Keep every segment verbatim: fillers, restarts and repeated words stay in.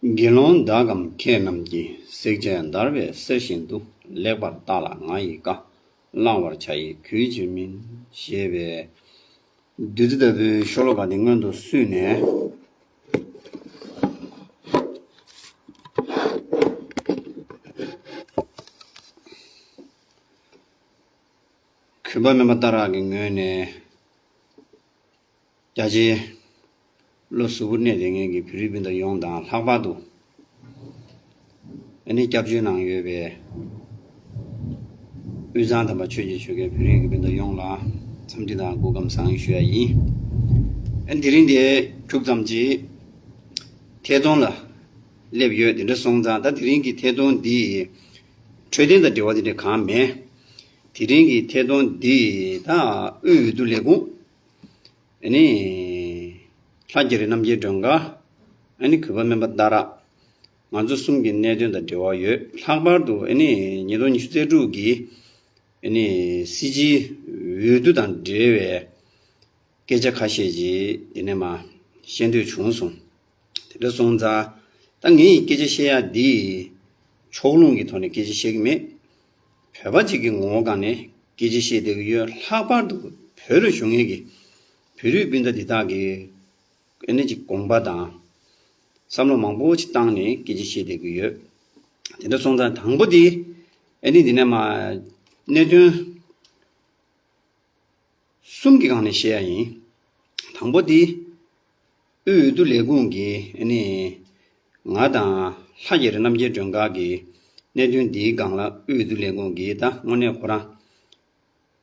དགེ་སློང་དག་གམ་མཁས་རྣམས་ཀྱིས། བསྲེགས་བཅད་འདར་བའི་གསེར་བཞིན་དུ། ལེགས་པར་བརྟགས་ལ་ང་ཡི་བཀའ། བླང་བར་བྱ་ཡི་གུས་ཕྱིར་མིན། ཞེས་པའི་བདུད་རྩི་ལྟ་བུའི་ཤོ་ལོ་ཀ་འདི་སྔོན་དུ་བསུས་ནས། གུས་པ་སྨན་པ་ཏཱ་ར་གི་ངོས་ནས། རྒྱ་ཆེའི་བློ་གཟུ་བོར་གནས་བསྡད་མཁན་གྱི་བོད་རིགས་སྤུན་ཟླ་ཡོངས་དང་། ལྷག་པར་དུ་ཨ་ནི་སྐྱབས་བཅོལ་ནང་ཡོད་པའི་དབུས་གཙང་དམ་པ་ཆོས་ཀྱི་ཆོལ་ཁའི་བོད་རིགས་ཀྱི་སྤུན་ཟླ་ཡོངས་ལ་འཚམས་འདྲི་དང་སྐུ་ཁམས་བཟང་ཞུ་ཡ་ཡིན། ཨ་ནི་དེ་རིང་འདི་ཁྱུག་ཙམ་ཅིག་ཐད་གཏོང་ལ་སླེབས་ཡོད། དེ་འདྲ་སོང་ཙང་ད་དེ་རིང་གི་ཐད་གཏོང་འདི་འཕྲོད་བསྟེན་དང་འབྲེལ་བ་དེ་འདྲ་གང་མེད། དེ་རིང་གི་ཐད་གཏོང་འདི་ད་དབུས་འོས་བསྡུ་ལས་ཁུངས། ཨ་ནི། ལྷ་རྒྱ་རི་རྣམ་རྒྱལ་སྒྲོན་དཀར། ཨ་ནི་གུས་པ་སྨན་པ་ཏཱ་ར། ང་ཚོ་གསུམ་གྱི་གནད་དོན་དང་འབྲེལ་བ་ཡོད། ལྷག་པར་དུ་ཨ་ནི་ཉིས་སྟོང་ཉི་ཤུ་རྩ་དྲུག་གི་ཨ་ནི་སྲིད་སྤྱིའི་འོས་བསྡུ་དང་འབྲེལ་བའི་སྐད་ཆ་ཁ་ཤས་ཅིག་འདི་ནས་མར་བཤད་འདོད་བྱུང་སོང་། དེ་འདྲ་སོང་ཙང་ད་ངས་སྐད་ཆ་བཤད་ཡ་འདི་ཕྱོགས་ལྷུང་གི་ཐོག་ནས་སྐད་ཆ་བཤད་ཀྱི་མེད། བོད་པ་གཅིག་གི་ངོ་བོ་སྒང་ནས་སྐད་ཆ་བཤད་བསྡད་ཀྱི་ཡོད། ལྷག་པར་དུ་བོད་ལ་བཞུགས་མཁན་གྱི་བོད་རིགས་སྤུན་ཟླ་འདི་དག་གི་ཨ་ནི་ཅིག་དགོངས་པ་དང་བསམ་བློ་མང་པོ་ཅིག་བཏང་ནས་སྐད་ཆ་བཤད་བསྡད་ཀྱི་ཡོད། དེ་འདྲ་སོང་ཙང་དང་པོ་དེ་ཨ་ནི་འདི་ནས་མར་གནད་དོན་གསུམ་གྱི་སྒང་ནས་བཤད་ཡ་ཡིན། དང་པོ་དེ་དབུས་འོས་བསྡུ་ལས་ཁུངས་ཀྱིས་ཨ་ནི་ང་དང་ལྷ་རྒྱ་རི་རྣམ་རྒྱལ་སྒྲོན་དཀར་གྱི་གནད་དོན་འདིའི་སྒང་ལ་དབུས་འོས་བསྡུ་ལས་ཁུངས་ཀྱིས་ད་དངོས་གནས་ཁོ་རང་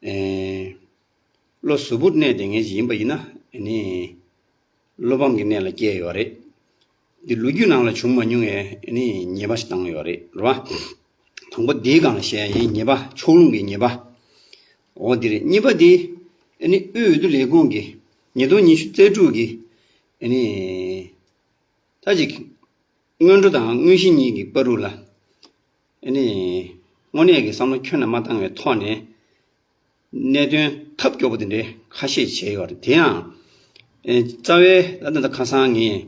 ཨེ་བློ་གཟུ་བོར་གནས་བསྡད་མཁན་ཞིག་ཡིན་པ་ཡིན་ན་ཨ་ནི་བློ་ཕམ་གྱི་གནས་ལ་བསྐྱལ་ཡོད་རེད། འདི་ལོ་རྒྱུས་ནང་ལ་བྱུང་མ་མྱོང་བའི་ཨ་ནི་ཉེས་པ་ཞིག་བཏང་ཡོད་རེད། རེད་བ། དང་པོ་འདིའི་སྒང་ལ་བཤད་ཡ་ཡིན། ཉེས་པ། ཕྱོགས་ལྷུང་གི་ཉེས་པ། འོ་འདི་རེད། གཉིས་པ་འདི་ཨ་ནི་དབུས་འོས་བསྡུ་ལས་ཁུངས་ཀྱི་ཉིས་སྟོང་ཉི་ཤུ་རྩ་དྲུག་གི་ཨ་ནི་ད་ཅིག་སྔོན་འགྲོ་དང་དངོས་གཞི་གཉིས་ཀྱི་བར་དུ་ལ་ཨ་ནི་དངོས་གནས་ཀྱི་བསམ་བློ་ཁྱོན་ནས་མ་བཏང་བའི་ཐོག་ནས་གནད་དོན་ཐབས་སྐྱོ་པོ་དེ་འདྲའི་ཁ་ཤས་བྱས་ཡོད་རེད། དེ་ཡང་ཨེ་རྩ་བའི་ད་ལྟ་ཁ་སང་ངས་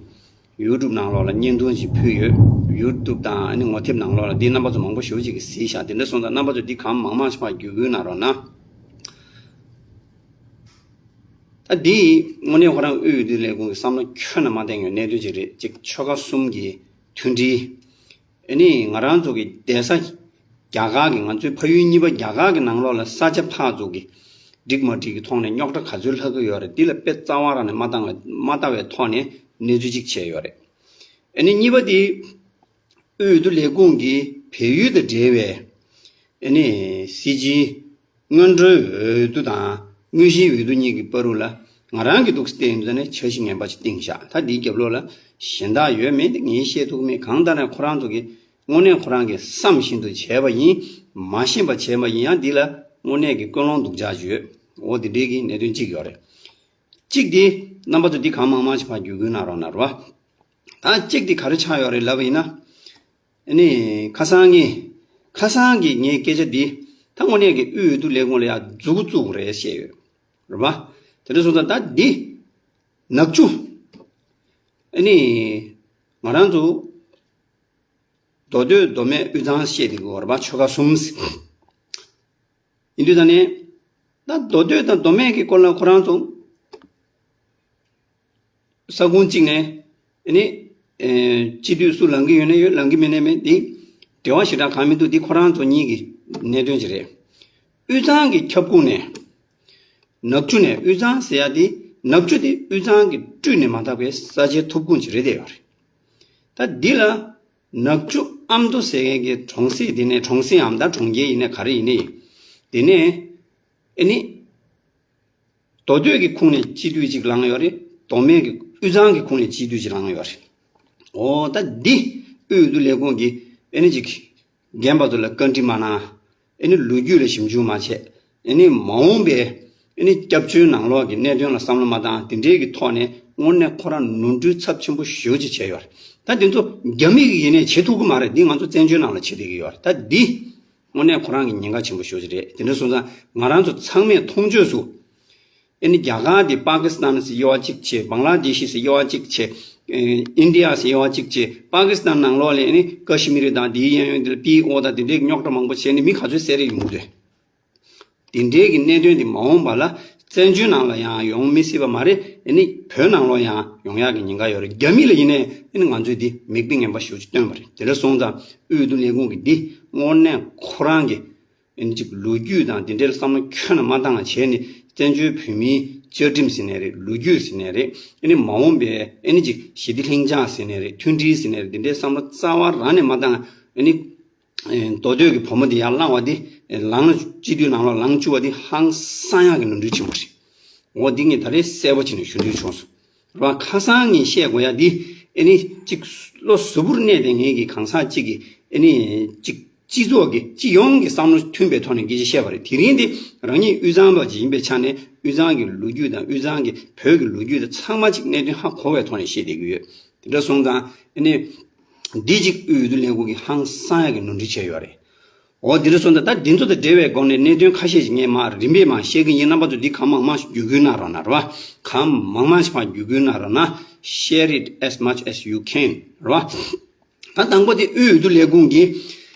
ཡུ་ཊུབ་ནང་ལོགས་ལ་བརྙན་ཐུང་ཅིག་ཕུལ་ཡོད། ཡུ་ཊུབ་དང་ཨ་ནི་ངོ་དེབ་ནང་ལོགས་ལ་འདི་རྣམ་པ་ཚོ་མང་པོ་ཞེ་པོ་ཅིག་གིས་གཟིགས་ཤག་དེ་འདྲ་སོང་ཙང་རྣམ་པ་ཚོ་འདི་གང་མང་མང་ཞིག་ཕར་བརྒྱུད་སྐུལ་གནང་རོགས་གནང་། ད་འདི་དངོས་གནས་ཁོ་རང་དབུས་འོས་བསྡུ་ལས་ཁུངས་ཀྱི་བསམ་བློ་ཁྱོན་ནས་མ་བཏང་ཡོད་གནད་དོན་ཅིག་རེད། གཅིག་ཆོལ་ཁ་གསུམ་གྱི་མཐུན་སྒྲིལ། ཨ་ནི་ང་རང་ཚོ་གི་བསྡད་ས་རྒྱ་གར་གྱི། ང་ཚོའི་ཕ་ཡུལ་གཉིས་པ་རྒྱ་གར་གྱི་ནང་ལོགས་ལ་ས་ཆ་ཕར་ཚུར་གྱི་འགྲིག་མ་འགྲིག་གི་ཐོག་ནས་རྙོག་དྲ་ག་ཚོད་ལྷག་གི་ཡོད་རེད། འདི་ལ་དཔེ་རྩ་བ་རང་ནས་མ་བཏང་བའི་མ་ལྟ་བའི་ཐོག་ནས་གནས་ཚུལ་གཅིག་བྱས་ཡོད་རེད། ཨ་ནི་གཉིས་པ་དེ་དབུས་འོས་བསྡུ་ལས་ཁུངས་ཀྱིས་བལ་ཡུལ་དང་འབྲེལ་བའི་ཨ་ནི་སྲིད་སྤྱིའི་སྔོན་འགྲོའི་འོས་བསྡུ་དང་དངོས་གཞིའི་འོས་བསྡུ་གཉིས་ཀྱི་བར་དུ་ལ་ང་རང་གི་འདུག་སེ་བལྟས་ཡོང་དུས་ནས་འཆར་གཞི་ངན་པ་ཅིག་བཏིང་བཞག་ད་འདིའི་རྒྱབ་ལོགས་ལ་གཞན་དག་ཡོད་མེད་དེ་ངས་བཤད་ཐུབ་མེད། གང་ལྟར་ན་ཁོ་རང་ཚོ་གིས་དངོས་གནས་ཁོ་རང་གིས་བསམ་བཞིན་དུ་བྱས་པ་ཡིན། མ་ཤེས་པ་བྱས་པ་ཡིན་ཡང་འདི་ལ་དངོས་གནས་ཀྱི་ཀུན་སློང་སྡུག་ཅག་ཅིག་ཡོད། འོ་དེ་འདྲའི་གི་གནད་དོན་གཅིག་ཡོད་རེད། གཅིག་དེ་རྣམ་པ་ཚོ་འདི་གང་མང་མང་ཞིག་ཕར་བརྒྱུད་སྐུལ་གནང་རོགས་གནང་རོགས། ད་གཅིག་དེ་ག་རེ་ཆགས་ཡོད་རེད་ལབ་པ་ཡིན་ན། ཨ་ནི་ཁ་སང་ངས་ཁ་སང་གི་ངའི་སྐད་ཆ་འདི་ད་དངོས་གནས་ཀྱི་དབུས་འོས་བསྡུ་ལས་ཁུངས་ལ་ཡང་མཛུབ་གུ་བཙུགས་རེད་བཤད་ཡོད་རེད་པ། དེ་འདྲ་སོང་ཙང་ད་འདི་ནག་ཆུ། ཨ་ནི་ང་རང་ཚོ་མདོ་སྟོད་མདོ་སྨད་དབུས་གཙང་བཤད་བསྡད་ཀྱི་ཡོད་རེད་པ། ཆོལ་ཁ་གསུམ། ཡིན་དུས་ད་ནས་ད་མདོ་སྟོད་དང་མདོ་སྨད་ཀྱི་སྐོར་ལ་ཁོ་རང་ཚོ་ས་ཁུངས་གཅིག་ནས་ཨ་ནི་ཨེ་སྤྱི་འཐུས་སུ་ལངས་ཀྱི་ཡོད་ན་ཡོད། ལངས་ཀྱི་མེད་ན་མེད། འདི་འབྲེལ་བ་ཞེ་དྲག་གང་མི་འདུག་འདི་ཁོ་རང་ཚོ་གཉིས་ཀྱི་གནད་དོན་ཅིག་རེད། དབུས་གཙང་གི་ཁྱབ་ཁོངས་ནས་ནག་ཆུ་ནས། དབུས་གཙང་ཟེར་ཡ་འདི་ནག་ཆུ་འདི་དབུས་གཙང་གི་སྤྲུལ་ནས་མ་ཐག་པའི་ས་ཆའི་ཐོབ་ཁུངས་ཅིག་རེད་བསྡད་ཡོད་རེད། ད་འདི་ལ་ནག་ཆུ་ཨ་མདོ་ཟེར་མཁན་གྱི་གྲོང་གསེབ་འདི་ནས། གྲོང་གསེབ་འམ་ད་གྲོང་ཁྱེར་ཡིན་ནའི་ག་རེ་ཡིན་ནའི་འདི་ནས་ཨ་ནི་མདོ་སྟོད་ཀྱི་ཁོངས་ནས་སྤྱི་འཐུས་གཅིག་ལངས་ཡོད་རེད། མདོ་སྨད་ཀྱི་དབུས་གཙང་གི་ཁོངས་ནས་སྤྱི་འཐུས་གཅིག་ལངས་ཡོད་རེད། འོ་ད་འདི་དབུས་འོས་བསྡུ་ལས་ཁུངས་ཀྱིས་ཨ་ནི་ཅིག་རྒན་པ་ཚོ་ལ་བཀའ་འདྲི་མ་གནང་། ཨ་ནི་ལོ་རྒྱུས་ལ་ཞིབ་འཇུག་མ་བྱས། ཨ་ནི་མ་འོངས་པའི་ཨ་ནི་སྐྱབས་བཅོལ་ནང་ལོགས་ཀྱི་གནད་དོན་ལ་བསམ་བློ་མ་བཏང་། དེ་འདྲའི་གི་ཐོག་ནས་དངོས་གནས་ཁོ་རང་ནོར་འཁྲུལ་ཚབས་ཆེན་པོ་ཞེ་པོ་ཅིག་བྱས་ཡོད་རེད། ད་འདི་ཚོ་རྒྱ་མི་གིས་ཡིན་ནའི་བྱེད་ཐུབ་ཀྱི་མ་རེད། འདི་ང་ཚོ་བཙན་བྱོལ་ནང་ལ་བྱེད་བསྡད་ཀྱི་ཡོད་རེད། ད་འདི་དངོས་གནས་ཁོ་རང་གི་ཉེན་ཁ་ཆེན་པོ་ཞེ་པོ་ཅིག་རེད། དེ་འདྲ་སོང་ཙང་ང་རང་ཚོ་ཚང་མས་མཐོང་ཆོས་སུ། ཨ་ནི་རྒྱ་གར་དེ་པ་ཀི་སི་ཐན་ཟེར་དབྱེ་བ་གཅིག་བྱས། བང་ལ་དེ་ཤི་ཟེར་དབྱེ་བ་གཅིག་བྱས། ཨིན་ཌི་ཡ་ཟེར་བ་གཅིག་བྱས། པ་ཀི་སི་ཐན་ནང་ལོགས་ལ་ཨ་ནི་ཀ་ཤི་མིར་དང་དེའི་གཡས་གཡོན་དེ་ལ་པི་ཨོ་དང་དེ་འདྲའི་རྙོག་དྲ་མང་པོ་བྱས་ནས་མི་ག་ཚོད་བསད་རེས་ཡོང་གི་འདུག་དེ་འདྲའི་གི་གནད་དོན་དེ་མ་འོངས་པ་ལ་བཙན་བྱོལ་ནང་ལ་ཡང་ཡོང་མི་སྲིད་པ་མ་རེད། ཨ་ནི་བོད་ནང་ལོགས་ཡང་ཡོང་ཡག་གི་ཉེན་ཁ་ཡོད་རེད། རྒྱ་མི་ལ་ཡིན་ནའི་ཨ་ནི་ང་ཚོས་འདི་མིག་དཔེ་ངན་པ་ཞེ་པོ་ཅིག་སྟོན་པ་རེད། དེ་འདྲ་སོང་ཙང་དབུས་འོས་བསྡུ་ལས་ཁུངས་ཀྱི་འདི་དངོས་གནས་ཁོ་རང་གི་ཨ་ནི་ཅིག་ལོ་རྒྱུས་དང་དེ་འདྲའི་བསམ་བློ་ཁྱོན་ནས་མ་བཏང་བ་བྱས་ནས། བཙན་བྱོལ་བོད་མིའི་བཅའ་ཁྲིམས་ཟེར་ནའི་རེད། ལོ་རྒྱུས་ཟེར་ནའི་རེད། ཨ་ནི་མ་འོངས་པའི་ཨ་ནི་ཅིག་ཞི་བདེ་ལྷིང་འཇགས་ཟེར་ནའི་རེད། མཐུན་སྒྲིལ་ཟེར་ནའི་རེད། དེ་འདྲའི་བསམ་བློ་རྩ་བ་རང་ནས་མ་བཏང་། ཨ་ནི་མདོ་སྟོད་ཀྱི་བུ་མོ་དེ་ཡར་བླངས་པ་དེ། ལངས། སྤྱི་འཐུས་ནང་ལོགས་ལངས་བཅུག་པ་དེ་ཧང་སང་ཡག་གི་ནོར་འཁྲུལ་ཆེན་པོ་རེད། འོ་འདི་ངས་ད་རེས་གསལ་པོ་བྱས་ནས་ཞུ་འདོད་བྱུང་སོང་། རེད་བ། ཁ་སང་ངས་བཤད་དགོས་ཡ་འདི། ཨ་ནི་གཅིག་བློ་གཟུ་བོར་གནས་བསྡད་མཁན་གྱི་གང་ཟག་གཅིག་གིས་ཨ་ནི་གཅིག་སྤྱི་ཚོགས་ཀྱི་སྤྱི་ཡོངས་ཀྱི་བསམ་བློ་མཐུན་པའི་ཐོག་ནས་སྐད་ཆ་བཤད་པ་རེད། དེ་རིང་འདི་རང་ཉིད་དབུས་གཙང་པ་ཅིག་ཡིན་པའི་ཆ་ནས། དབུས་གཙང་གི་ལོ་རྒྱུས་དང་དབུས་གཙང་གི་བོད་ཀྱི་ལོ་རྒྱུས་དང་ཚང་མ་གཅིག་གནད་དོན་ཧ་གོ་བའི་ཐོག་ནས་བཤད་བསྡད་ཀྱི་ཡོད། དེ་འདྲ་སོང་ཙང་ཨ་ནི་འདི་གཅིག་དབུས་འོས་བསྡུ་ལས་ཁུངས་ཀྱིས་ཧང་སང་ཡག་གི་ནོར་འཁྲུལ་བྱས་ཡོད་རེད། འོ་འདི་འདྲ་སོང་ཙང་ད་འདི་ཚོ་དང་འབྲེལ་བའི་སྒོ་ནས་གནད་དོན་ཁ་ཤས་ཤིག་ངས་མར་རིམ་པས་མར་བཤད་ཀྱི་ཡིན། རྣམ་པ་ཚོ་འདི་གང་མང་མང་ཞིག་བརྒྱུད་སྐུལ་གནང་རོགས་གནང་། རེད་བ། གང་མང་མང་ཞིག་ཕར་བརྒྱུད་སྐུལ་གནང་རོགས་གནང་། Share it as much as you can. རེད་བ། ད་དང་པོ་དེ་དབུས་འོས་བསྡུ་ལས་ཁུངས་ཀྱིས་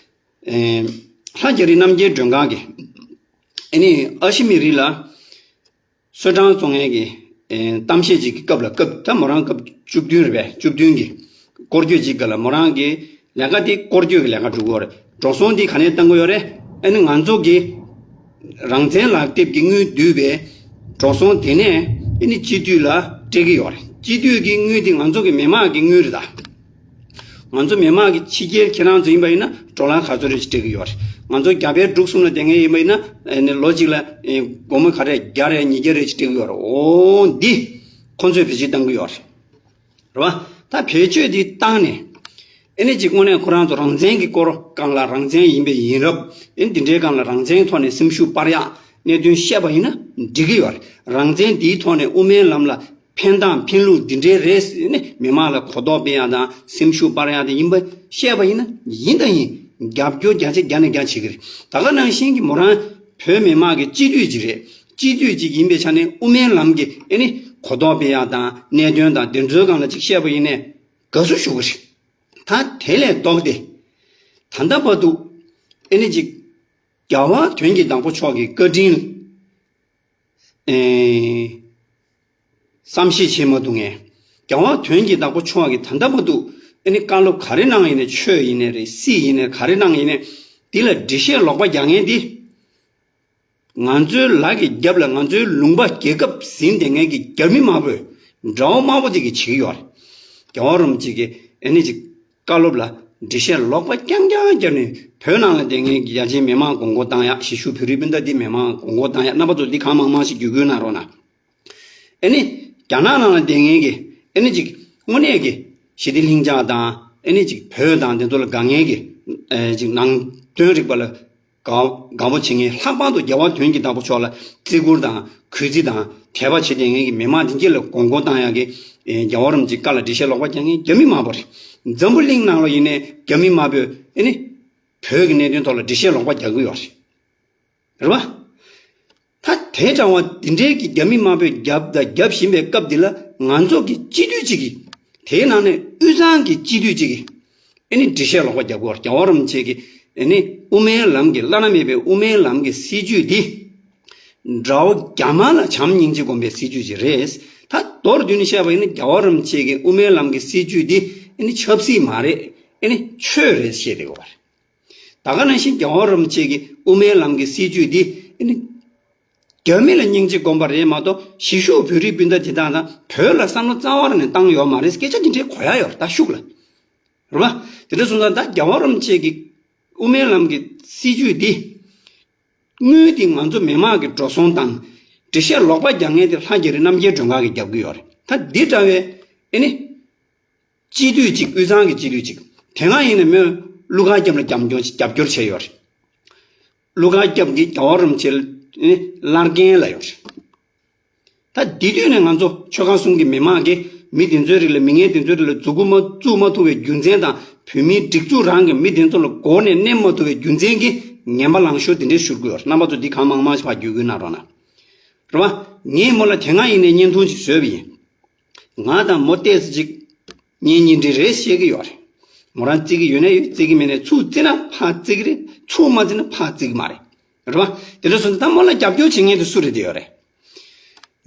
ཨེ་ལྷ་རྒྱ་རི་རྣམ་རྒྱལ་མགྲོན་ཁང་གིས་ཨ་ནི་ཨ་ཤི་མི་རི་ལ་གསོལ་ཐང་བཙོང་མཁན་གྱི་ཨེ་གཏམ་བཤད་ཅིག་གི་སྐབས་ལ། སྐབས་ད་མོ་རང་སྐབས་བཅུ་བདུན་རེད་པས། བཅུ་བདུན་གྱི་སྐོར་སྐྱོད་ཅིག་སྒང་ལ་མོ་རང་གིས་ལས་ཀ་དེ་སྐོར་སྐྱོད་ཀྱི་ལས་ཀ་སྒྲུབ་ཀྱི་ཡོད་རེད། འགྲོ་སོང་དེ་ག་ནས་བཏང་གི་ཡོད་རེད། ཨ་ནི་ང་ཚོ་གི་རང་བཙན་ལག་དེབ་ཀྱི་དངུལ་བསྡུས་པའི་འགྲོ་སོང་དེ་ནས་ཨ་ནི་སྤྱི་འཐུས་ལ་སྤྲད་ཀྱི་ཡོད་རེད། སྤྱི་འཐུས་ཀྱི་དངུལ་དེ་ང་ཚོ་གི་མི་མང་གི་དངུལ་རེད་ད། ང་ཚོ་མི་མང་གི་ཕྱི་རྒྱལ་ཁྱེད་རང་ཚོ་ཡིན་པ་ཡིན་ན་ཌོ་ལར་ག་ཚོད་རེ་ཞིག་སྤྲད་ཀྱི་ཡོད་རེད། ང་ཚོ་རྒྱ་བལ་འབྲུག་གསུམ་ལ་བསྡད་མཁན་ཡིན་པ་ཡིན་ན་ཨ་ནི་ལོ་གཅིག་ལ་ཨེ་སྒོར་མོ་ག་རེ་བརྒྱ་རེ་ཉིས་བརྒྱ་རེ་ཞིག་སྤྲད་ཀྱི་ཡོད་རེད། འོ་འདི་ཁོང་ཚོས་བེད་སྤྱོད་གཏང་གི་ཡོད་རེད། རེད་བ། ད་བེད་སྤྱོད་འདི་བཏང་ནས་ཨ་ནི་ཅིག་དངོས་གནས་ཁོ་རང་ཚོ་རང་བཙན་གྱི་སྐོར་སྒང་ལ། རང་བཙན་ཡིན་པའི་ཡིན་རབས། ཨ་ནི་འདི་འདྲའི་སྒང་ལ་རང་བཙན་ཐོག་ནས་སེམས་ཤུགས་སྤར་ཡག་གནད་དོན་བཤད་པ་ཡིན་ན་འགྲིག་གི་ཡོད་རེད། རང་བཙན་འདིའི་ཐོག་ནས་དབུ་མའི་ལམ་ལ་ཕན་སྟངས་ཕན་ལུགས་འདི་འདྲའི་རེད་ཟེར་ནས་མི་མང་ལ་གོ་རྟོགས་སྤེལ་ཡག་དང་སེམས་ཤུགས་སྤར་ཡག་དེ་ཡིན་པ་བཤད་པ་ཡིན་ན། ཡིན་དང་ཡིན། རྒྱབ་སྐྱོར་བརྒྱ་ཆ་བརྒྱ་ནས་བརྒྱ་བྱེད་ཀྱི་རེད། ད་ག་ནང་བཞིན་གྱི་མོ་རང་བོད་མི་མང་གི་སྤྱི་འཐུས་ཅིག་རེད། སྤྱི་འཐུས་ཅིག་ཡིན་པའི་ཆ་ནས་དབུ་མའི་ལམ་གྱི་ཨ་ནི་གོ་རྟོགས་སྤེལ་ཡག་དང་གནད་དོན་དང་དེ་ཚོའི་སྒང་ལ་ཅིག་བཤད་པ་ཡིན་ནའི་དགའ་བསུ་ཞུ་གི་རེད། ད་དེ་ལས་ལྡོག་སྟེ་ད་ལྟ་བར་དུ་ཨ་ནི་ཅིག་རྒྱལ་བ་དོན་གྱི་བདག་པོ་མཆོག་གི་བཀའ་དྲིན་ཨེ་བསམ་ཤེས་བྱེད་མ་ཐུབ་མཁན། རྒྱལ་བ་དོན་གྱི་བདག་པོ་མཆོག་གིས་ད་ལྟ་བར་དུ་ཨ་ནི་བཀའ་སློབ་ག་རེ་གནང་ཡིན་ནའི། ཆོས་ཡིན་ནའི་རེད། སྲིད་ཡིན་ནའི་རེད། ག་རེ་གནང་ཡིན་ནའི་འདི་ལ་འགྲེལ་བཤད་ལོག་པ་རྒྱག་མཁན་འདི། ང་ཚོའི་ལག་གི་རྒྱབ་ལ་ང་ཚོའི་ལུང་པ་རྒྱལ་ཁབ་ཟིན་བསྡད་མཁན་གྱི་རྒྱ་མི་དམར་པོས། དགྲ་བོ་དམར་པོ་དེ་གིས་བྱེད་ཀྱི་ཡོད་རེད། རྒྱལ་བ་རིན་པོ་ཆེ་གིས་ཨ་ནི་ཅིག་བཀའ་སློབ་ལ་འགྲེལ་བཤད་ལོག་པ་རྐྱང་རྐྱང་བརྒྱབ་ནས། བོད་ནང་ལ་བསྡད་མཁན་གྱི་ཡ་ཆེན་མི་མང་མགོ་སྐོར་བཏང་ཡག། གཞིས་བཞུགས་བོད་རིགས་སྤུན་ཟླ་འདི་མི་མང་མགོ་སྐོར་བཏང་ཡག། རྣམ་པ་ཚོ་འདི་གང་མང་མང་ཞིག་བརྒྱུད་སྐུལ་གནང་རོགས་གནང་། ཨ་ནི་རྒྱ་ནག་ནང་ལ་བསྡད་མཁན་གྱི་ཨ་ནི་ཅིག་དངོས་གནས་ཀྱི་ཞི་བདེ་ལྷིང་འཇགས་དང་། ཨ་ནི་ཅིག་བོད་དང་འདི་ཚོ་ལ་དགའ་མཁན་གྱི་ཨ་ཅིག་ནང་དོན་རིག་པ་ལ་དགའ་དགའ་པོ་བྱེད་མཁན། ལྷག་པར་དུ་རྒྱལ་བ་དོན་གྱི་བདག་པོ་མཆོག་ལ་བརྩི་བཀུར་དང་གུས་བརྩི་དང་དད་པ་བྱེད་བསྡད་མཁན་གྱི་མི་མང་དེ་གྱད་ལ་མགོ་སྐོར་བཏང་ཡག་གི། ཨེ་རྒྱལ་བ་རིན་པོ་ཆེའི་བཀའ་ལ་འགྲེལ་བཤད་ལོག་པ་རྒྱག་མཁན་རྒྱ་མི་དམར་པོ་རེད། འཛམ་བུ་གླིང་ནང་ལ་ཡིན་ནའི་རྒྱ་མི་དམར་པོས་ཨ་ནི་བོད་ཀྱི་གནད་དོན་ཐོག་ལ་འགྲེལ་བཤད་ལོག་པ་རྒྱག་གི་ཡོད་རེད། རེད་བ། ད་དེ་འདྲ་བ་འདི་འདྲའི་གི་རྒྱ་མི་དམར་པོས་བརྒྱབ་དང་རྒྱབ་བཞིན་པའི་སྐབས་འདི་ལ། ང་ཚོ་གི་སྤྱི་འཐུས་གཅིག་གིས། དེའི་ནང་ནས་དབུས་གཙང་གི་སྤྱི་འཐུས་གཅིག་གིས་ཨ་ནི་འགྲེལ་བཤད་ལོག་པ་རྒྱག་གི་ཡོད་རེད། རྒྱལ་བ་རིན་པོ་ཆེ་གིས་ཨ་ནི་དབུ་མའི་ལམ་གྱི། བླ་ན་མེད་པའི་དབུ་མའི་ལམ་གྱི་སྲིད་བྱུས་འདི་དགྲ་བོ་རྒྱ་དམར་ལ་བྱམས་སྙིང་རྗེ་སྒོམ་པའི་སྲིད་བྱུས་ཅིག་རེད། ད་མདོར་བསྡུས་ནས་བཤད་པ་ཡིན་ན། རྒྱལ་བ་རིན་པོ་ཆེ་གིས་དབུ་མའི་ལམ་གྱི་སྲིད་བྱུས་འདི་ཨ་ནི་ཆབ་སྲིད་མ་རེད། ཨ་ནི་ཆོས་རེད་བཤད་བསྡད་ཡོད་པ་རེད། ད་ག་ནང་བཞིན་རྒྱལ་བ་རིན་པོ་ཆེ་གིས་དབུ་མའི་ལམ་གྱི་སྲིད་བྱུས་འདི་ཨ་ནི་རྒྱ་མི་ལ་སྙིང་རྗེ་སྒོམ་པ་རེད་མ་གཏོགས། གཞིས་བཞུགས་བོད་རིགས་སྤུན་ཟླ་དེ་དག་དང་བོད་ལ་བསམ་བློ་རྩ་བ་ནས་བཏང་ཡོད་མ་རེད། སྐད་ཆ་དེ་འདྲའི་གོ་ཡ་ཡོད་རེད། ད་ཤུགས་ལ། རེད་བ། དེ་འདྲ་སོང་ཙང་ད་རྒྱལ་བ་རིན་པོ་ཆེ་གིས་དབུ་མའི་ལམ་གྱི་སྲིད་བྱུས་འདི། དངུལ་དེ་ང་ཚོ་མི་མང་གི་འགྲོ་སོང་དང་། འགྲེལ་བཤད་ལོག་པ་རྒྱག་མཁན་དེ་ལྷ་རྒྱ་རི་རྣམ་རྒྱལ་མགྲོན་ཁང་གིས་རྒྱབ་ཀྱི་ཡོད་རེད། ད་འདི་འདྲ་བའི་ཨ་ནི་སྤྱི་འཐུས་གཅིག། དབུས་གཙང་གི་སྤྱི་འཐུས་གཅིག། དེ་སྔ་ཡིན་ན་མོས་ཀླུ་མཁར་སྐྱབས་ལ་རྒྱབ་སྐྱོར་རྒྱབ་སྐྱོར་བྱས་ཡོད་རེད། ཀླུ་མཁར་སྐྱབས་ཀྱིས་རྒྱལ་བ་རིན་པོ་ཆེ་ལ་ཨ་ནི་བླར་རྒན་ལབ་ཡོད་རེད། ད་འདི་དུས་ནས་ང་ཚོ་ཆོལ་ཁ་གསུམ་གྱི་མི་མང་གིས་མི་དེ་ཚོའི་རིགས་ལ། མི་ངན་དེ་ཚོའི་རིགས་ལ་མཛུབ་གུ་མ་བཙུགས་མ་ཐུབ་པའི་རྒྱུ་མཚན་དང་། བོད་མིའི་སྒྲིག་འཛུགས་རང་གིས་མི་དེ་ཚོ་ལ་མགོ་ནས་མནན་མ་ཐུབ་པའི་རྒྱུ་མཚན་གྱིས་ངན་པ་ལང་ཤོར་དེ་འདྲས་བཞུར་གྱི་ཡོད་རེད། རྣམ་པ་ཚོ་འདི་གང་མང་མང་ཞིག་ཕར་བརྒྱུད་སྐུལ་གནང་རོགས་གནང་། རེད་བ། ངས་མོ་ལ་དེ་སྔ་ཡིན་ནའི་བརྙན་ཐུང་ཅིག་བཟོས་པ་ཡིན། ང་དང་མོ་ཏོག་ཙམ་ཅིག་ གཉེན་ཉེ་འབྲེལ་རེད་བཤད་ཀྱི་ཡོད་རེད། མོ་རང་བརྩི་གི་ཡོད་ན་ཡོད། བརྩི་གི་མེད་ན་ཚུར་བརྩི་ན་ཕར་བརྩི་གི་རེད། ཚུར་མ་བརྩི་ན་ཕར་བརྩི་གི་མ་རེད། རེད་བ། དེ་འདྲ་སོང་ཙང་ད་མོ་ལ་རྒྱབ་སྐྱོར་བྱེད་མཁན་དེ་སུ་རེད་དེ་ཡོད་རེད།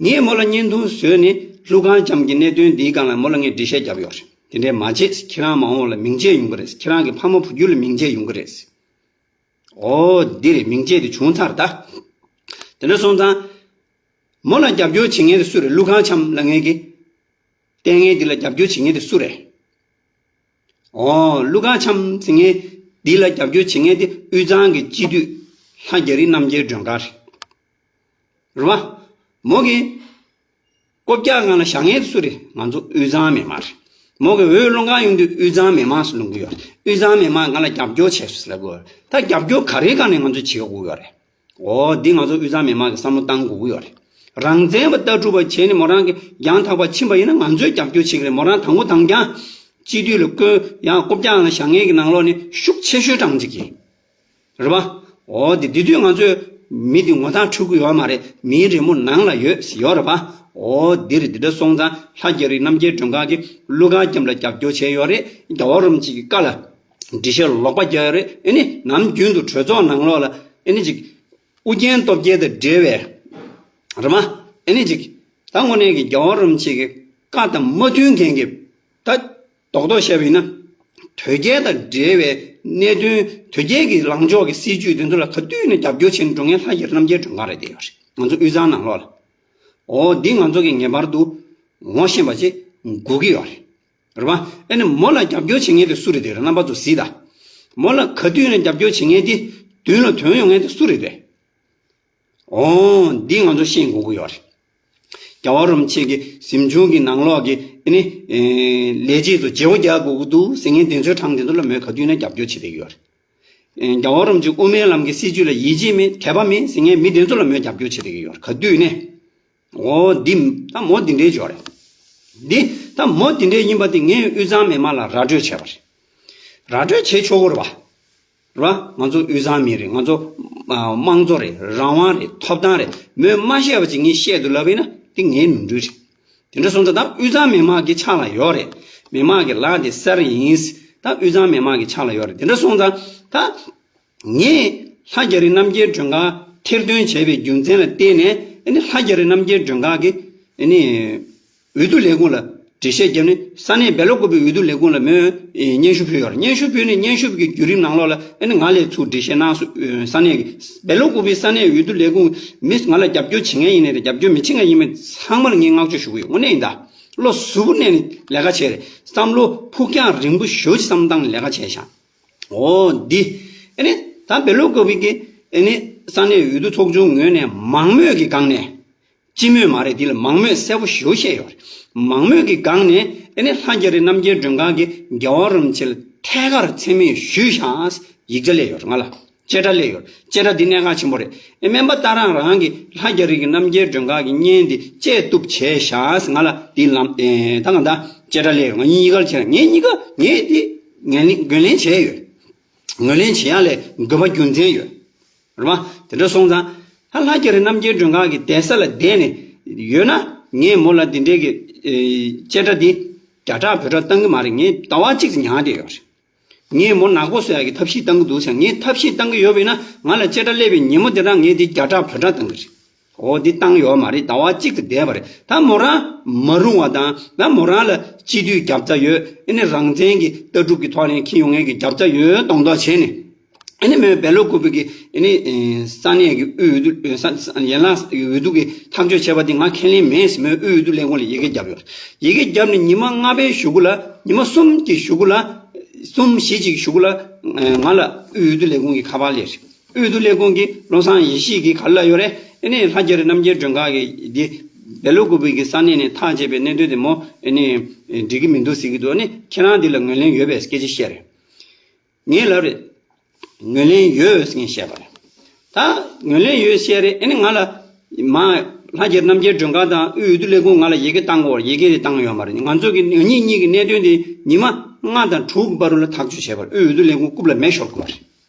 ངས་མོ་ལ་བརྙན་ཐུང་བཟོས་ནས་ཀླུ་ཁང་ལྕམ་གྱི་གནད་དོན་འདིའི་སྒང་ལ་མོ་ལ་ངས་འགྲེལ་བཤད་བརྒྱབ་ཡོད་རེད། དེ་འདྲས་མ་བྱེད། ཁྱེད་རང་མ་འོངས་ལ་མིང་ཆད་ཡོང་གི་རེད། ཁྱེད་རང་གི་ཕ་མ་བུ་རྒྱུད་ལ་མིང་ཆད་ཡོང་གི་རེད། ཨོ་འདི་རེད། མིང་ཆད་དེ་བྱུང་ཚར་ད། དེ་འདྲ་སོང་ཙང་། མོ་ལ་རྒྱབ་སྐྱོར་བྱེད་མཁན་དེ་སུ་རེད། ཀླུ་ཁང་ལྕམ་ལབ་མཁན་གྱི། ལྟས་ངན་འདི་ལ་རྒྱབ་སྐྱོར་བྱེད་མཁན་དེ་སུ་རེད། ཨོ། ཀླུ་ཁང་ལྕམ་ཟེར་མཁན་འདི་ལ་རྒྱབ་སྐྱོར་བྱེད་མཁན་དེ་དབུས་གཙང་གི་སྤྱི་འཐུས་ལྷ་རྒྱ་རི་རྣམ་རྒྱལ་སྒྲོལ་དཀར་རེད། རེད་བ། མོ་གི་ལྐོག་རྒྱག་སྒང་ལ་བཞག་མཁན་དེ་སུ་རེད། ང་ཚོ་དབུས་གཙང་མི་མང་རེད། མོ་གི་འོས་བླུག་གར་ཡོང་དུས་དབུས་གཙང་མི་མང་ཟེར་ལབ་གི་ཡོད་རེད། དབུས་གཙང་མི་མང་ང་ལ་རྒྱབ་སྐྱོར་བྱས་སོང་ཟེར་ལབ་གི་ཡོད་རེད། ད་རྒྱབ་སྐྱོར་ག་རེའི་སྒང་ནས་ང་ཚོས་བྱེད་དགོས་ཀྱི་ཡོད་རེད། འོ་འདི་ང་ཚོ་དབུས་གཙང་མི་མང་གིས་བསམ་བློ་བཏང་དགོས་ཀྱི་ཡོད་རེད། རང་བཙན་པ་ལྟ་གྲུབ་པ་བྱས་ནས་མོ་རང་གི་ཡང་དག་པ་ཕྱིན་པ་ཡིན་ན་ང་ཚོས་རྒྱབ་སྐྱོར་བྱེད་ཀྱི་རེད། མོ་རང་དང་པོ་དང་རྐྱང་སྤྱི་འཐུས་ལ་བསྐོས། ཡང་ལྐོག་རྒྱག་ནང་བཞག་མཁན་གྱི་ནང་ལོགས་ནས་ཤུགས་ཆེ་ཤོས་གྲངས་གཅིག་ཡིན། རེད་པ། འོ་དེ་དེ་དུས་ང་ཚོས་མི་དེ་ངོ་ཐག་འཕྲོད་ཀྱི་ཡོད་མ་རེད། མིའི་རི་མོ་ནང་ལ་ཡོད་ཡོད་རེད་པ། འོ་འདི་རེད། འདི་འདྲ་སོང་ཙང་ལྷ་རྒྱ་རི་རྣམ་རྒྱལ་སྒྲོལ་དཀར་གྱིས་ཀླུ་ཁང་ལྕམ་ལ་རྒྱབ་སྐྱོར་བྱས་ཡོད་རེད། རྒྱལ་བ་རིན་པོ་ཆེ་གི་བཀའ་ལ་འགྲེལ་བཤད་ལོག་པ་རྒྱག་ཡོད་རེད། ཨེ་ནི་ནམ་རྒྱུན་དུ་གྲོས་ཚོགས་ནང་ལོགས་ལ་ཨེ་ནི་ཅིག་ཨུ་རྒྱན་སྟོབས་རྒྱལ་དང་འབྲེལ་བའི་རེད་མ། ཨེ་ནི་ཅིག་ད་དངོས་གནས་ཀྱི་རྒྱལ་བ་རིན་པོ་ཆེ་གི་བཀའ་དང་མ་མཐུན་མཁན་གྱི་ད། རྡོག་རྡོག་བཤད་པ་ཡིན་ན། དོལ་རྒྱལ་དང་འབྲེལ་བའི་གནད་དོན། དོལ་རྒྱལ་གྱི་ལངས་ཕྱོགས་ཀྱི་སྲིད་ཇུས་དེ་ཚོ་ལ་ག་དུས་ནས་རྒྱབ་སྐྱོར་བྱེད་འགྲོ་མཁན་ལྷ་རྒྱ་རི་རྣམ་རྒྱལ་སྒྲོལ་དཀར་རེད་བསྡད་ཡོད་རེད། ང་ཚོ་དབུས་གཙང་ནང་ལོགས་ལ། འོ་འདི་ང་ཚོ་གིས་ངེས་པར་དུ་ངོ་ཤེས་པ་ཅིག་དགོས་ཀྱི་ཡོད་རེད། རེད་པ། ཨེ་ནི་མོ་ལ་རྒྱབ་སྐྱོར་བྱེད་མཁན་དེ་སུ་རེད་བསྡད་ཡོད་རེད། རྣམ་པ་ཚོ་གཟིགས་དང་། མོ་ལ་ག་དུས་ནས་རྒྱབ་སྐྱོར་བྱེད་མཁན་དེ་མདུན་ལ་ཐོན་ཡོང་མཁན་དེ་སུ་རེད་བསྡད། འོ། འདི་ང་ཚོ་ཤེས་དགོས་ཀྱི་ཡོད་རེད། རྒྱལ་བ་རིན་པོ་ཆེ་གི་གཟིམ་ཆུང་གི་ནང་ལོགས་ཀྱི་ཨེ་ནི། ཨེ། ལས་བྱེད་ཚོ་བརྗེ་བོ་རྒྱག་དགོས་ཀྱི་འདུག་ཟེར་མཁན་དེ་ཚོའི་གྲངས་དེ་ཚོ་ལ་མོས་ག་དུས་ནས་རྒྱབ་སྐྱོར་བྱེད་བསྡད་ཀྱི་ཡོད་རེད། ཨེ། རྒྱལ་བ་རིན་པོ་ཆེ་དབུ་མའི་ལམ་གྱི་སྲིད་བྱུས་ལ་ཡིད་ཆེས་མེད། དད་པ་མེད་ཟེར་མཁན་མི་དེ་ཚོ་ལ་མོས་རྒྱབ་སྐྱོར་བྱེད་བསྡད་ཀྱི་ཡོད་རེད། ག་དུས་ནས། འོ། འདི་ད་མོ་འདི་འདྲའི་ཅིག་ཡོད་རེད། འདི་ད་མོ་འདི་འདྲའི་ཡིན་པ་དེ་ངས་དབུས་གཙང་མི་མང་ལ་ར་སྤྲོད་བྱས་པ་རེད། ར་སྤྲོད་བྱེད་ཆོག་གི་རེད་པ། རེད་པ། ང་ཚོ་དབུས་གཙང་མི་རེད། ང་ཚོ་ཨ། དམངས་གཙོ་རེད། རང་དབང་རེད། ཐོབ་ཐང་རེད། མོས་མ་བཤད་པ་ཅིག་ངས་བཤད་འདུག་ལབ་པ་ཡིན་ན་དེ་ངའི་ནོར་འཁྲུལ་རེད། དེ་འདྲ་སོང་ཙང་ད་དབུས་གཙང་མི་མང་གི་ཕྱག་ལ་ཡོད་རེད། མི་མང་གི་ལག་དེ་གསར་ཡིན། ད་དབུས་གཙང་མི་མང་གི་ཕྱག་ལ་ཡོད་རེད། དེ་འདྲ་སོང་ཙང་ད་ངས་ལྷ་རྒྱ་རི་རྣམ་རྒྱལ་སྒྲོལ་དཀར་ཐེར་འདོན་བྱས་པའི་རྒྱུ་མཚན་ལ་བརྟེན་ནས་ཨ་ནི་ལྷ་རྒྱ་རི་རྣམ་རྒྱལ་སྒྲོལ་དཀར་གྱི་ཨ་ནི། འོས་བསྡུ་ལས་ཁུངས་ལ་འགྲེལ་བཤད་བརྒྱབ་ནས་ས་གནས་སྦེལ་ཀོབ་པའི་འོས་བསྡུ་ལས་ཁུངས་ལ་མོས་སྙན་ཞུ་ཕུལ་ཡོད་རེད། སྙན་ཞུ་ཕུལ་ནས་སྙན་ཞུ་གི་བརྒྱུད་རིམ་ནང་ལོགས་ལ་ཨ་ནི་ང་ལས་ཚུར་འགྲེལ་བཤད་གནང་སོང་། ས་གནས་ཀྱི་སྦེལ་ཀོབ་པའི་ས་གནས་འོས་བསྡུ་ལས་ཁུངས་མི་ང་ལ་རྒྱབ་སྐྱོར་བྱེད་མཁན་ཡིན་ནའི་རེད། རྒྱབ་སྐྱོར་མི་བྱེད་མཁན་ཡིན་མིན་ཚང་མར་ངས་བསྔགས་བརྗོད་ཞུ་གི་ཡོད། དངོས་གནས་ཡིན་ད། བློ་གཟུ་བོ་གནས་ནས་ལས་ཀ་བྱས་རེད། བསམ་བློ་ཕུགས་རྒྱང་རིང་པོ་ཞེ་པོ་ཅིག་བསམ་བཏང་ནས་ལས་ཀ་བྱས་ཤག་འོ་འདི། ཨ་ནི་ད་སྦེལ་ཀོབ་པའི་གི་ཨ་ནི་ས་གནས་འོས་བསྡུ་ཚོགས་ཆུང་ངོས་ནས་མང་མོས་ཀྱི་སྒང་ནས། སྤྱི་མོས་མ་རེད། འདི་ལ་མང་མོས་གསལ་པོ་ཞེ་པོ་བཤད་ཡོད་རེད། མང་མོས་ཀྱི་སྒང་ནས་ཨ་ནི་ལྷ་རྒྱ་རི་རྣམ་རྒྱལ་སྒྲོལ་དཀར་གྱིས་རྒྱལ་བ་རིན་པོ་ཆེ་ལ་ཐད་ཀར་མཚན་སྨད་ཞུས་ཤག་ཡིག་ཆ་སླེབས་ཡོད་རེད། ང་ལ་བཅད་ཁྲ་སླེབས་ཡོད་རེད། བཅད་ཁྲ་འདི་གནད་འགག་ཆེན་པོ་རེད། ཨེ། སྨན་པ་ཏཱ་རང་རང་གིས་ལྷ་རྒྱ་རི་གི་རྣམ་རྒྱལ་སྒྲོལ་དཀར་གྱི་བརྙན་འདི་བཅད་གཏུབ་བྱས་ཤག་ང་ལ་འདི་ལམ། ཨེ། ད་ང་ད་བཅད་ཁྲ་སླེབས་ཡོད། ང་གཉིས་ཀར་བྱས་ན་ངས་གཉིས་ཀ་ངས་འདི་ངོས་ལེན་ངོས་ལེན་བྱས་ཡོད། ངོས་ལེན་བྱེད་ཡག་ལ་དགོས་པ་རྒྱུ་མཚན་ཡོད། རེད་པ། དེ་འདྲ་སོང་ཙང་། ད་ལྷ་རྒྱ་རི་རྣམ་རྒྱལ་སྒྲོལ་དཀར་གྱི་གདན་ས་ལ་བསྡད་ནས་ཡོད་ན་ངས་མོ་ལ་འདི་འདྲའི་གི་ཨེ། བཅད་ཁྲ་འདི་རྒྱ་ཁྲ་བོད་ཁྲ་བཏང་གི་མ་རེད། ངས་ཟླ་བ་གཅིག་ཙམ་མྱངས་བསྡད་ཡོད་རེད། ངས་མོ་ནག་པོ་བཟོ་ཡག་གི་ཐབས་ཤེས་བཏང་གི་འདུག་ཟེར། ངས་ཐབས་ཤེས་བཏང་གི་ཡོད་པ་ཡིན་ན་ང་ལ་བཅད་ཁྲ་སླེབས་པའི་ཉིན་མོ་དེ་རང་ངས་འདི་རྒྱ་ཁྲ་བོད་ཁྲ་བཏང་གི་རེད། འོ་འདི་བཏང་ཡོད་མ་རེད། ཟླ་བ་གཅིག་ཙམ་བསྡད་པ་རེད། ད་མོ་རང་མ་རུང་བ་དང་ད་མོ་རང་ལ་སྤྱི་འཐུས་རྒྱབ་རྩ་ཡོད། ཨ་ནི་རང་བཙན་གྱི་ལྟ་གྲུབ་ཀྱི་ཐོག་ནས་འཁྱེར་ཡོང་མཁན་གྱི་རྒྱབ་རྩ་ཡོད་མདོག་མདོག་བྱས་ནས། ཨ་ནི་མོས་སྦེལ་ཀོབ་པའི་གི་ཨ་ནི་ས་གནས་ཀྱི་དབུས་འོས་བསྡུ་ས་ས་ཡན་ལག་འོས་བསྡུ་གི་ཐག་གཅོད་བྱས་པ་དེ་ང་ཁས་ལེན་མེད་ཟེར་མོས་དབུས་འོས་བསྡུ་ལས་ཁུངས་ལ་ཡི་གེ་བརྒྱབ་ཡོད། ཡི་གེ་བརྒྱབ་ནས་ཉི་མ་ལྔ་པའི་གཞུག་གུ་ལ་ཉི་མ་གསུམ་གྱི་གཞུག་གུ་ལ་གསུམ་བཞི་གཅིག་གཞུག་གུ་ལ་ང་ལ་དབུས་འོས་བསྡུ་ལས་ཁུངས་ཀྱི་ཁ་པར་སླེབས་རེད། དབུས་འོས་བསྡུ་ལས་ཁུངས་ཀྱིས་བློ་བཟང་ཡེ་ཤེས་ཀྱིས་ག་རེ་ལབ་ཡོད་རེད། ཨ་ནི་ལྷ་རྒྱ་རི་རྣམ་རྒྱལ་སྒྲོལ་དཀར་གྱིས་འདི་སྦེལ་ཀོབ་པའི་གི་ས་གནས་ནས་ཐག་བཅད་པའི་གནད་དོན་དེ་མོ་ཨ་ནི་འགྲིག་གི་མི་འདུག་ཟེར་གྱི་འདུག་ཨ་ནི་ཁྱེད་རང་འདི་ལ་ངོས་ལེན་ཡོད་པའི་སྐད་ཆ་བཤད་རེད། ངས་ལབ་རེད། ངོས་ལེན་ཡོད་ཟེར་ངས་བཤད་པ་རེད། ད་ངོས་ལེན་ཡོད་བཤད་རེད། ཨ་ནི་ང་ལ་མ་ལྷ་རྒྱ་རི་རྣམ་རྒྱལ་སྒྲོལ་དཀར་དང་དབུས་འོས་བསྡུ་ལས་ཁུངས་ང་ལ་ཡི་གེ་བཏང་དགོས་པ་རེད། ཡི་གེ་དེ་བཏང་ཡོད་མ་རེད། ང་ཚོ་གི་ང་གཉིས་གཉིས་ཀྱི་གནད་དོན་དེ་ཉི་མ་ལྔ་དང་དྲུག་གི་བར་དུ་ལ་ཐག་གཅོད་བྱས་པ་རེད། དབུས་འོས་བསྡུ་ལས་ཁུངས་རྐུབ་ལ་མེ་ཤོར་དགོས་པ་རེད།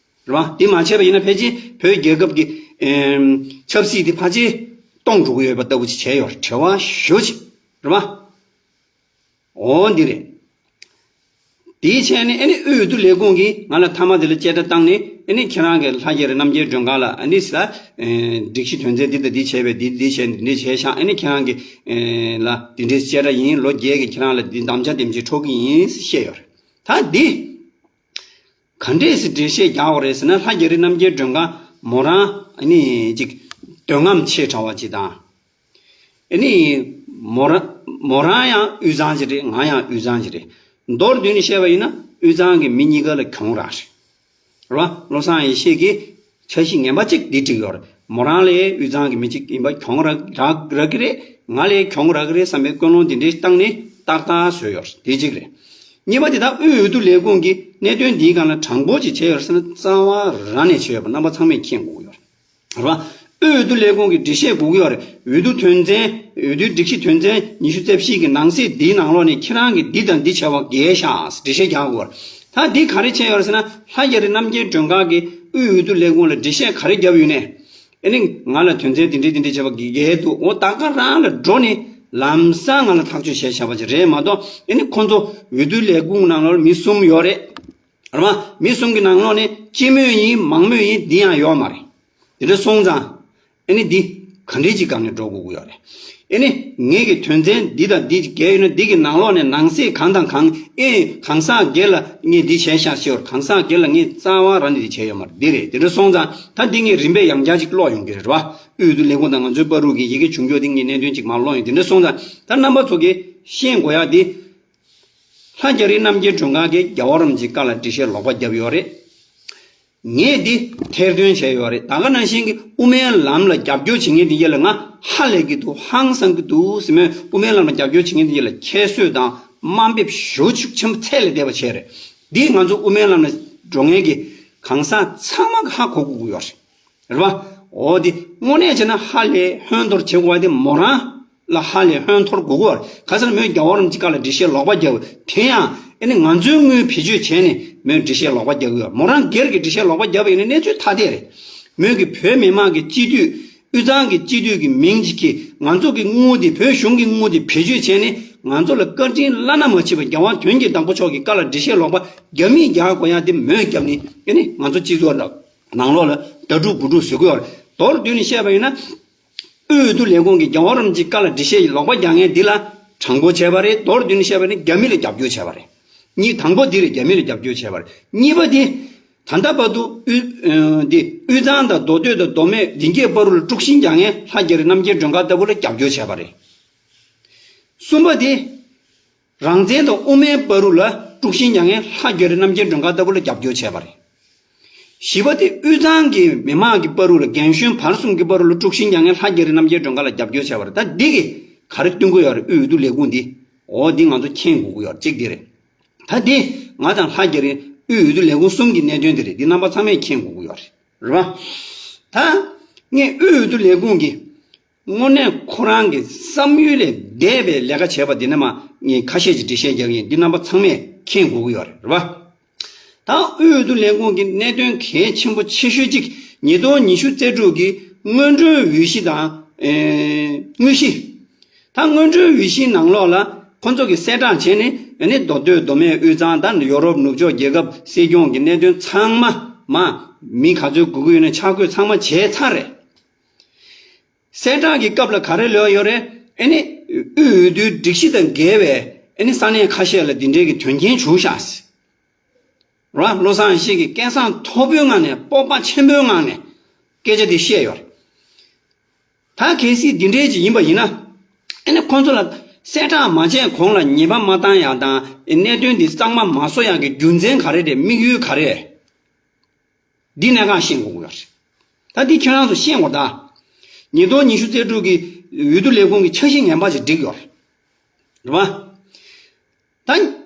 རེད་བ། དེ་མ་བྱས་པ་ཡིན་ན་ཕལ་ཆེར་བོད་རྒྱལ་ཁབ་ཀྱི་ཨེམ། ཆབ་སྲིད་དེ་ཕལ་ཆེར་སྟོངས་འགྲོ་གི་ཡོད་པ་ལྟ་བུ་ཅིག་བྱས་ཡོད་རེད། བྲེལ་བ་ཞེ་པོ་ཅིག་རེད་བ། འོ་འདི་རེད། དེའི་ཆེད་ནས་ཨ་ནི་དབུས་འོས་བསྡུ་ལས་ཁུངས་ཀྱིས་ང་ལ་མཐའ་མ་དེ་ལ་བཅད་ཁྲ་བཏང་ནས། ཨ་ནི་ཁྱེད་རང་གི་ལྷ་རྒྱ་རི་རྣམ་རྒྱལ་མགྲོན་ཁང་ལ་ཨ་ནི་ལ་སྒྲིག་གཞི་དོན་ཚན་འདི་དང་འདི་བྱས་པས་འདི་འདི་བྱས་འདི་འདི་བྱས་ཤག་ཨ་ནི་ཁྱེད་རང་གི་ལ་འདི་འདྲའི་བཅད་ཁྲ་ཡིན། ལོ་བརྒྱད་ཀྱི་ཁྱེད་རང་ལ་འདི་དམ་བཅའ་དེ་འདྲ་ཅིག་འཕྲོག་གི་ཡིན་ཟེར་བཤད་ཡོད་རེད། ད་འདི་ག་འདྲས་སེ་འགྲེལ་བཤད་རྒྱག་དགོས་རེད་ཟེར་ན། ལྷ་རྒྱ་རི་རྣམ་རྒྱལ་མགྲོན་ཁང་མོ་རང་ཨ་ནི་ཅིག་འདོད་རྔམ་ཆེ་དྲགས་པ་ཅིག་དང་། ཨ་ནི་མོ་རང་མོ་རང་ཡང་དབུས་གཙང་ཅིག་རེད། ང་ཡང་དབུས་གཙང་ཅིག་རེད། མདོར་བསྡུས་ནས་བཤད་པ་ཡིན་ན་དབུས་གཙང་གི་མི་གཉིས་ཀ་ལ་གྱོང་རག་རེད། རེད་བ། བློ་བཟང་ཡེ་ཤེས་ཀྱིས་འཆར་གཞི་ངན་པ་གཅིག་འདི་བསྒྲིགས་ཡོད་རེད། མོ་རང་ལ་དབུས་གཙང་གི་མི་གཅིག་ཡིན་པ་གྱོང་རག་རག་རག་གི་རེད། ང་ལ་གྱོང་རག་གི་རེད་བསམ་པའི་ཀུན་སློང་འདི་འདྲའི་བཏང་ནས་ཏག་ཏག་བཟོས་ཡོད་རེད། དེ་གཅིག་རེད། གཉིས་པ་དེ་དག་དབུས་འོས་བསྡུ་ལས་ཁུངས་ཀྱིས་གནད་དོན་འདིའི་སྒང་ལ་དྲང་པོ་ཅིག་བྱས་ཡོད་རེད་ཟེར་ན། རྩ་བ་རང་ནས་བྱས་ཡོད་པ་རྣམ་པ་ཚང་མས་མཁྱེན་དགོས་ཀྱི་ཡོད་རེད། རེད་བ། དབུས་འོས་བསྡུ་ལས་ཁུངས་ཀྱིས་འགྲེལ་བཤད་དགོས་ཀྱི་ཡོད་རེད། འོས་བསྡུ་དོན་ཚན། འོས་བསྡུའི་སྒྲིག་གཞི་དོན་ཚན་ཉི་ཤུ་རྩ་བཞི་གི་ནང་གསེས་འདིའི་ནང་ལོགས་ནས་ཁྱེད་རང་གིས་འདི་དང་འདི་བྱས་པ་འགལ་ཤག་འགྲེལ་བཤད་རྒྱག་དགོས་རེད། ད་འདི་ག་རེ་བྱས་ཡོད་རེད་ཟེར་ན། ལྷ་རྒྱ་རི་རྣམ་རྒྱལ་མགྲོན་ཁང་གིས་དབུས་འོས་བསྡུ་ལས་ཁུངས་ལ་འགྲེལ་བཤད་ག་རེ་བརྒྱབ་ཡོད་ནས། ཨ་ནི་ང་ལ་དོན་ཚན་འདི་འདྲའི་འདི་འདྲའི་བྱས་པ་འགལ་འདུག་འོ་ད་ག་རང་ལ་འགྲོ་ནས་ལམ་སང་ང་ལ་ཐག་གཅོད་བྱས་བཞག་པ་ཅིག་རེད་མ་གཏོགས། ཨ་ནི་ཁོང་ཚོ་འོས་བསྡུ་ལས་ཁུངས་ནང་ལོགས་མི་གསུམ་ཡོད་རེད། རེད་བ། མི་གསུམ་གྱི་ནང་ལོགས་ནས་སྤྱི་མོས་ཡིན། མང་མོས་ཡིན། འདི་ཡང་ཡོད་མ་རེད། དེ་འདྲ་སོང་ཙང་ཨ་ནི་འདི་ག་འདྲའི་ཅིག་སྒང་ནས་འགྲོ་དགོས་ཀྱི་ཡོད་རེད། ཨ་ནི་ངེད་ཀྱི་དོན་ཚན་འདི་དང་འདི་འགལ་ཡོད་ན། འདི་གི་ནང་ལོགས་ནས་ནང་གསེས་གང་དང་གང་། ཨེ་གང་ཟག་སྒེར་ལ་ངས་འདི་བྱས་ཤག་ཟེར་བ། གང་ཟག་སྒེར་ལ་ངས་རྩ་བ་རང་ནས་འདི་བྱས་ཡོད་མ་རེད། འདི་རེད། དེ་འདྲ་སོང་ཙང་ད་འདི་ངས་རིམ་པས་ཡང་བསྐྱར་ཅིག་ཀློག་ཡོང་གི་རེད། རེད་བ། དབུས་འོས་བསྡུ་ལས་ཁུངས་དང་ང་ཚོའི་བར་དུ་གི་ཡི་གེ་བྱུང་ཕྱོགས་འདི་ངས་གནད་དོན་ཅིག་མར་ཀློག་ཡོང་། དེ་འདྲ་སོང་ཙང་ད་རྣམ་པ་ཚོ་གིས་ཤེས་དགོས་ཡག་འདི། ལྷ་རྒྱ་རི་རྣམ་རྒྱལ་མགྲོན་ཁང་གིས་རྒྱལ་བ་རིན་པོ་ཆེའི་བཀའ་ལ་འགྲེལ་བཤད་ལོག་པ་བརྒྱབ་ཡོད་རེད། ངས་འདི་ཐེར་འདོན་བྱས་ཡོད་རེད། ད་ག་ནང་བཞིན་གྱི་དབུ་མའི་ལམ་ལ་རྒྱབ་སྐྱོར་བྱེད་མཁན་དེ་གྱད་ལ་ང་ཧ་ལས་ཀྱི་འདུག་ཧང་སང་གི་འདུག་ཟེར་མོད། དབུ་མའི་ལམ་ལ་རྒྱབ་སྐྱོར་བྱེད་མཁན་དེ་གྱད་ལ་ཁྱད་གསོད་དང་དམའ་འབེབས་ཞེ་པོ་ཅིག་ཆེན་པོ་ཚད་ལས་འདས་པ་བྱས་རེད། འདི་ང་ཚོ་དབུ་མའི་ལམ་ལ་འགྲོ་མཁན་གྱི་གང་ཟག་ཚང་མ་གིས་ཧ་གོ་དགོས་ཀྱི་ཡོད་རེད། རེད་བ། འོ་དེ་དངོས་གནས་བྱས་ན་ཧ་ལས་ཧོན་ཐོར་བྱེད་དགོས་པ་དེ་མོ་རང་ལ་ཧ་ལས་ཧོན་ཐོར་དགོས་ཀྱི་ཡོད་རེད། ག་ཟེར་ན་མོས་རྒྱལ་བ་རིན་པོ་ཆེའི་བཀའ་ལ་འགྲེལ་བཤད་ལོག་པ་བརྒྱབ། དེ་ཡང་ཨ་ནི་ང་ཚོའི་དངུལ་བེད་སྤྱོད་བྱས་ནས་མོས་འགྲེལ་བཤད་ལོག་པ་རྒྱག་གི་ཡོད། མོ་རང་སྒེར་གྱི་འགྲེལ་བཤད་ལོག་པ་བརྒྱབ་པ་ཡིན་ན་གནས་ཚུལ་ཐ་དད་རེད། མོས་ཀྱི་བོད་མི་མང་གི་སྤྱི་འཐུས། དབུས་གཙང་གི་སྤྱི་འཐུས་ཀྱི་མིང་ཅིག་གིས་ང་ཚོ་གི་དངུལ་དེ། བོད་གཞུང་གི་དངུལ་དེ་བེད་སྤྱོད་བྱས་ནས་ང་ཚོ་ལ་བཀའ་དྲིན་བླ་ན་མ་མཆིས་པ་རྒྱལ་བ་དོན་གྱི་བདག་པོ་མཆོག་གི་བཀའ་ལ་འགྲེལ་བཤད་ལོག་པ་རྒྱབ་མི་རྒྱག་དགོས་ཡག་དེ་མོས་བརྒྱབ་ནས། ཨ་ནི་ང་ཚོ་སྤྱི་ཚོགས་ནང་ལོགས་ལ་ད་སྒྲུག་བུ་སྒྲུག་བཟོ་གི་ཡོད་རེད། མདོར་བསྡུས་ནས་བཤད་པ་ཡིན་ན། དབུས་འོས་བསྡུ་ལས་ཁུངས་ཀྱིས་རྒྱལ་བ་རིན་པོ་ཆེའི་བཀའ་ལ་འགྲེལ་བཤད་ལོག་པ་རྒྱག་མཁན་འདི་ལ་དྲང་པོ་བྱས་པ་རེད། མདོར་བསྡུས་ནས་བཤད་པ་ཡིན་ན་རྒྱ་མི་ལ་རྒྱབ་སྐྱོར་བྱས་པ་རེད། གཉིས། དང་པོ་འདི་རེད། རྒྱ་མི་ལ་རྒྱབ་སྐྱོར་བྱས་པ་རེད། གཉིས་པ་འདི། ད་ལྟ་བར་དུ་དབུས་ཨ་འདི་དབུས་གཙང་དང་མདོ་སྟོད་དང་མདོ་སྨད་དེ་གྱད་བར་དུ་ལ་དཀྲུག་ཤིང་རྒྱག་མཁན་ལྷ་རྒྱ་རི་རྣམ་རྒྱལ་མགྲོན་ཁང་ལྟ་བུ་ལ་རྒྱབ་སྐྱོར་བྱས་པ་རེད། གསུམ་པ་འདི། རང་བཙན་དང་དབུ་མའི་བར་དུ་ལ་དཀྲུག་ཤིང་རྒྱག་མཁན་ལྷ་རྒྱ་རི་རྣམ་རྒྱལ་མགྲོན་ཁང་ལྟ་བུ་ལ་རྒྱབ་སྐྱོར་བྱས་པ་རེད། བཞི་པ་དེ་དབུས་གཙང་གི་མི་མང་གི་བར་དུ་ལ། རྒན་གཞོན་བར་གསུམ་གྱི་བར་དུ་ལ་དཀྲུག་ཤིང་རྒྱག་མཁན་ལྷ་རྒྱ་རི་རྣམ་རྒྱལ་མགྲོན་ཁང་ལ་རྒྱབ་སྐྱོར་བྱས་པ་རེད། ད་འདི་གིས་ག་རེ་སྟོན་གྱི་ཡོད་རེད། དབུས་འོས་བསྡུ་ལས་ཁུངས་འདི། འོ་འདི་ང་ཚོ་མཁྱེན་དགོས་ཀྱི་ཡོད་རེད། གཅིག་འདི་རེད། ད་འདི་ང་དང་ལྷ་རྒྱ་རི་དབུས་འོས་བསྡུ་ལས་ཁུངས་གསུམ་གྱི་གནད་དོན་འདི་རེད། འདི་རྣམ་པ་ཚང་མས་མཁྱེན་དགོས་ཀྱི་ཡོད་རེད། རེད་པ། ད་ངས་དབུས་འོས་བསྡུ་ལས་ཁུངས་ཀྱི་དངོས་གནས་ཁོ་རང་གི་བསམ་ཡུལ་ལས་འདས་པའི་ལས་ཀ་བྱས་པ་འདི་ནས་མར་ངས་ཁ་ཤས་ཅིག་འགྲེལ་བཤད་རྒྱག་གི་ཡིན། འདི་རྣམ་པ་ཚང་མས་མཁྱེན་དགོས་ཀྱི་ཡོད་རེད། རེད་པ། ད་དབུས་འོས་བསྡུ་ལས་ཁུངས་ཀྱི་གནད་དོན་གལ་ཆེན་པོ་ཆེ་ཤོས་གཅིག་ཉིས་སྟོང་ཉི་ཤུ་རྩ་དྲུག་གི་སྔོན་འགྲོའི་འོས་གཞི་དང་། ཨེ། དངོས་གཞི། ད་སྔོན་འགྲོའི་འོས་གཞིའི་ནང་ལོགས་ལ་ཁོ་ཚོ་གིས་གསལ་བསྒྲགས་བྱས་ནས། ཨ་ནི་མདོ་སྟོད་མདོ་སྨད་དབུས་གཙང་དང་ཡོ་རོབ་ནུབ་ཕྱོགས་རྒྱལ་ཁབ་སྲིད་སྐྱོང་གི་གནད་དོན་ཚང་མ་མར་མི་ག་ཚོད་དགོས་ཀྱི་ཡོད་ན་ཆ་བགོས་ཚང་མ་བྱས་ཚར་རེད། གསལ་བསྒྲགས་ཀྱི་སྐབས་ལ་ག་རེ་ལབ་ཡོད་རེད། ཨ་ནི་དབུས་འོས་བསྡུའི་སྒྲིག་གཞི་དང་འགལ་བའི་ཨ་ནི་ས་གནས་ཁ་ཤས་ལ་འདི་འདྲའི་གི་དོན་རྐྱེན་བྱུང་ཤག་ཟེར། རེད་པ། བློ་བཟང་ཡེ་ཤེས་ཀྱིས་སྐད་གསང་མཐོ་པོའི་ངང་ནས། སྤོབས་པ་ཆེན་པོའི་ངང་ནས་སྐད་ཆ་འདི་བཤད་ཡོད་རེད། ད་གལ་སྲིད་འདི་འདྲའི་ཅིག་ཡིན་པ་ཡིན་ན། ཨ་ནི་ཁོང་ཚོ་ལ་གསལ་བསྒྲགས་མ་བྱས་གོང་ལ་ཉེས་པ་མ་བཏང་ཡག་དང་། གནད་དོན་འདི་གཙང་མ་མ་བཟོ་ཡག་གི་རྒྱུ་མཚན་ག་རེ་རེད། དམིགས་ཡུལ་ག་རེ་རེད། འདི་གནད་འགག་ཤེས་དགོས་ཀྱི་ཡོད་རེད། ད་འདི་ཁྱེད་རང་ཚོ་ཤེས་དགོས། ད་ཉིས་སྟོང་ཉི་ཤུ་རྩ་དྲུག་གི་འོས་བསྡུ་ལས་ཁུངས་ཀྱི་འཆར་གཞི་ངན་པ་ཅིག་བསྒྲིགས་ཡོད་རེད། རེད་པ། ད་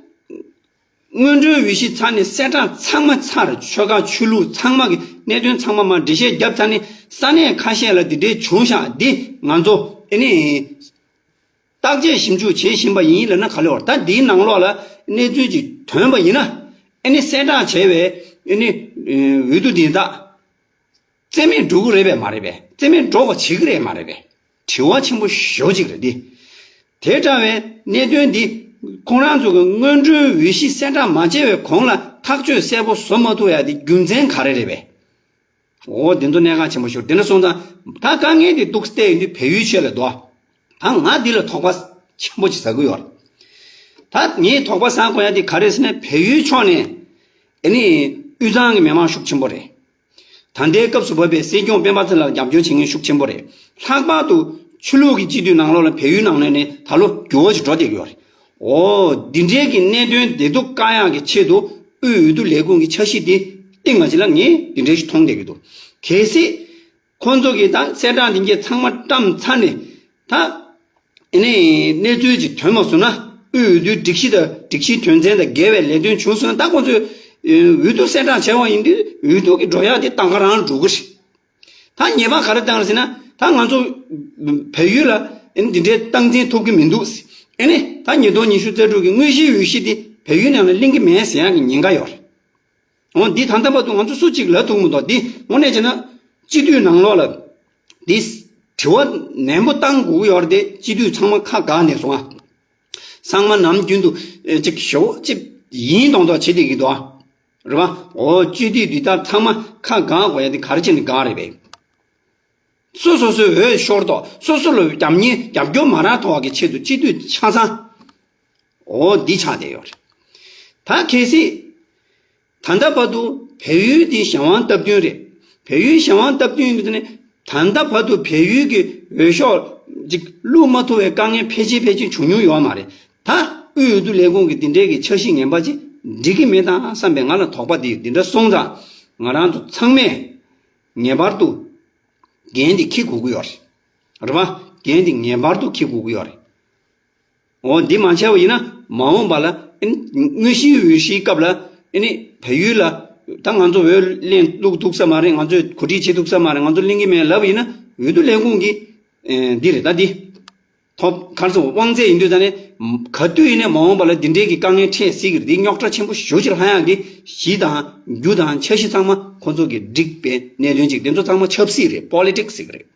སྔོན་འགྲོའི་འོས་གཞི་ཚར་ནས་གསལ་བསྒྲགས་ཚང་མ་ཚར། ཆོལ་ཁ་ཆོས་ལུགས་ཚང་མ་གི་གནད་དོན་ཚང་མ་མར་འགྲེལ་བཤད་བརྒྱབ་ཚར་ནས། ས་གནས་ཁ་ཤས་ལ་འདི་འདྲའི་བྱུང་ཤག་འདི་ང་ཚོ་ཨ་ནི་བརྟག་དཔྱད་ཞིབ་འཇུག་བྱེད་བཞིན་པ་ཡིན་ལབ་ན་ག་ལེ་བར། ད་འདིའི་ནང་ལོགས་ལ་གནས་ཚུལ་ཅིག་ཐོན་པ་ཡིན་ན། ཨ་ནི་གསལ་བསྒྲགས་བྱས་པའི་ཨ་ནི་འོས་བསྡུ་འདི་དག་རྩིས་མེད་འགྲོ་གི་རེད་པས་མ་རེད་པས། རྩིས་མེད་འགྲོ་བ་བྱེད་ཀྱི་རེད་མ་རེད་པས། དྲི་བ་ཆེན་པོ་ཞེ་པོ་ཅིག་རེད་འདི། དེ་འདྲ་བའི་གནད་དོན་འདི་ ཁོང་རང་ཚོ་གི་སྔོན་འགྲོའི་འོས་གཞི་གསལ་བསྒྲགས་མ་བྱས་པའི་གོང་ལ་ཐག་གཅོད་གསལ་པོ་བཟོ་མ་ཐུབ་ཡ་དེ་རྒྱུ་མཚན་ག་རེ་རེད་པས། འོ་དེ་ཚོ་གནད་འགག་ཆེན་པོ་ཞིག་རེད། དེ་འདྲ་སོང་ཙང་ད་དཀའ་ངལ་དེ་འདུག་བལྟས་ཡོང་དུས་བལ་ཡུལ་ཆེད་ལ་འདུག་ད་ང་འདི་ལ་དོགས་པ་ཆེན་པོ་ཅིག་ཟ་གི་ཡོད་རེད། ད་ངས་དོགས་པ་ཟ་དགོས་ཡ་དེ་ག་རེ་ཟེར་ན། བལ་ཡུལ་ཕྱོགས་ནས་ཨ་ནི་དབུས་གཙང་གི་མི་མང་ཤུགས་ཆེན་པོ་རེད། ད་ལྟའི་སྐབས་སུ་བབས་པའི་སྲིད་སྐྱོང་སྤེན་པ་ཚེ་ལགས་རྒྱབ་སྐྱོར་བྱེད་མཁན་ཤུགས་ཆེན་པོ་རེད། ལྷག་པར་དུ་ཆོས་ལུགས་ཀྱི་སྤྱི་འཐུས་ནང་ལོགས་ལ་བལ་ཡུལ་ནང་ལོགས་ནས་ད་ལོ་འགྱུར་བ་ཞིག་འགྲོ་བསྡད་ཀྱི་ཡོད་རེད། འོ་འདི་འདྲའི་གི་གནད་དོན་བདེ་སྡུག་བཀག་ཡག་གི་ཆེད་དུ་དབུས་འོས་བསྡུ་ལས་ཁུངས་ཀྱི་འཆར་གཞི་འདི་སྟེང་མ་ཅིག་ལ་ངས་འདི་འདྲའི་ཞིག་མཐོང་བསྡད་ཀྱི་འདུག་གལ་སྲིད་ཁོང་ཚོ་གིས་ད་གསལ་བསྒྲགས་འདི་འདྲའི་ཚང་མ་བཀྲམ་ཚར་ནས་ད། ཨ་ནི་གནས་ཚུལ་ཅིག་ཐོན་མ་སོང་ན། དབུས་འོས་བསྡུའི་སྒྲིག་གཞི་དང་སྒྲིག་གཞིའི་དོན་ཚན་དང་འགལ་བའི་ལས་དོན་བྱུང་སོང་ན། ད་ཁོང་ཚོས་འོས་བསྡུ་གསལ་བསྒྲགས་བྱས་པ་ཡིན་དུས་འོས་བསྡུ་གི་འགྲོ་ཡག་དེ་ལྟ་ག་རང་འགྲོ་གི་རེད། ད་ཉེས་པ་ག་རེ་བཏང་རེད་ཟེར་ན། ད་ང་ཚོ་བལ་ཡུལ་ལ་ཨ་ནི་འདི་འདྲའི་སྟངས་འཛིན་ཐུབ་ཀྱི་མི་འདུག་ཨ་ནི་ད་ཉིས་སྟོང་ཉི་ཤུ་རྩ་དྲུག་གི་དངོས་གཞིའི་འོས་གཞི་དེ་བལ་ཡུལ་ནང་ལ་གླེང་གི་མེད་ཟེར་ཡག་གི་ཉེན་ཁ་ཡོད་རེད། འོ་འདི་ད་ལྟ་བར་དུ་ང་ཚོ་སུ་གཅིག་ལབ་ཐུབ་མི་འདུག་འདི་དངོས་གནས་བྱས་ན་སྤྱི་འཐུས་ནང་ལོགས་ལ་འདི་དྲི་བ་ནན་པོ་བཏང་དགོས་ཀྱི་ཡོད་རེད་དེ། སྤྱི་འཐུས་ཚང་མ་ཁ་བསྒགས་ནས་སོང་ང་། ཚང་མ་ནམ་རྒྱུན་དུ་ཨེ་ཅིག་ཞོག་ཅིག་ཡིན་མདོག་མདོག་བྱེད་བསྡད་ཀྱི་འདུག་ཨ། རེད་པ། འོ་སྤྱི་འཐུས་འདི་ལྟར་ཚང་མ་ཁ་བསྒག་དགོས་ཡ་དེ་ག་རེ་བྱས་ནས་བསྒག་རེད་པས། སོ་སོ་སོའི་འོས་ཤོར་ཐོག་སོ་སོ་ལ་རྒྱབ་གཉེར་རྒྱབ་སྐྱོར་མ་རག་ཐོག་གི་ཆེད་དུ་སྤྱི་འཐུས་ཆ་ཚང་། འོ་འདི་ཆགས་བསྡད་ཡོད་རེད། ད་གལ་སྲིད་ད་ལྟ་བར་དུ་བལ་ཡུལ་འདི་གཞན་དབང་སྟབས་བསྟུན་རེད། བལ་ཡུལ་གཞན་དབང་སྟབས་བསྟུན་ཡིན་དུས་ནས་ད་ལྟ་བར་དུ་བལ་ཡུལ་གྱི་འོས་ཤོག་ཅིག་བླུག་མ་ཐུབ་པའི་དཀའ་ངལ་ཕལ་ཆེར་ཕལ་ཆེར་བྱུང་མྱོང་ཡོད་མ་རེད། ད་དབུས་འོས་བསྡུ་ལས་ཁུངས་ཀྱི་འདི་འདྲའི་གི་འཆར་གཞི་ངན་པ་ཅིག་འགྲིག་གི་མེད་དམ་བསམ་པའི་ང་ལ་དོགས་པ་འདི་ཡོད། འདི་འདྲ་སོང་ཙང་ང་རང་ཚོ་ཚང་མས་ངེས་པར་དུ་འགན་འདི་འཁྱེར་དགོས་ཀྱི་ཡོད་རེད། རེད་པ། འགན་འདི་ངེས་པར་དུ་འཁྱེར་དགོས་ཀྱི་ཡོད་རེད། འོ་འདི་མ་བྱས་པ་ཡིན་ན་མ་འོངས་པ་ལ་ཨ་ནི་དངོས་གཞིའི་འོས་གཞིའི་སྐབས་ལ་ཨ་ནི་བལ་ཡུལ་ལ་ད་ང་ཚོ་འོས་ལེན་བླུག་ཐུབ་ས་མ་རེད། ང་ཚོས་གོ་སྒྲིག་བྱེད་ཐུབ་ས་མ་རེད། ང་ཚོ་ལེན་གྱི་མེད་ལབ་པ་ཡིན་ན་འོས་བསྡུ་ལས་ཁུངས་ཀྱི་ཨེ་འདི་རེད། ད་འདི་ཐོབ་གར་སོང་དབང་ཚད་ཡིན་དུས་ད་ནི་ག་དུས་ཡིན་ནའི་མ་འོངས་པ་ལ་འདི་འདྲའི་གི་དཀའ་ངལ་འཕྲད་སྲིད་ཀྱི་རེད། འདི་རྙོག་དྲ་ཆེན་པོ་ཞེ་པོ་ཅིག་ལྷག་ཡག་གི་གཞི་དང་རྒྱུ་དང་འཆར་གཞི་ཚང་མ་ཁོ་ཚོ་གི་སྒྲིག་པའི་གནད་དོན་ཅིག་དེ་ཚོ་ཚང་མ་ཆབ་སྲིད་རེད། པོ་ལི་ཊིག་སི་ཟེར་གི་རེད།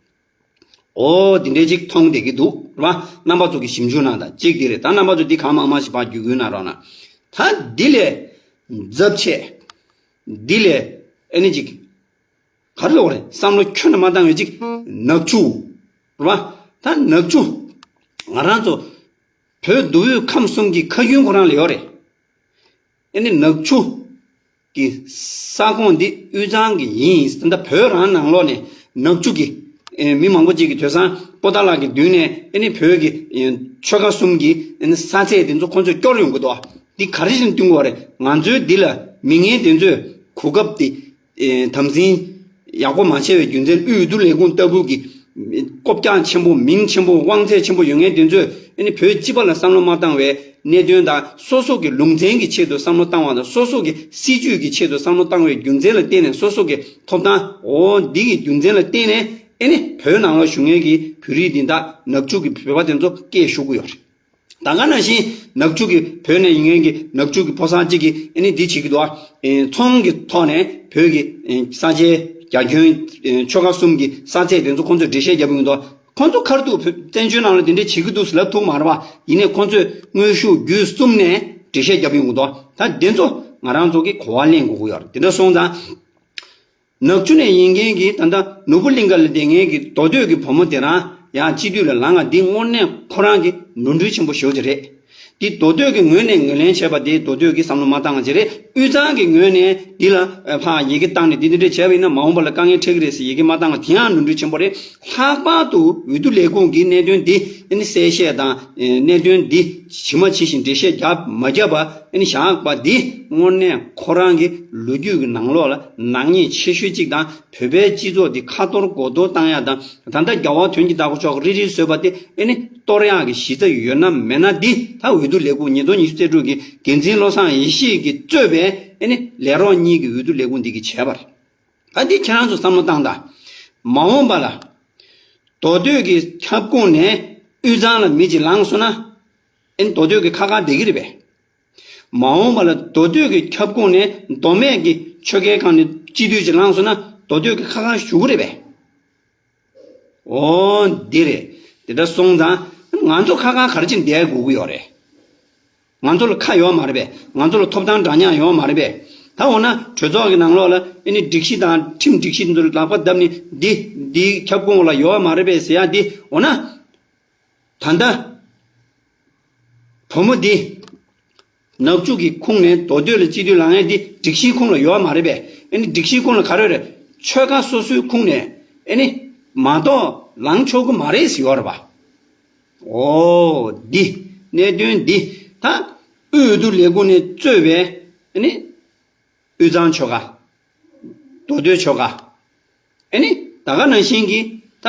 འོ་འདི་འདྲའི་ཅིག་མཐོང་བསྡད་ཀྱི་འདུག་ར། རྣམ་པ་ཚོ་གིས་ཞིབ་འཇུག་གནང་དང་། གཅིག་འདི་རེད། ད་རྣམ་པ་ཚོ་འདི་གང་མང་མང་ཞིག་ཕར་བརྒྱུད་སྐུལ་གནང་རོགས་གནང་། ད་འདི་ལས་འཛབ་ཆེ། འདི་ལས་ཨེ་ནི་ཅིག་ག་རེ་ལབ་དགོས་རེད། བསམ་བློ་ཁྱོན་ནས་མ་བཏང་བའི་ཅིག་ནག་ཆུ་ར། ད་ནག་ཆུ་ང་རང་ཚོ་བོད་མདོ་དབུས་ཁམས་གསུམ་གྱི་ཁ་རྒྱུན་ཁོ་རང་ལ་ཡོད་རེད། ཨེ་ནི་ནག་ཆུ་གི་ས་ཁོངས་འདི་དབུས་གཙང་གི་ཡིན། ད་ལྟ་བོད་རང་ནང་ལོགས་ནས་ནག་ཆུ་གི་ཨེ་མི་མང་པོ་ཅིག་གིས་དེང་སང་པོ་ཏཱ་ལ་གི་མདུན་ནས་ཨེ་ནི་བོད་ཀྱི་ཨེ་ཆོལ་ཁ་གསུམ་གྱི་ཨེ་ནི་ས་ཚད་དེ་ཚོ་ཁོང་ཚོས་སྐྱོར་ཡོང་གི་འདུག་འདི་ག་རེ་བཞིན་བསྟུན་དགོས་རེད། ང་ཚོའི་འདི་ལ་མི་ངན་དེ་ཚོས་གོ་སྐབས་དེ་ཨེ་དམ་འཛིན་ཡག་པོ་མ་བྱས་པའི་རྒྱུ་མཚན། དབུས་འོས་བསྡུ་ལས་ཁུངས་ལྟ་བུ་གི་ལྐོག་རྒྱ་ཆེན་པོ་མིང་ཆེན་པོ་དབང་ཚད་ཆེན་པོ་ཡོད་མཁན་དེ་ཚོས་ཨ་ནི་བོད་སྤྱི་པ་ལ་བསམ་བློ་མ་བཏང་བའི་གནད་དོན་དང་། སོ་སོ་གི་ལུང་ཚན་གྱི་ཆེད་དུ་བསམ་བློ་བཏང་བ་དང་། སོ་སོ་གི་སྲིད་ཇུས་ཀྱི་ཆེད་དུ་བསམ་བློ་བཏང་བའི་རྒྱུ་མཚན་ལ་བརྟེན་ནས། སོ་སོ་གི་ཐོབ་ཐང་འོ་འདི་གི་རྒྱུ་མཚན་ལ་བརྟེན་ནས་ཨ་ནི་བོད་ནང་ལ་བཞུགས་མཁན་གྱི་བོད་རིགས་འདི་དག་ནག་ཆུ་གི་བོད་པ་དེ་ཚོ་སྐད་ཤོར་གི་ཡོད་རེད། ད་ག་ནང་བཞིན་ནག་ཆུ་གི་བོད་ནས་ཡིན་མཁན་གྱི་ནག་ཆུ་གི་ཕོ་གསར་གཅིག་གིས་ཨ་ནི་འདི་བྱེད་ཀྱི་འདུག་ཨ། ཚོང་གི་ཐོག་ནས་བོད་ཀྱི་ས་ཆའི་རྒྱ་ཁྱོན་ཆོལ་ཁ་གསུམ་གྱི་ས་ཚད་དེ་ཚོ་ཁོང་ཚོས་འགྲེལ་བཤད་བརྒྱབ་ཡོང་གི་འདུག་ཁོང་ཚོ་ཁ་ཐུག་བཙན་བྱོལ་ནང་ལ་དེ་འདྲས་བྱེད་ཀྱི་འདུག་ཟེར་ལབ་ཐུབ་མ་རེད་པ། ཡིན་ནའི་ཁོང་ཚོས་དངོས་ཤུགས་བརྒྱུད་གསུམ་ནས་འགྲེལ་བཤད་བརྒྱབ་ཡོང་གི་འདུག་ད་དེ་ཚོ་ང་རང་ཚོ་གིས་གོ་བ་ལེན་དགོས་ཀྱི་ཡོད་རེད། དེ་འདྲ་སོང་ཙང་། ནག་ཆུ་ནས་ཡིན་མཁན་གྱི་ད་ལྟ་ནོར་བུ་གླིང་ག་ལ་བསྡད་མཁན་གྱི་མདོ་སྟོད་ཀྱི་བུ་མོ་དེ་རང་ཡང་སྤྱི་འཐུས་ལ་ལངས་ང་། འདི་དངོས་གནས་ཁོ་རང་གི་ནོར་འཁྲུལ་ཆེན་པོ་ཞེ་པོ་ཅིག་རེད། འདི་མདོ་སྟོད་ཀྱི་ངོས་ནས་ངོས་ལེན་བྱས་པ་དེ་མདོ་སྟོད་ཀྱིས་བསམ་བློ་མ་བཏང་བ་ཅིག་རེད། དབུས་གཙང་གི་ངོས་ནས་འདི་ལ་ཕར་ཡི་གེ་བཏང་ནས་འདི་འདི་འདྲ་བྱས་པ་ཡིན་ན་མ་འོངས་པ་ལ་དཀའ་ངལ་འཕྲད་ཀྱི་རེད་ཟེར་ཡི་གེ་མ་བཏང་བ་དེ་ཡང་ནོར་འཁྲུལ་ཆེན་པོ་རེད། ལྷག་པར་དུ་འོས་བསྡུ་ལས་ཁུངས་ཀྱིས་གནད་དོན་འདི་ཨ་ནི་གསལ་བཤད་དང་། གནད་དོན་འདི་ཇི་མ་ཇི་བཞིན་འགྲེལ་བཤད་བརྒྱབ་མ་བརྒྱབ་པ་ཨ་ནི་བཞག་པ་འདི་དངོས་གནས་ཁོ་རང་གི་ལོ་རྒྱུས་ཀྱི་ནང་ལོགས་ལ་ནག་ཉེས་ཆེ་ཤོས་གཅིག་དང་། བོད་པའི་སྤྱི་ཚོགས་འདི་ཁ་གཏོར་མགོ་གཏོར་བཏང་ཡ་དང་། ད་ལྟ་རྒྱལ་བ་དོན་གྱི་བདག་པོ་མཆོག་རིལ་རིལ་བཟོས་པ་དེ་ཨ་ནི་གཏོར་ཡག་གི་གཞི་རྩ་ཡོད་ན་མེད་ན་འདི་ད་འོས་བསྡུ་ལས་ཁུངས་ཉིས་སྟོང་ཉི་ཤུ་རྩ་དྲུག་གི་འགན་འཛིན་བློ་བཟང་ཡེ་ཤེས་ཀྱིས་གཙོས་པའི་ཨ་ནི་ལས་རོགས་གཉིས་ཀྱི་འོས་བསྡུ་ལས་ཁུངས་འདི་གིས་བྱས་པ་རེད། ད་འདི་ཁྱེད་རང་ཚོ་བསམ་བློ་བཏང་དང་། མ་འོངས་པ་ལ་མདོ་སྟོད་ཀྱི་ཁྱབ་ཁོངས་ནས་དབུས་གཙང་ལ་མི་གཅིག་ལངས་སོང་ན། ཨ་ནི་མདོ་སྟོད་ཀྱི་ཁ་ཁ་བསྡད་ཀྱི་རེད་པས། མ་འོངས་པ་ལ་མདོ་སྟོད་ཀྱི་ཁྱབ་ཁོངས་ནས་མདོ་སྨད་ཀྱི་ཆོལ་ཁའི་ཁ་ནས་སྤྱི་འཐུས་ཅིག་ལངས་སོང་ན་མདོ་སྟོད་ཀྱི་ཁ་ཁ་བཞུགས་ཀྱི་རེད་པས། འོ་འདི་རེད། དེ་འདྲ་སོང་ཙང་ང་ཚོ་ཁ་ཁ་ག་རེ་བྱས་ནས་བསྡད་དགོས་ཀྱི་ཡོད་རེད། ང་ཚོ་ལ་ཁ་ཡོད་མ་རེད་པས། ང་ཚོ་ལ་ཐོབ་ཐང་འདྲ་མཉམ་ཡོད་མ་རེད་པས། ད་འོ་ན་གྲོས་ཚོགས་ཀྱི་ནང་ལོགས་ལ་ཨེ་ནི་སྒྲིག་གཞི་དང་ཁྲིམས་སྒྲིག་གཞི་ཚོ་ལ་ལག་པ་བརྡབ་ནས་འདི་འདི་ཁྱབ་ཁོངས་ལ་ཡོད་མ་རེད་པས་ཟེར་ཡ་འདི། འོ་ན་ད་ལྟ་བུ་མོ་འདི་ནག་ཆུ་གི་ཁོངས་ནས་མདོ་སྟོད་ལ་སྤྱི་འཐུས་ལངས་ཡ་འདི་སྒྲིག་གཞིའི་ཁོངས་ལ་ཡོད་མ་རེད་པས། ཨེ་ནི་སྒྲིག་གཞིའི་ཁོངས་ལ་ག་རེ་རེད། ཆོལ་ཁ་སོ་སོའི་ཁོངས་ནས་ཨེ་ནི་མ་གཏོགས་ལངས་ཆོག་གི་མ་རེད་ཟེར་ཡོད་རེད་པ། འོ། འདི་གནད་དོན་འདི་ད་དབུས་འོས་བསྡུ་ལས་ཁུངས་ནས་གཙོས་པའི་ཨ་ནི་དབུས་གཙང་ཆོལ་ཁ། མདོ་སྟོད་ཆོལ་ཁ། ཨ་ནི་ད་ག་ནང་བཞིན་གྱི་ད་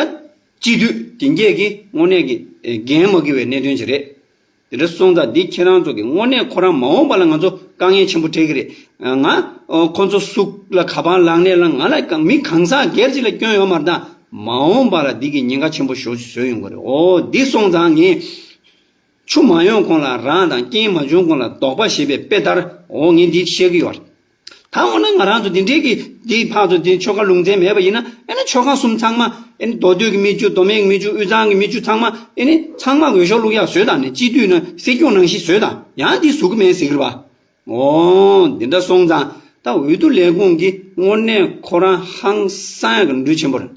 སྤྱི་འཐུས་དེ་འགས་ཀྱི་དངོས་གནས་ཀྱི་འགན་མ་འཁུར་བའི་གནད་དོན་ཅིག་རེད། དེ་འདྲ་སོང་ཙང་འདི་ཁྱེད་རང་ཚོ་གི་དངོས་གནས་ཁོ་རང་མ་འོངས་པ་ལ་ང་ཚོ་དཀའ་ངལ་ཆེན་པོ་འཕྲད་ཀྱི་རེད། ང་ཁོ་ཚོ་སུ་ལ་ག་པར་ལངས་ནས་ལ་ང་ལ་མི་གང་ཟག་སྒེར་གཅིག་ལ་སྐྱོན་ཡོད་མ་རེད། ད་མ་འོངས་པ་ལ་འདི་གི་ཉེན་ཁ་ཆེན་པོ་ཞེ་པོ་ཅིག་བཟོས་ཡོང་གི་རེད། འོ་འདི་སོང་ཙང་ངས། ཆུ་མ་ཡོང་གོང་ལ་རང་དང་རྐྱེན་མ་བྱུང་གོང་ལ་ལྡོག་པ་ཞེས་པའི་དཔེ་ལྟར། འོ་ངས་འདི་བཤད་ཀྱི་ཡོད། ད་འོ་ན་ང་རང་ཚོ་འདི་འདྲའི་གི་འདི་ཕར་ཚུར་འདི་ཆོལ་ཁ་ལུང་ཚན་མེད་པ་ཡིན་ན། ཨེ་ན་ཆོལ་ཁ་གསུམ་ཚང་མ་ཨེ་ན་མདོ་སྟོད་ཀྱི་མི་བཅུ། མདོ་སྨད་ཀྱི་མི་བཅུ། དབུས་གཙང་གི་མི་བཅུ་ཚང་མ་ཨེ་ནི་ཚང་མ་འོས་ཤོག་བླུག་ཡག་བཟོས་དང་ནི། སྤྱི་འཐུས་ནི་སྲིད་སྐྱོང་ནང་བཞིན་བཟོས་དང་། ཡང་འདི་བཟོ་གི་མེད་ཟེར་གི་རེད་པ། འོ་འདི་འདྲ་སོང་ཙང་ད་འོས་བསྡུ་ལས་ཁུངས་ཀྱི་དངོས་གནས་ཁོ་རང་ཧང་སང་ཡག་གི་ནོར་འཁྲུལ་ཆེན་པོ་རེད།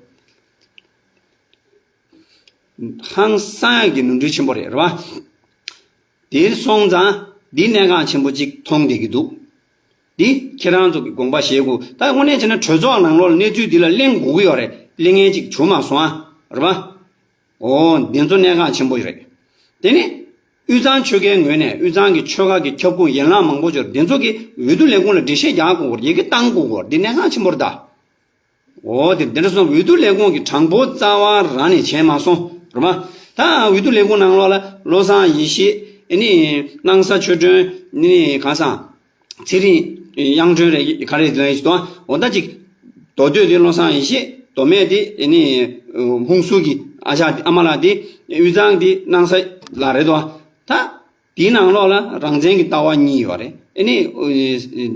ཧང་སང་ཡག་གི་ནོར་འཁྲུལ་ཆེན་པོ་རེད། རེད་པ། དེར་སོང་ཙང་འདི་གནད་འགག་ཆེན་པོ་གཅིག་མཐོང་བསྡད་ཀྱི་འདུག་འདི་ཁྱེད་རང་ཚོ་གི་དགོངས་པ་བཞེས་དགོས། ད་དངོས་གནས་བྱས་ན་གྲོས་ཚོགས་ནང་ལོགས་ལ་གནས་ཚུལ་འདི་ལ་གླེང་དགོས་ཀྱི་ཡོད་རེད། གླེང་མཁན་གཅིག་བྱུང་མ་སོང་ཨ། རེད་པ། འོ་འདི་ཚོ་གནད་འགག་ཆེན་པོ་རེད། དེ་ནི་དབུས་གཙང་ཆོལ་ཁའི་ངོས་ནས་དབུས་གཙང་གི་ཆོལ་ཁ་གི་ཁྱབ་ཁོངས་ཡན་ལག་མང་པོ་ཅིག་འདི་ཚོ་གི་འོས་བསྡུ་ལས་ཁུངས་ལ་འགྲེལ་བཤད་རྒྱག་དགོས་སྐོར། ཡི་གེ་བཏང་དགོས་སྐོར་འདི་གནད་འགག་ཆེན་པོ་རེད་ད། འོ་དེ་འདི་འདྲ་སོང་། འོས་བསྡུ་ལས་ཁུངས་ཀྱི་གྲངས་འབོར་རྩ་བ་རང་ནས་བྱས་མ་སོང་། རེད་པ། ད་འོས་བསྡུ་ལས་ཁུངས་ནང་ལོགས་ལ་བློ་བཟང་ཡེ་ཤེས། ཨེ་ནི་སྣང་ས་ཆོས་སྒྲོན། ཨེ་ནི་གང་ཟག་ཚེ་རིང་དབྱངས་སྒྲོན་རེད། ག་རེ་ལབ་ཡིན་ཞིག་འདུག་འོ་ད་ཅིག་མདོ་སྟོད་དེ་བློ་བཟང་ཡེ་ཤེས། མདོ་སྨད་དེ་ཨེ་ནི་ཧུན་སུར་གྱི་ཨ་ཅག་དེ། ཨ་མ་ལགས་དེ། དབུས་གཙང་དེ་སྣང་ས་ལགས་རེད་དོ། ད། དེའི་ནང་ལོགས་ལ་རང་བཙན་གྱི་ལྟ་བ་གཉིས་ཡོད་རེད། ཨེ་ནི།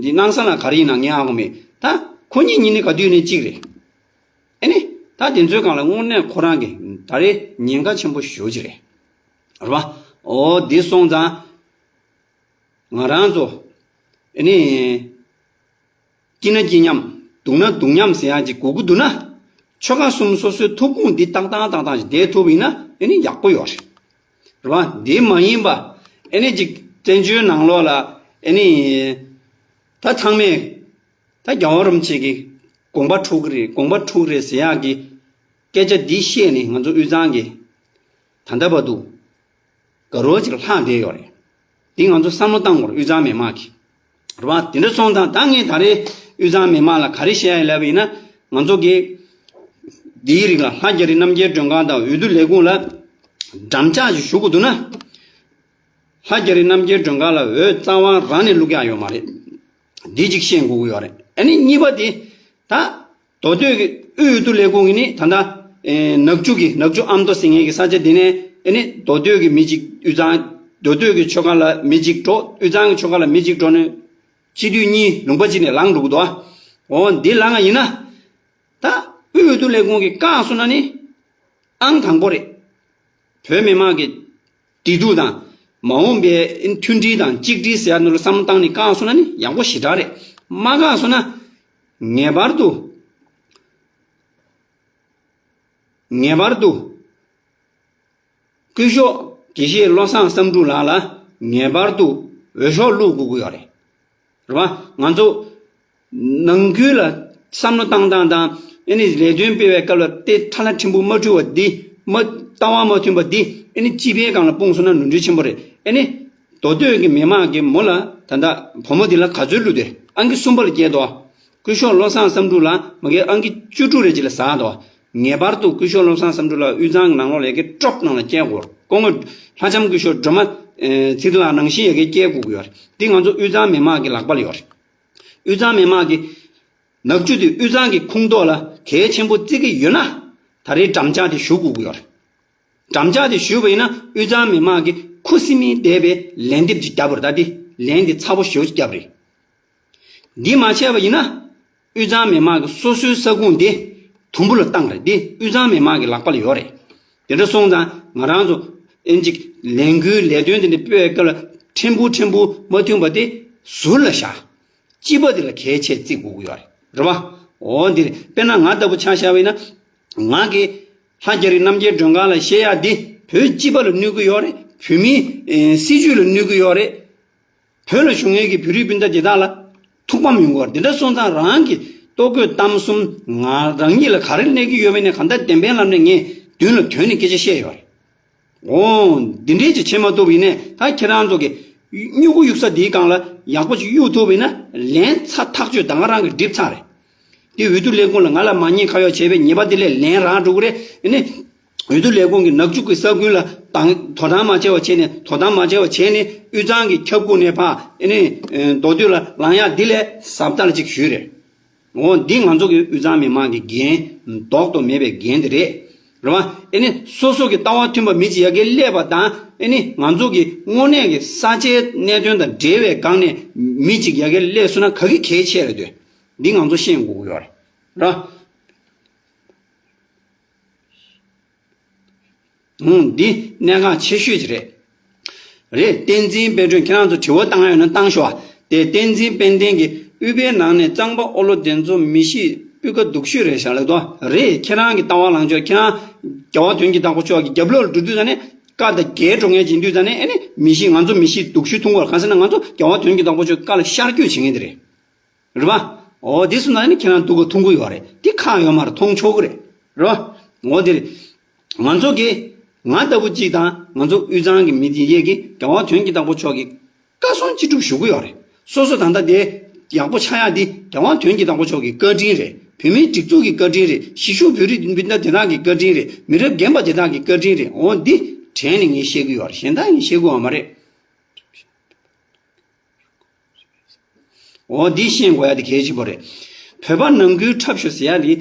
འདི་སྣང་ས་ལ་ག་རེ་ཡིན་ན་ངས་ཧ་གོ་མེད། ད་ཁོ་གཉིས་གཉིས་ནི་ག་དུས་ནས་གཅིག་རེད། ཨེ་ནི། ད་དེ་ཚོའི་སྒང་ལ་དངོས་གནས་ཁོ་རང་གི་ད་རེས་ཉེན་ཁ་ཆེན་པོ་ཞེ་པོ་ཅིག་རེད། རེད་པ། འོ་འདི་སོང་ཙང་ང་རང་ཚོ་ཨེ་ནི། སྐྱིད་ན་སྐྱིད་མཉམ། སྡུག་ན་སྡུག་མཉམ་ཟེར་ཡག་ཅིག་དགོས་ཀྱི་འདུག་ན། ཆོལ་ཁ་གསུམ་སོ་སོའི་ཐོབ་ཁུངས་འདི་ཏག་ཏག་ཏག་ཏག་ཅིག་བསྡད་ཐུབ་པ་ཡིན་ན་ཨེ་ནི་ཡག་པོ་ཡོད་རེད། རེད་པ། འདི་མ་ཡིན་པ་ཨེ་ནི་ཅིག་བཙན་བྱོལ་ནང་ལོགས་ལ་ཨེ་ནི་ད་ཚང་མས་ད་རྒྱལ་བ་རིན་པོ་ཆེ་གི་དགོངས་པ་འཁྲུག་གི་རེད། དགོངས་པ་འཁྲུག་གི་རེད་ཟེར་ཡག་གི་སྐད་ཆ་འདི་བཤད་ནས་ང་ཚོ་དབུས་གཙང་གི་ད་ལྟ་བར་དུ་དགའ་རོགས་ཅིག་ལྷག་བསྡད་ཡོད་རེད། འདི་ང་ཚོ་བསམ་བློ་བཏང་དགོས་རེད། དབུས་གཙང་མི་མང་གིས། རེད་པ། དེ་འདྲ་སོང་ཙང་ད་ངས་ད་རེས་དབུས་གཙང་མི་མང་ལ་ག་རེ་བཤད་ཡ་ལབ་པ་ཡིན་ན། ང་ཚོ་གི་འདིའི་རིང་ལ་ལྷ་རྒྱ་རི་རྣམ་རྒྱལ་མགྲོན་ཁང་དང་འོས་བསྡུ་ལས་ཁུངས་ལ་འགྲམ་ལྕག་ཅིག་གཞུ་དགོས་འདུག་ན། ལྷ་རྒྱ་རི་རྣམ་རྒྱལ་མགྲོན་ཁང་ལ་འོས་རྩ་བ་རང་ནས་བླུག་ཡ་ཡོད་མ་རེད། འདི་གཅིག་ཤེས་དགོས་ཀྱི་ཡོད་རེད། ཨ་ནི་གཉིས་པ་དེ། ད། མདོ་སྟོད་ཀྱི་དབུས་འོས་བསྡུ་ལས་ཁུངས་ཀྱི་ནི་ད་ལྟ། ཨེ། ནག་ཆུ་གི་ནག་ཆུ་ཨ་མདོ་ཟེར་མཁན་གྱི་ས་ཆ་འདི་ནས་ཨེ་ནི་མདོ་སྟོད་ཀྱི་མི་གཅིག་དབུས་གཙང་། མདོ་སྟོད་ཀྱི་ཆོལ་ཁ་ལ་མི་གཅིག་འགྲོ། དབུས་གཙང་གི་ཆོལ་ཁ་ལ་མི་གཅིག་འགྲོ་ནས་སྤྱི་འཐུས་གཉིས་ལུང་པ་གཅིག་ནས་ལངས་འགྲོ་གི་འདུག་ཨ། འོ་འདི་ལངས་ཡིན་ན། ད་དབུས་འོས་བསྡུ་ལས་ཁུངས་ཀྱིས་བཀག་སོང་ན་ནི་ཨང་དང་པོ་རེད། བོད་མི་མང་གི་བདེ་སྡུག་དང་། མ་འོངས་པའི་མཐུན་སྒྲིལ་དང་གཅིག་སྒྲིལ་ཟེར་ཡ་ནོར་ལ་བསམ་བློ་བཏང་ནས་བཀག་སོང་ན་ནི་ཡག་པོ་ཞེ་དྲག་རེད། མ་བཀག་སོང་ན་ངེས་པར་དུ། ངེས་པར་དུ་སྐུ་ཞབས་དགེ་བཤེས་བློ་བཟང་བསམ་འགྲུབ་ལགས་ལ་ངེས་པར་དུ་འོས་ཤོག་བླུག་དགོས་ཀྱི་ཡོད་རེད། རེད་པ། ང་ཚོ་ནང་ཁུལ་ལ་བསམ་བློ་བཏང་སྟངས་དང་། ཨེ་ནི་ལས་དོན་སྤེལ་བའི་སྐབས་ལ་དེ་ཁྲ་ལ་ཕྲན་བུ་མ་འཁྲུལ་བ་འདི། མ། ལྟ་བ་མ་མཐུན་པ་འདི་ཨེ་ནི་སྤྱི་པའི་སྒང་ལ་སྤུངས་སོང་ན་ནོར་འཁྲུལ་ཆེན་པོ་རེད། ཨེ་ནི་མདོ་སྟོད་ཀྱི་མི་མང་གིས་མོ་ལ་ད་ལྟ་བུ་མོ་འདི་ལ་ག་ཚོད་བླུགས་ཏེ། ཨང་ཀི་གསུམ་པ་ལ་བསྐྱལ་འདུག་སྐུ་ཞབས་བློ་བཟང་བསམ་འགྲུབ་ལགས་མ་གིར་ཨང་ཀི་བཅུ་དྲུག་རེ་ཅིག་ལ་ཟ་འདུག་ངེས་པར་དུ་སྐུ་ཞབས་བློ་བཟང་བསམ་འགྲུབ་ལགས་དབུས་གཙང་གི་ནང་ལོགས་ལ་ཡ་གི་ཀྲོབ་ནང་ལ་བསྐྱལ་དགོས། སྐུ་ངོ་ལྷ་ལྕམ་སྐུ་ཞབས་སྒྲོལ་མ་ཚེ་རིང་ལགས་ནང་བཞིན་ཡ་གི་བསྐྱལ་དགོས་ཀྱི་ཡོད་རེད། འདི་ང་ཚོ་དབུས་གཙང་མི་མང་གི་ལག་པ་ལ་ཡོད་རེད། དབུས་གཙང་མི་མང་གིས་ནག་ཆུ་དེ་དབུས་གཙང་གི་ཁོངས་གཏོགས་ལ་གལ་ཆེན་པོ་བརྩི་གི་ཡོད་ན། ད་རེས་འགྲམ་ལྕག་དེ་གཞུ་དགོས་ཀྱི་ཡོད་རེད། འགྲམ་ལྕག་དེ་གཞུས་པ་ཡིན་ན་དབུས་གཙང་མི་མང་གིས་ཁུ་སིམ་མེར་བསྡད་པའི་ལན་འདེབས་ཅིག་བརྒྱབ་པ་རེད། ད་དེ་ལན་དེ་ཚ་པོ་ཞེ་པོ་ཅིག་བརྒྱབ་པ་རེད། འདི་མ་བྱས་པ་ཡིན་ན། དབུས་གཙང་མི་མང་གི་སོ་སོའི་ས་ཁོངས་འདི་དུམ་བུ་ལ་བཏང་རེད། འདི་དབུས་གཙང་མི་མང་གི་ལག་པ་ལ་ཡོད་རེད། དེ་འདྲ་སོང་ཙང་ང་རང་ཚོ་ཨེ་ཅིག་ལས་འགུལ་ལས་དོན་དེ་འདྲ་སྤེལ་བའི་སྐབས་ལ་ ཕྲན་བུ་ཕྲན་བུ་མ་མཐུན་པ་དེ་ཟུར་ལ་བཞག་སྤྱི་པ་དེ་ལ་གལ་ཆེ་བརྩི་དགོས་ཀྱི་ཡོད་རེད། རེད་པ། འོ་འདི་རེད། དཔེར་ན་ང་ལྟ་བུ་ཆ་བཞག་པ་ཡིན་ན། ང་གི་ལྷ་རྒྱ་རི་རྣམ་རྒྱལ་མགྲོན་ཁང་ལ་བཤད་ཡག་འདི་བོད་སྤྱི་པ་ལ་གནོད་ཀྱི་ཡོད་རེད། བོད་མིའི་ཨེ་སྲིད་ཇུས་ལ་གནོད་ཀྱི་ཡོད་རེད། བོད་ལ་བཞུགས་མཁན་གྱི་བོད་རིགས་སྤུན་ཟླ་དེ་དག་ལ་ཐུགས་ཕམ་ཡོང་གི་ཡོད་རེད། འདི་འདྲ་སོང་ཙང་རང་གི་ལྟོ་གོས་གཏམ་གསུམ་ང་རང་ཉིད་ལ་ག་རེ་གནོད་ཀྱི་ཡོད་མེད་ནས། གང་ལྟར་བདེན་པའི་ལམ་ནས་ངས་མདུན་ལ་དོན་ནས་སྐད་ཆ་བཤད་ཡོད་རེད། འོ། འདི་འདྲའི་ཅིག་བྱེད་མ་ཐུབ་ཡིན་ནས། ད་ཁྱེད་རང་ཚོ་གི་སྨྱུ་གུ་གཡུག་ས་འདིའི་སྒང་ལ་ཡག་པོ་ཅིག་གཡུག་ཐུབ་ཡིན་ན། ལན་ཚ་ཐག་ཆོད་ད་ག་རང་གི་འགྲིབ་ཚར་རེད། དེ་འོས་བསྡུ་ལས་ཁུངས་ལ་ང་ལ་མ་ཉེས་ཁ་གཡོག་བྱས་པའི་ཉེས་པ་དེ་ལས་ལན་རག་འགྲོ་གི་རེད། ཨ་ནི། འོས་བསྡུ་ལས་ཁུངས་ཀྱི་ནག་ཆུ་གི་ས་ཁུལ་ལ་དང་དོ་དམ་མ་བྱས་པ་བྱས་ནས། དོ་དམ་མ་བྱས་པ་བྱས་ནས་དབུས་གཙང་གི་ཁྱབ་ཁོངས་ནས་ཕར་ཨ་ནི་མདོ་སྟོད་ལ་ལངས་ཡག་འདི་ལས་ཟབ་ལྟ་ལ་ཅིག་ཞུས་རེད། འོ། འདི་ང་ཚོ་གི་དབུས་གཙང་མི་མང་གི་འགན། ལྡོག་ཏུ་མེད་པའི་འགན་དེ་རེད། རེད་བ། ཨེ་ནི་སོ་སོ་གི་ལྟ་བ་མཐུན་པ་མི་གཅིག་ཡ་གིར་སླེབས་པ་དང་། ཨེ་ནི་ང་ཚོ་གི་དངོས་གནས་ཀྱི་ས་ཆའི་གནད་དོན་དང་འབྲེལ་བའི་སྒང་ནས་མི་གཅིག་ཡ་གིར་སླེབས་སོང་ན་ག་གི་གལ་ཆེ་རེད་འདོད། འདི་ང་ཚོ་ཤེས་དགོས་ཀྱི་ཡོད་རེད། རེད་བ། ཧུང་། འདི་གནད་འགག་ཆེ་ཤོས་ཅིག་རེད། རེད། བསྟན་འཛིན་དཔལ་སྒྲོན། ཁྱེད་རང་ཚོ་དྲི་བ་བཏང་ཡ་ཡོད་ན་བཏང་ཤོག་ཨ། དེ་བསྟན་འཛིན་དཔལ་ལྡན་གྱིས་དབུས་པའི་ནང་ནས་གཙང་པ་ཨོ་ལོ་དེ་ཚོ་མི་གཤིས་སྤུས་ཀ་སྡུག་ཤོས་རེད་ཤག་ལབ་འདུག་རེད། ཁྱེད་རང་གི་ལྟ་བ་ལངས་ཕྱོགས། ཁྱེད་རང་རྒྱལ་བ་དོན་གྱི་བདག་པོ་མཆོག་གི་རྒྱབ་ལོགས་ལ་འགྲོ་དུས་ཙ་ནས། བཀའ་དང་འགལ་འགྲོ་མཁན་ཅིག་ཡིན་དུས་ཙ་ནས། ཨེ་ནི་མི་གཤིས། ང་ཚོ་མི་གཤིས་སྡུག་ཤོས་མཐོང་གི་ཡོད་རེད། གང་ཟེར་ན་ང་ཚོ་རྒྱལ་བ་དོན་གྱི་བདག་པོ་མཆོག་གི་བཀའ་ལ་ཤར་བསྐྱོད་བྱེད་མཁན་དེ་རེད། རེད་པ། འོ། དེ་སོང་ཙང་ནི་ཁྱེད་རང་སྡུག་ག་མཐོང་གི་ཡོད་རེད། དེ་ཁག་ཡོད་མ་རེད། མཐོང་ཆོག་གི་རེད། རེད་པ། འོ་དེ་རེད། ང་ཚོ་གི། ང་ལྟ་བུ་གཅིག་དང་ང་ཚོ་དབུས་གཙང་གི་མི་དེ་ཡས་ཀྱིས་རྒྱལ་བ་དོན་གྱི་བདག་པོ་མཆོག་གི་བཀའ་གསུང་ཅི་སྒྲུབ་ཞུ་གི་ཡོད་རེད། སོ་སོ་ད་ལྟ་དེ་ཡག་པོ་ཆགས་ཡག་དེ་རྒྱལ་བ་དོན་གྱི་བདག་པོ་མཆོག་གི་བཀའ་དྲིན་རེད། བོད་མིའི་སྒྲིག་འཛུགས་ཀྱི་བཀའ་དྲིན་རེད། གཞིས་བཞུགས་བོད་རིགས་སྤུན་ཟླ་དེ་དག་གི་བཀའ་དྲིན་རེད། མི་རབས་རྒན་པ་དེ་དག་གི་བཀའ་དྲིན་རེད། འོ། འདི་དྲན་ནས་ངས་བཤད་གི་ཡོད་རེད། གཞན་དག་ངས་བཤད་གི་ཡོད་མ་རེད། འོ། འདི་ཤེས་དགོས་ཡ་དེ་གལ་ཆེན་པོ་རེད། བོད་པ་ནང་ཁུལ་འཁྲབ་ཤོག་ཟེར་ཡ་དེ།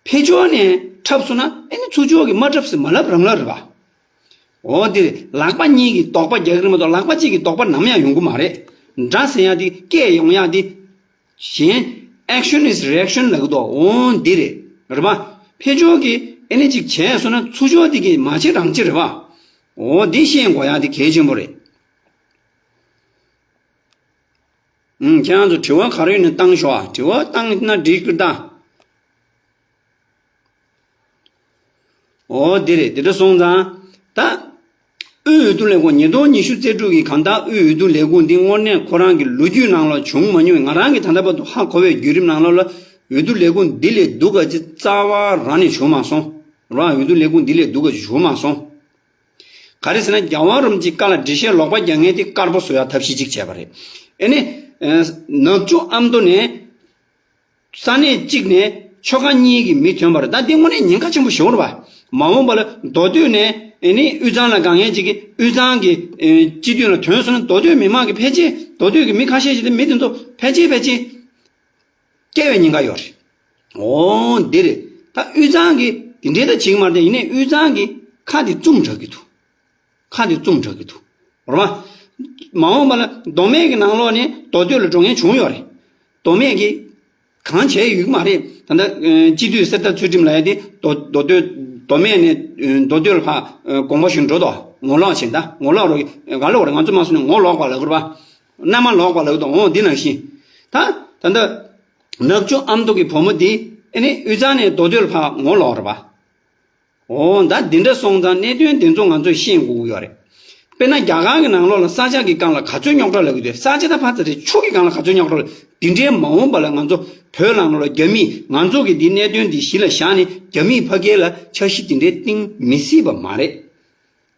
ཕར་ཕྱོགས་ནས་འཁྲབ་སོང་ན། ཨེ་ནི་ཚུར་ཕྱོགས་ཀྱིས་མ་འཁྲབ་ཟེར་མ་ལབ་རང་ལབ་རེད་པ། འོ། འདི་ལག་པ་གཉིས་ཀྱིས་དོགས་པ་རྒྱག་གི་རེད་མ་གཏོགས། ལག་པ་གཅིག་གིས་དོགས་པ་ནམ་ཡང་ཡོང་གི་མ་རེད། དགྲ་ཟེར་ཡ་དེ་སྐད་ཡོང་ཡ་དེ། གཞན། action is reaction ལབ་གི་འདུག་འོ། འདི་རེད། རེད་པ། ཕར་ཕྱོགས་ཀྱིས་ཨེ་ནི་ཅིག་བྱས་སོང་ན་ཚུར་ཕྱོགས་དེ་གིས་མ་བྱེད་རང་བྱེད་རེད་པ། འོ། འདི་ཤེས་དགོས་ཡ་དེ་གལ་ཆེན་པོ་རེད། ཨུམ། ཁྱེད་རང་ཚོ་དྲི་བ་ག་རེ་ཡོད་ན་བཏང་ཤོག་ཨ། དྲི་བ་བཏང་ན་འགྲིག་གི་ད། འོ། འདི་རེད། འདི་འདྲ་སོང་ཙང་། ད་དབུས་འོས་བསྡུ་ལས་ཁུངས་ཉིས་སྟོང་ཉི་ཤུ་རྩིས་དྲུག་གི་གང་ལྟར་དབུས་འོས་བསྡུ་ལས་ཁུངས་འདི་དངོས་གནས་ཁོ་རང་གི་ལོ་རྒྱུས་ནང་ལ་བྱུང་མ་མྱོང་བའི། ང་རང་གིས་ད་ལྟ་བར་དུ་ཧ་གོ་བའི་བརྒྱུད་རིམ་ནང་ལོགས་ལ། འོས་བསྡུ་ལས་ཁུངས་འདི་ལས་སྡུག་ག་ཅིག་རྩ་བ་རང་ནས་བྱུང་མ་སོང་། རང་། འོས་བསྡུ་ལས་ཁུངས་འདི་ལས་སྡུག་ག་ཅིག་བྱུང་མ་སོང་། ག་རེ་ཟེར་ན། རྒྱལ་བ་རིན་པོ་ཆེའི་བཀའ་ལ་འགྲེལ་བཤད་ལོག་པ་རྒྱག་མཁན་དེ་དཀར་པོ་བཟོ་ཡག་ཐབས་ཤེས་གཅིག་བྱས་པ་རེད། ཨེ་ནི། ཨ། ནག་ཆུ་ཨ་མདོ་ནས་ས་གནས་གཅིག་ནས་ཆོལ་ཁ་གཉིས་ཀྱི་མི་ཐོན་པ་རེད། ད་འདི་དངོས་གནས་ཉེན་ཁ་ཆེན་པོ་ཞིག་རེད་པ། མ་འོངས་པ་ལ་མདོ་སྟོད་ནས་ཨེ་ནི་དབུས་གཙང་ལ་དགའ་མཁན་ཅིག་གིས་དབུས་གཙང་གི་ཨེ་སྤྱི་འཐུས་ལ་ཐོན་སོང་ན། མདོ་སྟོད་མི་མང་གིས་ཕལ་ཆེར། མདོ་སྟོད་ཀྱི་མི་ཁ་ཤས་ཤིག་དེ། མི་དེ་ཚོ་ཕལ་ཆེར་ཕལ་ཆེར་སྐྱེ་བའི་ཉེན་ཁ་ཡོད་རེད། འོ། འདི་རེད། ད་དབུས་གཙང་གིས་དེ་འདྲའི་ད་བྱེད་ཀྱི་མ་རེད། ཡིན་ནའི་དབུས་གཙང་གིས་ཁ་དེ་བཙུམ་དྲགས་ཀྱི་འདུག་ཁ་དེ་བཙུམ་དྲགས་ཀྱི་འདུག་རེད་པ། མ་འོངས་པ་ལ་མདོ་སྨད་ཀྱི་ནང་ལོགས་ནས་མདོ་སྟོད་ལ་འགྲོ་མཁན་བྱུང་ཡོད་རེད། མདོ་སྨད་ཀྱིས་གང་བྱས་ཡོད་ཀྱི་མ་རེད། ད་ལྟ་ཨ་སྤྱི་འཐུས་གསེར་རྟ་ཚུལ་ཁྲིམས་ལབ་ཡ་དེ་མདོ་མདོ་སྟོད། མདོ་སྨད་ནས་ཨ་མདོ་སྟོད་ལ་ཕར་ཨ་དགོངས་པ་ཞུ་འགྲོ་དོ། ངོ་ལོག་བྱས། ད་ངོ་ལོག་རོགས། ག་ལོག་རེད། ང་ཚོ་མ་སོང་ནས་ངོ་ལོག་པ་ལབ་ཀྱི་རེད་པ། མནའ་མ་ལོག་པ་ལབ་ཀྱི་འདུག་འོ། འདི་ནང་བཞིན། ད་ད་ལྟ་ནག་ཆུ་ཨ་མདོ་གི་བུ་མོ་འདི་ཨེ་ནི་དབུས་གཙང་ནས་མདོ་སྟོད་ལ་ཕར་ངོ་ལོག་རེད་པ། འོ། ད་འདི་འདྲ་སོང་ཙང་གནད་དོན་འདི་ཚོ་ང་ཚོས་ཤེས་དགོས་ཀྱི་ཡོད་རེད། དཔེར་ན་རྒྱ་གར་གྱི་ནང་ལོགས་ལ་ས་ཆ་གི་སྒང་ལ་ག་ཚོད་རྙོག་དྲ་ལབ་ཀྱི་འདུག་ས་ཆ་ད་ཕར་ཚུར་རེད། ཆུ་གི་སྒང་ལ་ག་ཚོད་རྙོག་དྲ་ལབ། འདི་འདྲའི་མ་འོངས་པ་ལ་ང་ཚོ་བོད་ནང་ལོགས་ལ་རྒྱ་མིས། ང་ཚོ་གིས་འདི་གནད་དོན་འདི་གཞི་ལ་བཞག་ནས་རྒྱ་མིས་ཕ་གི་ལ་འཆར་གཞི་འདི་འདྲའི་བཏིང་མི་སྲིད་པ་མ་རེད།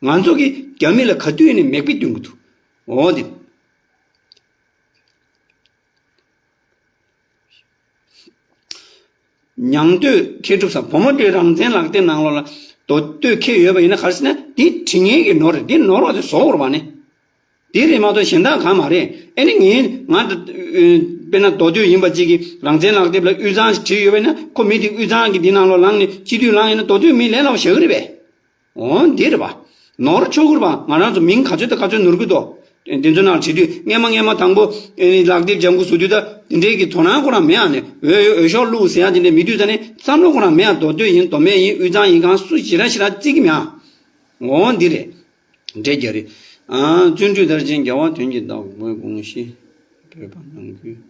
ང་ཚོ་གིས་རྒྱ་མི་ལ་ག་དུས་ནས་མིག་དཔེ་སྟོན་གྱི་འདུག་འོ་དེ། ཉང་སྟོད་མཁས་གྲུབ་ཟེར། བུ་མོ་དེ་རང་བཙན་ལག་དེབ་ནང་ལོགས་ལ་མདོ་སྟོད་འཁྱེར་ཡོད་པ་ཡིན་ན། ག་རེ་ཟེར་ན་འདི་བྲིས་མཁན་གྱི་ནོར་རེད། འདི་ནོར་བ་དེ་བཟོ་དགོས་རེད་པ་ནི། དེ་རེད་མ་གཏོགས་གཞན་དག་གང་མ་རེད། ཨེ་ནི་ངས་ང་། དཔེར་ན་མདོ་སྟོད་ཡིན་པ་གཅིག་གིས་རང་བཙན་ལག་དེབ་ལ་དབུས་གཙང་ཞེས་བྲིས་ཡོད་པ་ཡིན་ན། ཁོ་མི་དེ་དབུས་གཙང་གི་འདི་ནང་ལོགས་ལངས་ནས་སྤྱི་འཐུས་ལངས་ཡིན་ན་མདོ་སྟོད་མི་ལས་སླ་པོ་བཞག་གི་རེད་པས། འོ། འདི་རེད་པ། ནོར་ཆོག་གི་རེད་པ། ང་རང་ཚོ་མིང་ག་ཚོད་དང་ག་ཚོད་ནོར་གི་འདུག་འདི་ཚོ་ནང་བྲིས་དུས། སྔས་མ་སྔས་མ་དང་པོ་ཨེ་ནི་ལག་དེབ་སྦྱང་གི་བཟོ་དུས། ད་འདི་འདྲའི་གི་དོ་སྣང་ཁོ་རང་མེད་ཨ་ནི། འོས་འོས་ཤོག་བླུགས་ཟེར་ཡ་དེ་འདྲ་མེད་དུས། ད་ནི་བསམ་བློ་ཁོ་རང་མེད་ཨ། མདོ་སྟོད་ཡིན། མདོ་སྨད་ཡིན། དབུས་གཙང་ཡིན། གང་སུ་ཞེ་དྲག་ཞེ་དྲག་བརྩི་གི་མེད་ཨ། འོ། འདི་རེད། འདྲེ་རྒྱ་རི། ཨ། བརྩོན་འགྲུས་མཐར་ཕྱིན་རྒྱལ་བ་དོན་གྱི་བདག་པོའི་དགོངས་གཞི་བོད་པ་ནང་ཁུལ་ལ་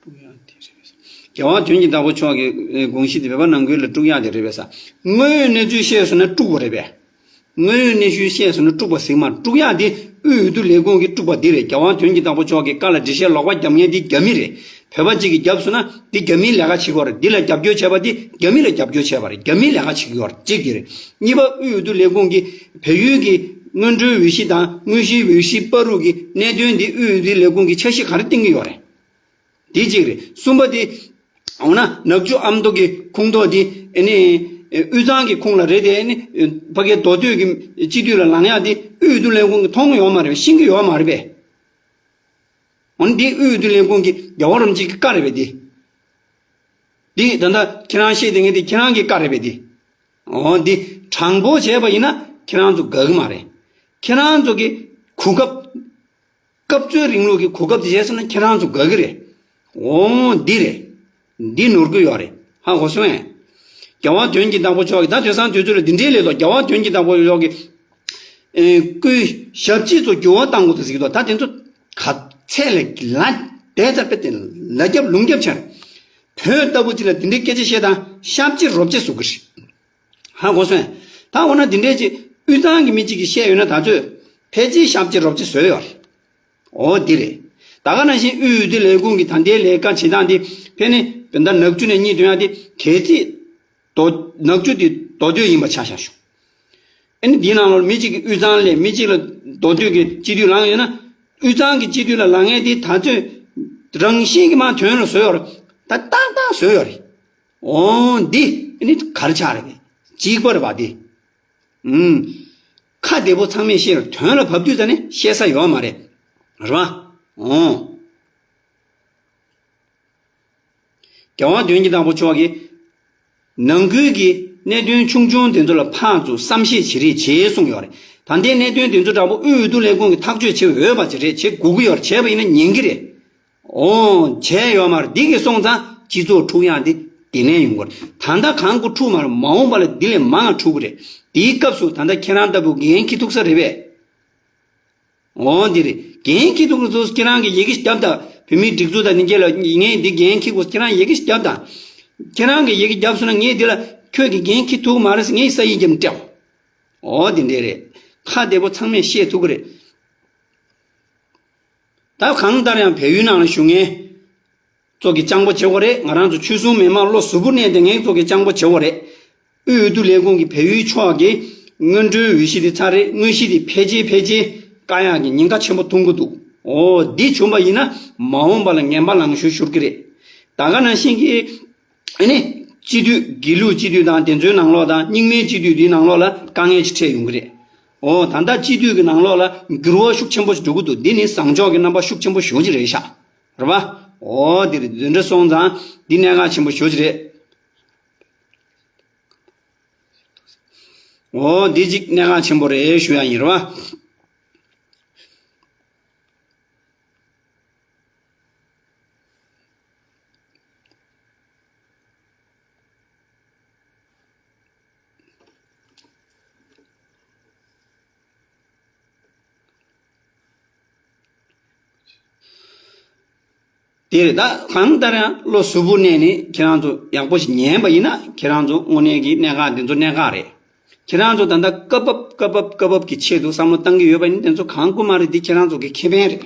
དཀྲུག་ཡག་དེ་རེད་པས། རྒྱལ་བ་དོན་གྱི་བདག་པོ་མཆོག་གི་དགོངས་གཞི་དེ་བོད་པ་ནང་ཁུལ་ལ་དཀྲུག་ཡག་དེ་རེད་པས། དངོས་ཡོད་གནས་ཚུལ་བཤད་སོང་ན་དཀྲུག་པ་རེད་པས། དངོས་ཡོད་གནས་ཚུལ་བཤད་སོང་ན་དཀྲུག་པ་ཟིག་མ་རེད། དཀྲུག་ཡག་དེ་དབུས་འོས་བསྡུ་ལས་ཁུངས་ཀྱི་དཀྲུག་པ་འདི་རེད། རྒྱལ་བ་དོན་གྱི་བདག་པོ་མཆོག་གིས་བཀའ་ལ་འགྲེལ་བཤད་ལོག་པ་རྒྱབ་མཁན་དེ་རྒྱ་མི་རེད། བོད་པ་གཅིག་གིས་བརྒྱབ་སོང་ན་དེ་རྒྱ་མིའི་ལས་ཀ་བྱེད་ཀྱི་ཡོད་རེད། འདི་ལ་རྒྱབ་སྐྱོར་བྱས་པ་དེ་རྒྱ་མི་ལ་རྒྱབ་སྐྱོར་བྱས་པ་རེད། རྒྱ་མིའི་ལས་ཀ་བྱེད་ཀྱི་ཡོད་རེད། གཅིག་དེ་རེད། གཉིས་པ། དབུས་འོས་བསྡུ་ལས་ཁུངས་ཀྱི་བལ་ཡུལ་གྱི་སྔོན་འགྲོའི་འོས་གཞི་དང་དངོས་གཞིའི་འོས་གཞི་བར་དུ་གི་གནད་དོན་འདི་དབུས་འོས་བསྡུ་ལས་ཁུངས་ཀྱིས་འཆར་གཞི་ག་རེ་བཏིང་གི་ཡོད་རེད། འདི་གཅིག་རེད། གསུམ་པ་དེ། འོ་ན་ནག་ཆུ་ཨ་མདོ་གི་ཁོངས་གཏོགས་དེ་ཨ་ནི་དབུས་གཙང་གི་ཁོངས་ལ་རེད་དེ། ཨ་ནི་ཕ་གིའི་མདོ་སྟོད་ཀྱི་སྤྱི་འཐུས་ལ་ལངས་ཡག་དེ་དབུས་འོས་བསྡུ་ལས་ཁུངས་ཀྱིས་མཐོང་གི་ཡོད་མ་རེད་པས། ཤེས་ཀྱི་ཡོད་མ་རེད་པས། འོ་ན་འདི་དབུས་འོས་བསྡུ་ལས་ཁུངས་ཀྱི་རྒྱལ་བ་རིན་པོ་ཆེ་གི་བཀའ་རེད་པས་འདི། འདི་ད་ལྟ་ཁྱེད་རང་བཤད་བསྡད་མཁན་འདི་ཁྱེད་རང་གི་བཀའ་རེད་པས་འདི། འོ་འདི་དྲང་པོ་བྱས་པ་ཡིན་ན་ཁྱེད་རང་ཚོ་དགའ་གི་མ་རེད། ཁྱེད་རང་ཚོ་གི་གོ་སྐབས། སྐབས་འཚོལ་རིང་ལུགས་ཀྱི་གོ་སྐབས་དེ་བྱས་སོང་ན་ཁྱེད་རང་ཚོ་དགའ་གི་རེད། འོ་འདི་རེད། འདི་ནོར་གི་ཡོད་རེད། ཧ་གོ་སོང་ངས། རྒྱལ་བ་དོན་གྱི་བདག་པོ་མཆོག་གིས་ད་དེང་སང་དུས་ཚོད་ལ་འདི་འདྲའི་ལས་ལོ། རྒྱལ་བ་དོན་གྱི་བདག་པོ་མཆོག་གིས་ཨེ། སྐུའི་ཞབས་ཕྱི་ཚོ་འགྱུར་བ་བཏང་དགོས་འདུག་ཟེར་གྱི་འདུག་ད་དེ་ཚོ་ག་ཚད་ལས་ལ་དེ་ཚ་དཔེ་དེ་ལ་རྒྱབ་ལུང་རྒྱབ་ཆར། བོད་ལྟ་བུ་ཅིག་ལ་འདི་འདྲའི་སྐད་ཆ་བཤད་དང་ཞབས་ཕྱི་རོབ་ཅེ་བཟོ་གི་རེད། ཧ་གོ་སོང་ངས། ད་འོ་ན་འདི་འདྲའི་ཅིག་དབུས་གཙང་གི་མི་གཅིག་གིས་བཤད་ཡོད་ན་ད་ཚོད་ཕལ་ཆེར་ཞབས་ཕྱི་རོབ་ཅེ་བཟོས་ཡོད་རེད། འོ་འདི་རེད། ད་ག་ནང་བཞིན་དབུས་འོས་བསྡུ་ལས་ཁུངས་ཀྱི་ད་ལྟའི་ལས་ཀ་བྱེད་སྟངས་འདི་ཕན་ནི་བོད་ཟླ་ནག་ཆུ་ནས་གཉིས་ཐོན་ཡག་དེ་གལ་སྲིད་མདོ་ནག་ཆུ་དེ་མདོ་སྟོད་ཡིན་པ་ཆ་བཞག་ཞུ། ཨ་ནི་འདིའི་ནང་ལོགས་མི་གཅིག་གིས་དབུས་གཙང་ལས་མི་གཅིག་ལ་མདོ་སྟོད་ཀྱི་སྤྱི་འཐུས་ལངས་ཡོད་ན། དབུས་གཙང་གི་སྤྱི་འཐུས་ལ་ལངས་མཁན་དེ་ད་ཚོད་རང་བཞིན་གྱིས་མར་དོན་ལ་བཟོས་ཡོད་རེད། ད་ཏག་ཏག་བཟོས་ཡོད་རེད། འོ་འདི་ཨ་ནི་ག་རེ་ཆགས་རེད་པས། གཅིག་པ་རེད་པ་འདི། ཨུམ། ཁ་བདེ་པོ་ཚང་མས་བཤད་རོགས། དོན་ལ་བབས་དུས་ད་ནི་བཤད་ས་ཡོད་མ་རེད། རེད་པ། འོ། རྒྱལ་བ་དོན་གྱི་བདག་པོ་མཆོག་གིས་ནང་ཁུལ་གྱི་གནད་དོན་ཆུང་ཆུང་དེ་ཚོ་ལ་ཕར་ཚུར་བསམ་ཤེས་བྱེད་རེས་བྱེད་གསུངས་ཡོད་རེད། ད་ལྟའི་གནད་དོན་དེ་ཚོ་འདྲ་པོ་དབུས་འོས་བསྡུ་ལས་ཁུངས་ཀྱིས་ཐག་གཅོད་བྱེད་འོས་པ་ཅིག་རེད། བྱེད་དགོས་ཀྱི་ཡོད་རེད། བྱས་པ་ཡིན་ན་ཉན་གྱི་རེད། འོ་བྱས་ཡོད་མ་རེད། འདི་གིས་སོང་ཙང་སྤྱི་ཚོགས་འཁྲུག་ཡག་འདི་དེ་ནས་ཡོང་གི་རེད། ད་ལྟ་གང་གི་འཁྲུག་མ་རེད། མ་འོངས་པ་ལ་འདི་ལས་མང་བ་འཁྲུག་གི་རེད། དེའི་སྐབས་སུ་ད་ལྟ་ཁྱེད་རང་ལྟ་བུ་འགན་འཁྱེར་ཐུབ་ས་རེད་པས། འོ་འདི་རེད། འགན་འཁྱེར་ཐུབ་ཀྱི་འདུག་ཁྱེད་རང་གིས་ཡི་གེ་བརྒྱབ་དང་། བོད་མིའི་སྒྲིག་འཛུགས་དང་ནི་རྒྱལ་ལ་ངས་འདི་འགན་འཁྱེར་དགོས། ཁྱེད་རང་ཡི་གེ་བརྒྱབ་དང་། ཁྱེད་རང་གིས་ཡི་གེ་བརྒྱབ་སོང་ན་ངས་འདི་ལ་ཁྱོད་ཀྱིས་འགན་འཁྱེར་ཐུབ་ཀྱི་མ་རེད་ཟེར་ངས་ས་ཡིག་བརྒྱབ་ནས་སྤྲད། འོ་འདི་འདྲས་རེད། ཁ་བདེ་པོ་ཚང་མས་བཤད་ཐུབ་ཀྱི་རེད། ད་གང་ལྟར་ཡང་བལ་ཡུལ་ནང་ལ་བཞུགས་མཁན་ཚོ་གིས་སྤྱང་པོ་བྱེད་དགོས་རེད། ང་རང་ཚོ་ཆོལ་གསུམ་མི་མང་བློ་གཟུ་བོར་གནས་བསྡད་མཁན་ཚོ་གིས་སྤྱང་པོ་བྱེད་དགོས་རེད། དབུས་འོས་བསྡུ་ལས་ཁུངས་ཀྱི་བལ་ཡུལ་ཕྱོགས་ཀྱི་སྔོན་འགྲོའི་འོས་གཞི་དེ་ཚར་རེད། དངོས་གཞི་དེ་ཕལ་ཆེར་ཕལ་ཆེར་བཀག་ཡག་གི་ཉེན་ཁ་ཆེན་པོ་མཐོང་གི་འདུག་འོ་འདི་བྱུང་བ་ཡིན་ན་མ་འོངས་པ་ལ་ངན་པ་ལང་ཤོར་ཤོར་གི་རེད། ད་ག་ནང་བཞིན་གྱི་ཨ་ནི་སྤྱི་འཐུས་དགེ་ལུགས་སྤྱི་འཐུས་དང་དེ་ཚོའི་ནང་ལོགས་དང་རྙིང་མའི་སྤྱི་འཐུས་འདིའི་ནང་ལོགས་ལ་དཀའ་ངལ་ཅིག་འཕྲད་ཡོང་གི་རེད། འོ་ད་ལྟ་སྤྱི་འཐུས་ཀྱི་ནང་ལོགས་ལ་འགྱུར་བ་ཤུགས་ཆེན་པོ་ཞིག་འགྲོ་གི་འདུག་འདི་ནི་བཟང་ཕྱོགས་ཀྱི་རྣམ་པ་ཤུགས་ཆེན་པོ་ཞེ་པོ་ཅིག་རེད་ཤག་རེད་པ། འོ་འདི་རེད། འདི་འདྲ་སོང་ཙང་འདི་གནད་འགག་ཆེན་པོ་ཞེ་པོ་ཅིག་རེད། འོ་འདི་གཅིག་གནད་འགག་ཆེན་པོ་རེད་ཞུ་ཡ་ཡིན་རེད་པ། དེ་རེད། ད་གང་ལྟར་ཡང་བློ་གཟུ་བོར་གནས་ནས་ཁྱེད་རང་ཚོ་ཡག་པོ་ཞིག་ཉན་པ་ཡིན་ན་ཁྱེད་རང་ཚོ་དངོས་གནས་ཀྱི་གནད་འགག་འདི་ཚོ་གནད་འགག་རེད། ཁྱེད་རང་ཚོ་ད་ལྟ་སྐབས་བབ་སྐབས་བབ་སྐབས་བབ་ཀྱི་ཆེད་དུ་བསམ་བློ་བཏང་གི་ཡོད་པ་ཡིན་ན་དེ་ཚོ་གང་དགོས་མ་རེད། འདི་ཁྱེད་རང་ཚོ་གི་ཁེ་ཕན་རེད།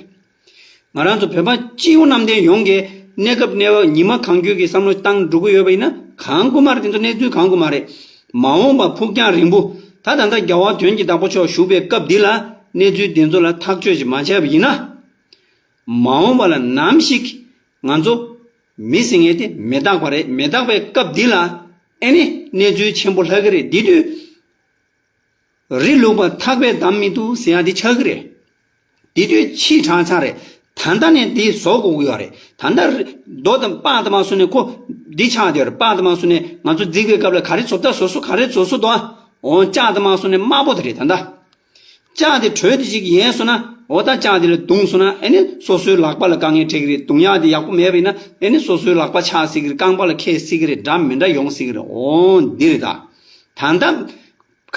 ང་རང་ཚོ་བོད་པ་སྤྱི་བོ་གནམ་བསྟན་ཡོངས་ཀྱི་གནས་སྐབས་གནས་བབ་ཉི་མ་གང་འཁྱོལ་གྱི་བསམ་བློ་བཏང་འགྲོ་གི་ཡོད་པ་ཡིན་ན་གང་དགོས་མ་རེད། དེ་ཚོ་གནས་ཚུལ་གང་དགོས་མ་རེད། མ་འོངས་པ་ཕུགས་རྒྱང་རིང་པོ། ད་ད་ལྟ་རྒྱལ་བ་དོན་གྱི་བདག་པོ་མཆོག་བཞུགས་པའི་སྐབས་འདི་ལ་གནས་ཚུལ་འདི་ཚོ་ལ་ཐག་གཅོད་ཅིག་མ་བྱས་པ་ཡིན་ན། མ་འོངས་པ་ལ་ནམ་ཞིག་ང་ཚོ་མི་ཟེར་མཁན་དེ་མི་རྟག་པ་རེད། མི་རྟག་པའི་སྐབས་འདི་ལ་ཨེ་ནི་གནས་ཚུལ་ཆེན་པོ་ལྷག་གི་རེད། འདི་དུས་རི་ལུག་པ་ཐག་པས་བསྡམ་མི་ཐུབ་ཟེར་ཡ་འདི་ཆགས་ཀྱི་རེད། འདི་དུས་ཕྱིས་དྲག་ཆགས་རེད། ད་ལྟ་ནས་འདི་བཟོ་དགོས་ཀྱི་ཡོད་རེད། ད་ལྟ་རི་རྡོ་དང་སྤགས་དང་མ་སོང་ནས་ཁོ་འདི་ཆགས་བསྡད་ཡོད་རེད། སྤགས་དང་མ་སོང་ནས་ང་ཚོ་འཛེགས་པའི་སྐབས་ལ་ག་རེ་བཟོ་ལྟ་བཟོ་སོ་ག་རེ་བཟོ་སོ་དོ། འོ་ལྕགས་དང་མ་སོང་ནས་དམར་པོ་དེ་རེད་ད་ལྟ། ལྕགས་དེ་དྲོད་དེ་ཅིག་ཡལ་སོང་ན་འོ་ད་ལྕགས་དེ་ལ་བརྡུངས་སོང་ན་ཨེ་ནི་སོ་སོའི་ལག་པ་ལ་དཀའ་ངལ་འཕྲད་ཀྱི་རེད། བརྡུངས་ཡག་དེ་ཡག་པོ་མེད་པ་ཡིན་ན་ཨེ་ནི་སོ་སོའི་ལག་པ་ཆག་སྲིད་ཀྱི་རེད། རྐང་པ་ལ་འཁེལ་སྲིད་ཀྱི་རེད། འདྲ་མི་འདྲ་ཡོང་སྲིད་ཀྱི་རེད། འོ་འདི་རེད་ད། ད་ལྟ་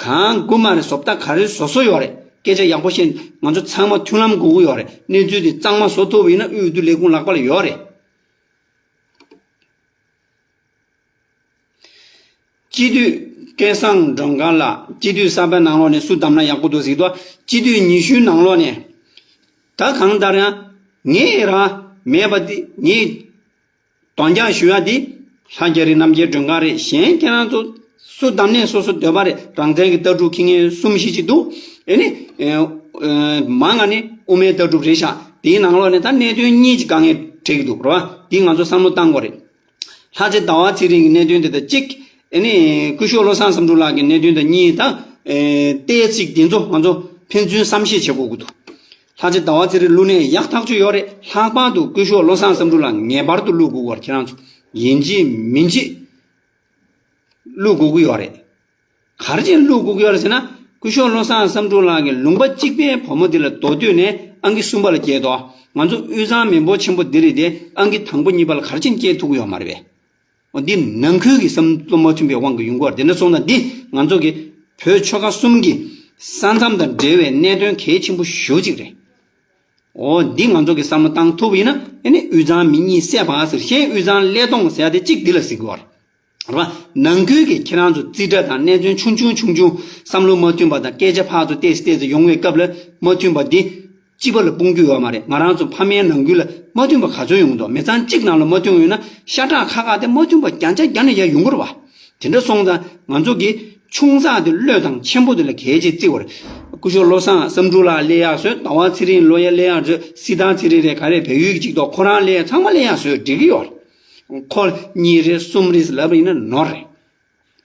གང་དགོས་མ་རེད། བཟོ་ལྟ་ག་རེ་བཟོ་བཟོ་ཡོད་རེད། སྐད་ཆ་ཡག་པོ་བཤད། ང་ཚོ་ཚང་མ་མཐུན་ལམ་དགོས་ཀྱི་ཡོད་རེད། གནས་ཚུལ་དེ་གཙང་མ་བཟོ་ཐུབ་པ་ཡིན་ན་དབུས་འོས་བསྡུ་ལས་ཁུངས་ལག་པ་ལ་ཡོད་རེད། སྤྱི་འཐུས་སྐལ་བཟང་སྒྲོལ་དཀར་ལགས་སྤྱི་འཐུས་གསར་པའི་ནང་ལོགས་ནས་སུ་བདམས་ན་ཡག་པོ་འདུག་ཟེར་དུས། སྤྱི་འཐུས་ཉི་ཤུའི་ནང་ལོགས་ནས་ད་གང་ལྟར་ཡང་ངས་རང་མེད་པ་འདི་ངས་དོན་རྐྱང་ཞུ་ཡ་འདི་ལྷ་རྒྱ་རི་རྣམ་རྒྱལ་སྒྲོལ་དཀར་རེད། གཞན་ཁྱེད་རང་ཚོ་སུ་བདམས་ནས་སོ་སོ་འདོད་པ་རེད། རང་བཙན་གྱི་ལྟ་གྲུབ་འཁྱེར་མཁན་གསུམ་བཞི་ཅིག་འདུག་ཨེ་ནི་ཨེ་ཨེ་མང་ང་ནི་དབུ་མའི་ལྟ་གྲུབ་རེད་ཤག་དེའི་ནང་ལོགས་ནས་ད་གནད་དོན་གཉིས་ཀྱི་དཀའ་ངལ་འཕྲད་ཀྱི་འདུག་རེད་བ། འདི་ང་ཚོ་བསམ་བློ་བཏང་དགོས་རེད། ལྷ་རྗེ་ཟླ་བ་ཚེ་རིང་གི་གནད་དོན་དེ་དང་གཅིག་ཨེ་ནི་སྐུ་ཞབས་བློ་བཟང་བསམ་གྲུབ་ལགས་ཀྱི་གནད་དོན་དང་གཉིས་དང་། ཨེ་ཏོག་ཙམ་འདི་ཚོ་ང་ཚོ་ཕན་ཚུན་བསམ་ཤེས་བྱེད་དགོས་ཀྱི་འདུག་ལྷ་རྗེ་ཟླ་བ་ཚེ་རིང་བླུགས་ནས་ཡག་ཐག་ཆོད་ཡོད་རེད། ལྷག་པར་དུ་སྐུ་ཞབས་བློ་བཟང་བསམ་གྲུབ་ལགས་ངེས་པར་དུ་བླུགས་དགོས་ཀྱི་ཡོད་རེད། ཁྱེད་རང་ཚོ་ཡིན་གཅིག་མིན་གཅིག་བླུགས་དགོས་ཀྱི་ཡོད་རེད། ག་རེ་བྱས་ནས་བླུགས་དགོས་ཀྱི་ཡོད་རེད་ཟེར་ན། སྐུ་ཞབས་བློ་བཟང་བསམ་གྲུབ་ལགས་ཀྱིས་ལུང་པ་གཅིག་པའི་བུ་མོ་འདི་ལ་མདོ་སྟོད་ནས་ཨང་ཀི་གསུམ་པ་ལ་སྐྱེལ་ཏོ། ང་ཚོ་དབུས་གཙང་མི་འབོར་ཆེན་པོ་འདི་རིགས་དེ་ཨང་ཀི་དང་པོ་གཉིས་པ་ལ་ག་རེ་བྱས་ནས་སྐྱེལ་ཐུབ་ཀྱི་ཡོད་མ་རེད་པས། འོ་འདི་ནང་ཁུལ་གྱི་བསམ་བློ་མ་མཐུན་པའི་དབང་གིས་ཡོང་གི་ཡོད་རེད། དེ་འདྲ་སོང་ཙང་འདི་ང་ཚོ་གི་བོད་ཆོལ་ཁ་གསུམ་གྱི་ས་མཚམས་དང་འབྲེལ་བའི་གནད་དོན་གལ་ཆེན་པོ་ཞེ་པོ་ཅིག་རེད། འོ་འདི་ང་ཚོ་གི་བསམ་བློ་བཏང་ཐུབ་པ་ཡིན་ན་ཨེ་ནི་དབུས་གཙང་མི་གཉིས་བསད་པ་ཟེར། གཞན་དབུས་གཙང་ཀླད་སྟོང་ཟེར་ཡ་དེ་གཅིག་འདི་ལ་ཟེར་གྱི་ཡོད་རེད། རེད་བ། ནང་ཁུལ་གྱི་ཁྱེད་རང་ཚོ་རྩིས་ཁྲ་དང་གནད་དོན་ཆུང་ཆུང་ཆུང་ཆུང་བསམ་བློ་མ་མཐུན་པ་དང་སྐད་ཆ་ཕར་ཚུར་ཏོག་ཙམ་ཏོག་ཙམ་ཡོང་བའི་སྐབས་ལ་མ་མཐུན་པ་འདི་སྤྱི་པ་ལ་སྤུངས་རྒྱུ་ཡོད་མ་རེད། ང་རང་ཚོ་ཕ་མའི་ནང་ཁུལ་ལ་མ་མཐུན་པ་ག་ཚོད་ཡོང་གི་འདུག་མི་ཚང་གཅིག་ནང་ལ་མ་མཐུན་པ་ཡོད་ན་ཤ་ཁྲག་ཁ་ཁ་དེ་མ་མཐུན་པ་རྒྱ་ཆ་རྒྱ་ནས་ཡར་ཡོང་གི་རེད་བ། དེ་འདྲ་སོང་ཙང་ང་ཚོ་གི་ཆུང་ཙག་དེ་བློས་བཏང་ཆེན་པོ་དེ་ལ་གལ་ཆེ་བརྩི་བར། སྐུ་ཞབས་བློ་བཟང་བསམ་གྲུབ་ལགས་སླེབས་ཡག་བཟོས། ཟླ་བ་ཚེ་རིང་ལོ་ཡ་སླེབས་ཡག་བཟོས། སྲིད་ཐར་ཚེ་རིང་རེད། ག་རེ་བལ་ཡུལ་གྱི་གཅིག་ཐོག་ཁོ་རང་སླེབས་ཡག་ཚང་མ་སླེབས་ཡག་བཟོས་འགྲིག་གི་ཡོད་རེད། ཁོ་གཉིས་རེད་གསུམ་རེད་ལབ་པ་ཡིན་ན་ནོར་རེད།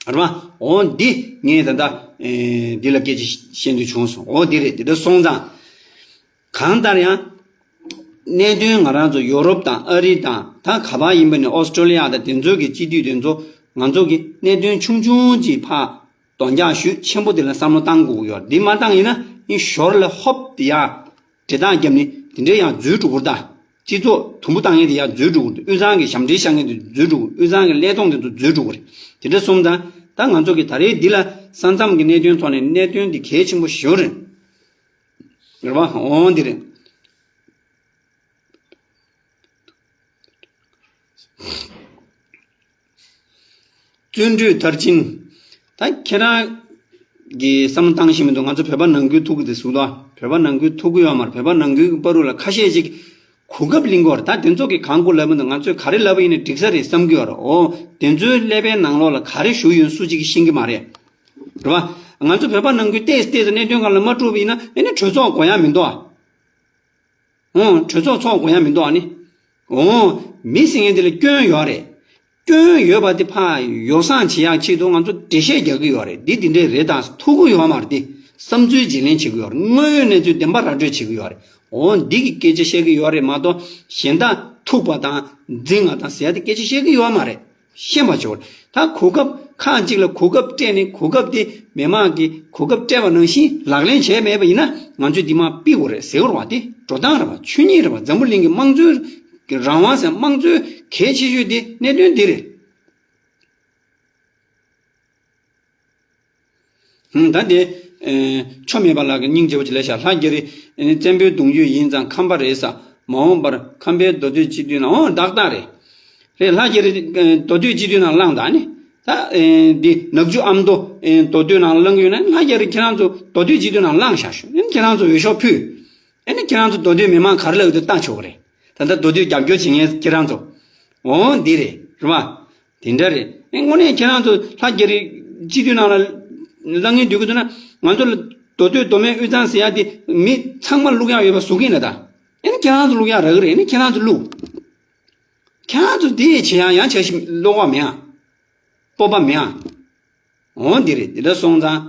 རེད་བ། འོ་འདི་ངས་ད་ལྟ་ཨེ་འདི་ལ་སྐད་ཆ་བཤད་འདོད་བྱུང་སོང་། འོ་འདི་རེད། འདི་འདྲ་སོང་ཙང་། གང་ལྟར་ཡང་། གནད་དོན་ང་རང་ཚོ་ཡོ་རོབ་དང་ཨ་རི་དང་ད་ག་པར་ཡིན་པ་ནས་ཨོ་སི་ཀྲོ་ལི་ཡ་དང་དེ་ཚོའི་གི་སྤྱི་འཐུས་དེ་ཚོ་ང་ཚོ་གི་གནད་དོན་ཆུང་ཆུང་ཅིག་ཕར་དོན་འཁྱོངས་ཞུས། ཆེན་པོ་དེ་ལ་བསམ་བློ་བཏང་དགོས་ཀྱི་ཡོད། འདི་མ་བཏང་ཡིན་ན་ཨིན་ཞོར་ལ་ཧོབ་དེ་ཡང་འདྲེ་ཐག་བརྒྱབ་ནས་དེ་འདྲའི་ཡང་འཛུལ་འགྲོ་གི་རེད་ད། སྤྱི་ཚོགས་དུམ་བུ་བཏང་མཁན་དེ་ཡང་འཛུལ་འགྲོ་གི་རེད། དབུས་གཙང་གི་ཞབས་འདྲེན་བཞག་མཁན་དེ་འཛུལ་འགྲོ་གི་རེད། དབུས་གཙང་གི་ཀླད་སྟོང་དེ་ཚོ་འཛུལ་འགྲོ་གི་རེད། དེ་འདྲ་སོང་ཙང་ད་ང་ཚོ་གི་ད་རེས་འདི་ལ་ས་མཚམས་ཀྱི་གནད་དོན་ཐོག་ནས་གནད་དོན་འདི་གལ་ཆེན་པོ་ཞེ་པོ་རེད། རེད་བ། འོང་འདི་རེད། བརྩོན་འགྲུས་མཐར་ཕྱིན། ད་ཁྱེད་རང་གིས་བསམ་བློ་བཏང་ཤེས་མི་འདུག་ང་ཚོ་བོད་པ་ནང་ཁུལ་ཐུག་གི་འདུག་ཟེར་དོ། བོད་པ་ནང་ཁུལ་ཐུག་གི་ཡོད་མ་རེད། བོད་པ་ནང་ཁུལ་གྱི་བར་དུ་ལ་ཁ་ཤས་ཅིག་གོ་སྐབས་ལེན་གྱི་ཡོད་རེད། ད་དེ་ཚོ་གིས་གང་དགོས་ལབ་མི་འདུག་ང་ཚོས་ག་རེ་ལབ་པ་ཡིན་ན་འགྲིག་ས་རེད་བསམ་གྱི་ཡོད་རེད། འོ་དེ་ཚོའི་ཀླད་པའི་ནང་ལོགས་ལ་ག་རེ་བཞུགས་ཡོད་སུ་གཅིག་གིས་ཤེས་ཀྱི་མ་རེད། རེད་བ། ང་ཚོ་བོད་པ་ནང་ཁུལ་ཏོག་ཙམ་ཏོག་ཙམ་གནད་དོན་སྒང་ལ་མ་འགྲོ་བ་ཡིན་ན་ཨེ་ནི་གྲོས་ཚོགས་དགོས་ཡ་མི་འདུག་ཨ། འོང་། གྲོས་ཚོགས་ཚོགས་དགོས་ཡ་མི་འདུག་ཨ་ནི། འོང་། མི་ཟེར་མཁན་དེ་ལ་སྐྱོན་ཡོད་རེད། སྐྱོན་ཡོད་པ་དེ་ཕར་ཡོ་བསྲང་བྱེད་ཡག་ཆེད་དུ་ང་ཚོ་འགྲེལ་བཤད་རྒྱག་གི་ཡོད་རེད། འདི་འདི་འདྲས་རེད་དང་ཐུག་གི་ཡོད་མ་རེད་དེ། བསམ་ཚུལ་བརྗེ་ལེན་བྱེད་ཀྱི་ཡོད་རེད། དངོས་ཡོད་གནས་ཚུལ་བདེན་པ་ར་སྤྲོད་བྱེད་ཀྱི་ཡོད་རེད། འོང་། འདི་གི་སྐད་ཆ་བཤད་ཀྱི་ཡོད་རེད་མ་གཏོགས་གཞན་དག་ཐུག་པ་དང་འཛིང་བ་དང་ཟེར་ཡ་དེ་སྐད་ཆ་བཤད་ཀྱི་ཡོད་མ་རེད། ཤེས་པ་བྱོས། ད་གོ་སྐབས་ཁག་ཅིག་ལ་གོ་སྐབས་སྤྲད་ནས་གོ་སྐབས་དེ་མི་མང་གིས་གོ་སྐབས་སྤྲད་པ་ནང་བཞིན་ལག་ལེན་བྱས་མེད་པ་ཡིན་ན་ང་ཚོས་འདི་མར་ཕུད་དགོས་རེད་ཟེར་བ་དེ་འགྲོ་སྟངས་རེད་བ། ཆོས་ཉིད་རེད་བ། འཛམ་བུ་གླིང་གི་དམངས་གཙོའི་རང་དབང་ཟེར་དམངས་གཙོའི་གལ་ཆེ་ཤོས་དེ་གནད་དོན་འདི་རེད། ཧུམ། ད་དེ། ཨེ། ཆོ་མེད་པ་ལགས་ཀྱིས་སྙིང་རྗེ་པོ་ཅིག་ལབ་ཤག་ལྷ་རྒྱ་རི། ཨེ། བཙན་པོའི་གདུང་རྒྱུད་ཡིན་ཙང་ཁམས་པ་རེད་ས། མ་འོངས་པར་ཁམས་པའི་མདོ་སྟོད་སྤྱི་འཐུས་ནང་། འོ་ཏག་ཏག་རེད། རེད། ལྷ་རྒྱ་རི། ཨེ། མདོ་སྟོད་སྤྱི་འཐུས་ནང་བླངས་དང་ནི། ད། ཨེ། འདི་ནག་ཆུ་ཨ་མདོ། ཨེ། མདོ་སྟོད་ནང་བླངས་ཡོད་ན་ལྷ་རྒྱ་རི་ཁྱེད་རང་ཚོ་མདོ་སྟོད་སྤྱི་འཐུས་ནང་བླངས་བཞག་ཤོག་ཨེ་ནི་ཁྱེད་རང་ཚོ་འོས་ཤོག་ཕུལ། ཨེ་ནི་ཁྱེད་རང་ཚོ་མདོ་སྟོད་མི་མང་ག་རེ་ལབ་ཡོད་དེ་ལྟ་ཆོག་གི་རེད། ད་ལྟ་མདོ་སྟོད་རྒྱབ་སྐྱོར་བྱེད་མཁན་ཁྱེད་རང་ཚོ། འོ་འདི་རེད། རེད་བ། དེ་འདྲ་རེད། ཨེ། དངོས་གནས་ཁྱེད་རང་ཚོ་ལྷ་རྒྱ་རི་སྤྱི་འཐུས་ནང་ལ་ལངས་མཁན་འདུག་གི་འདུག་ན། ང་ཚོ་ལ་མདོ་སྟོད་མདོ་སྨད་དབུས་གཙང་ཟེར་ཡ་དེ་མི་ཚང་མ་བླུག་ཡག་ཡོད་པ་བཟོ་གི་ཡིན་ལ་ད། ཨེ་ནི་ཁྱེད་རང་ཚོ་བླུག་ཡག་རག་གི་རེད། ཨེ་ནི་ཁྱེད་རང་ཚོ་བླུག་ཁྱེད་རང་ཚོ་དེ་བྱེད་ཡག་ཡང་བྱ་ཞིག་བློ་ཁོག་མེད་ཨ། སྤོབས་པ་མེད་ཨ། འོ་འདི་རེད། འདི་འདྲ་སོང་ཙང་།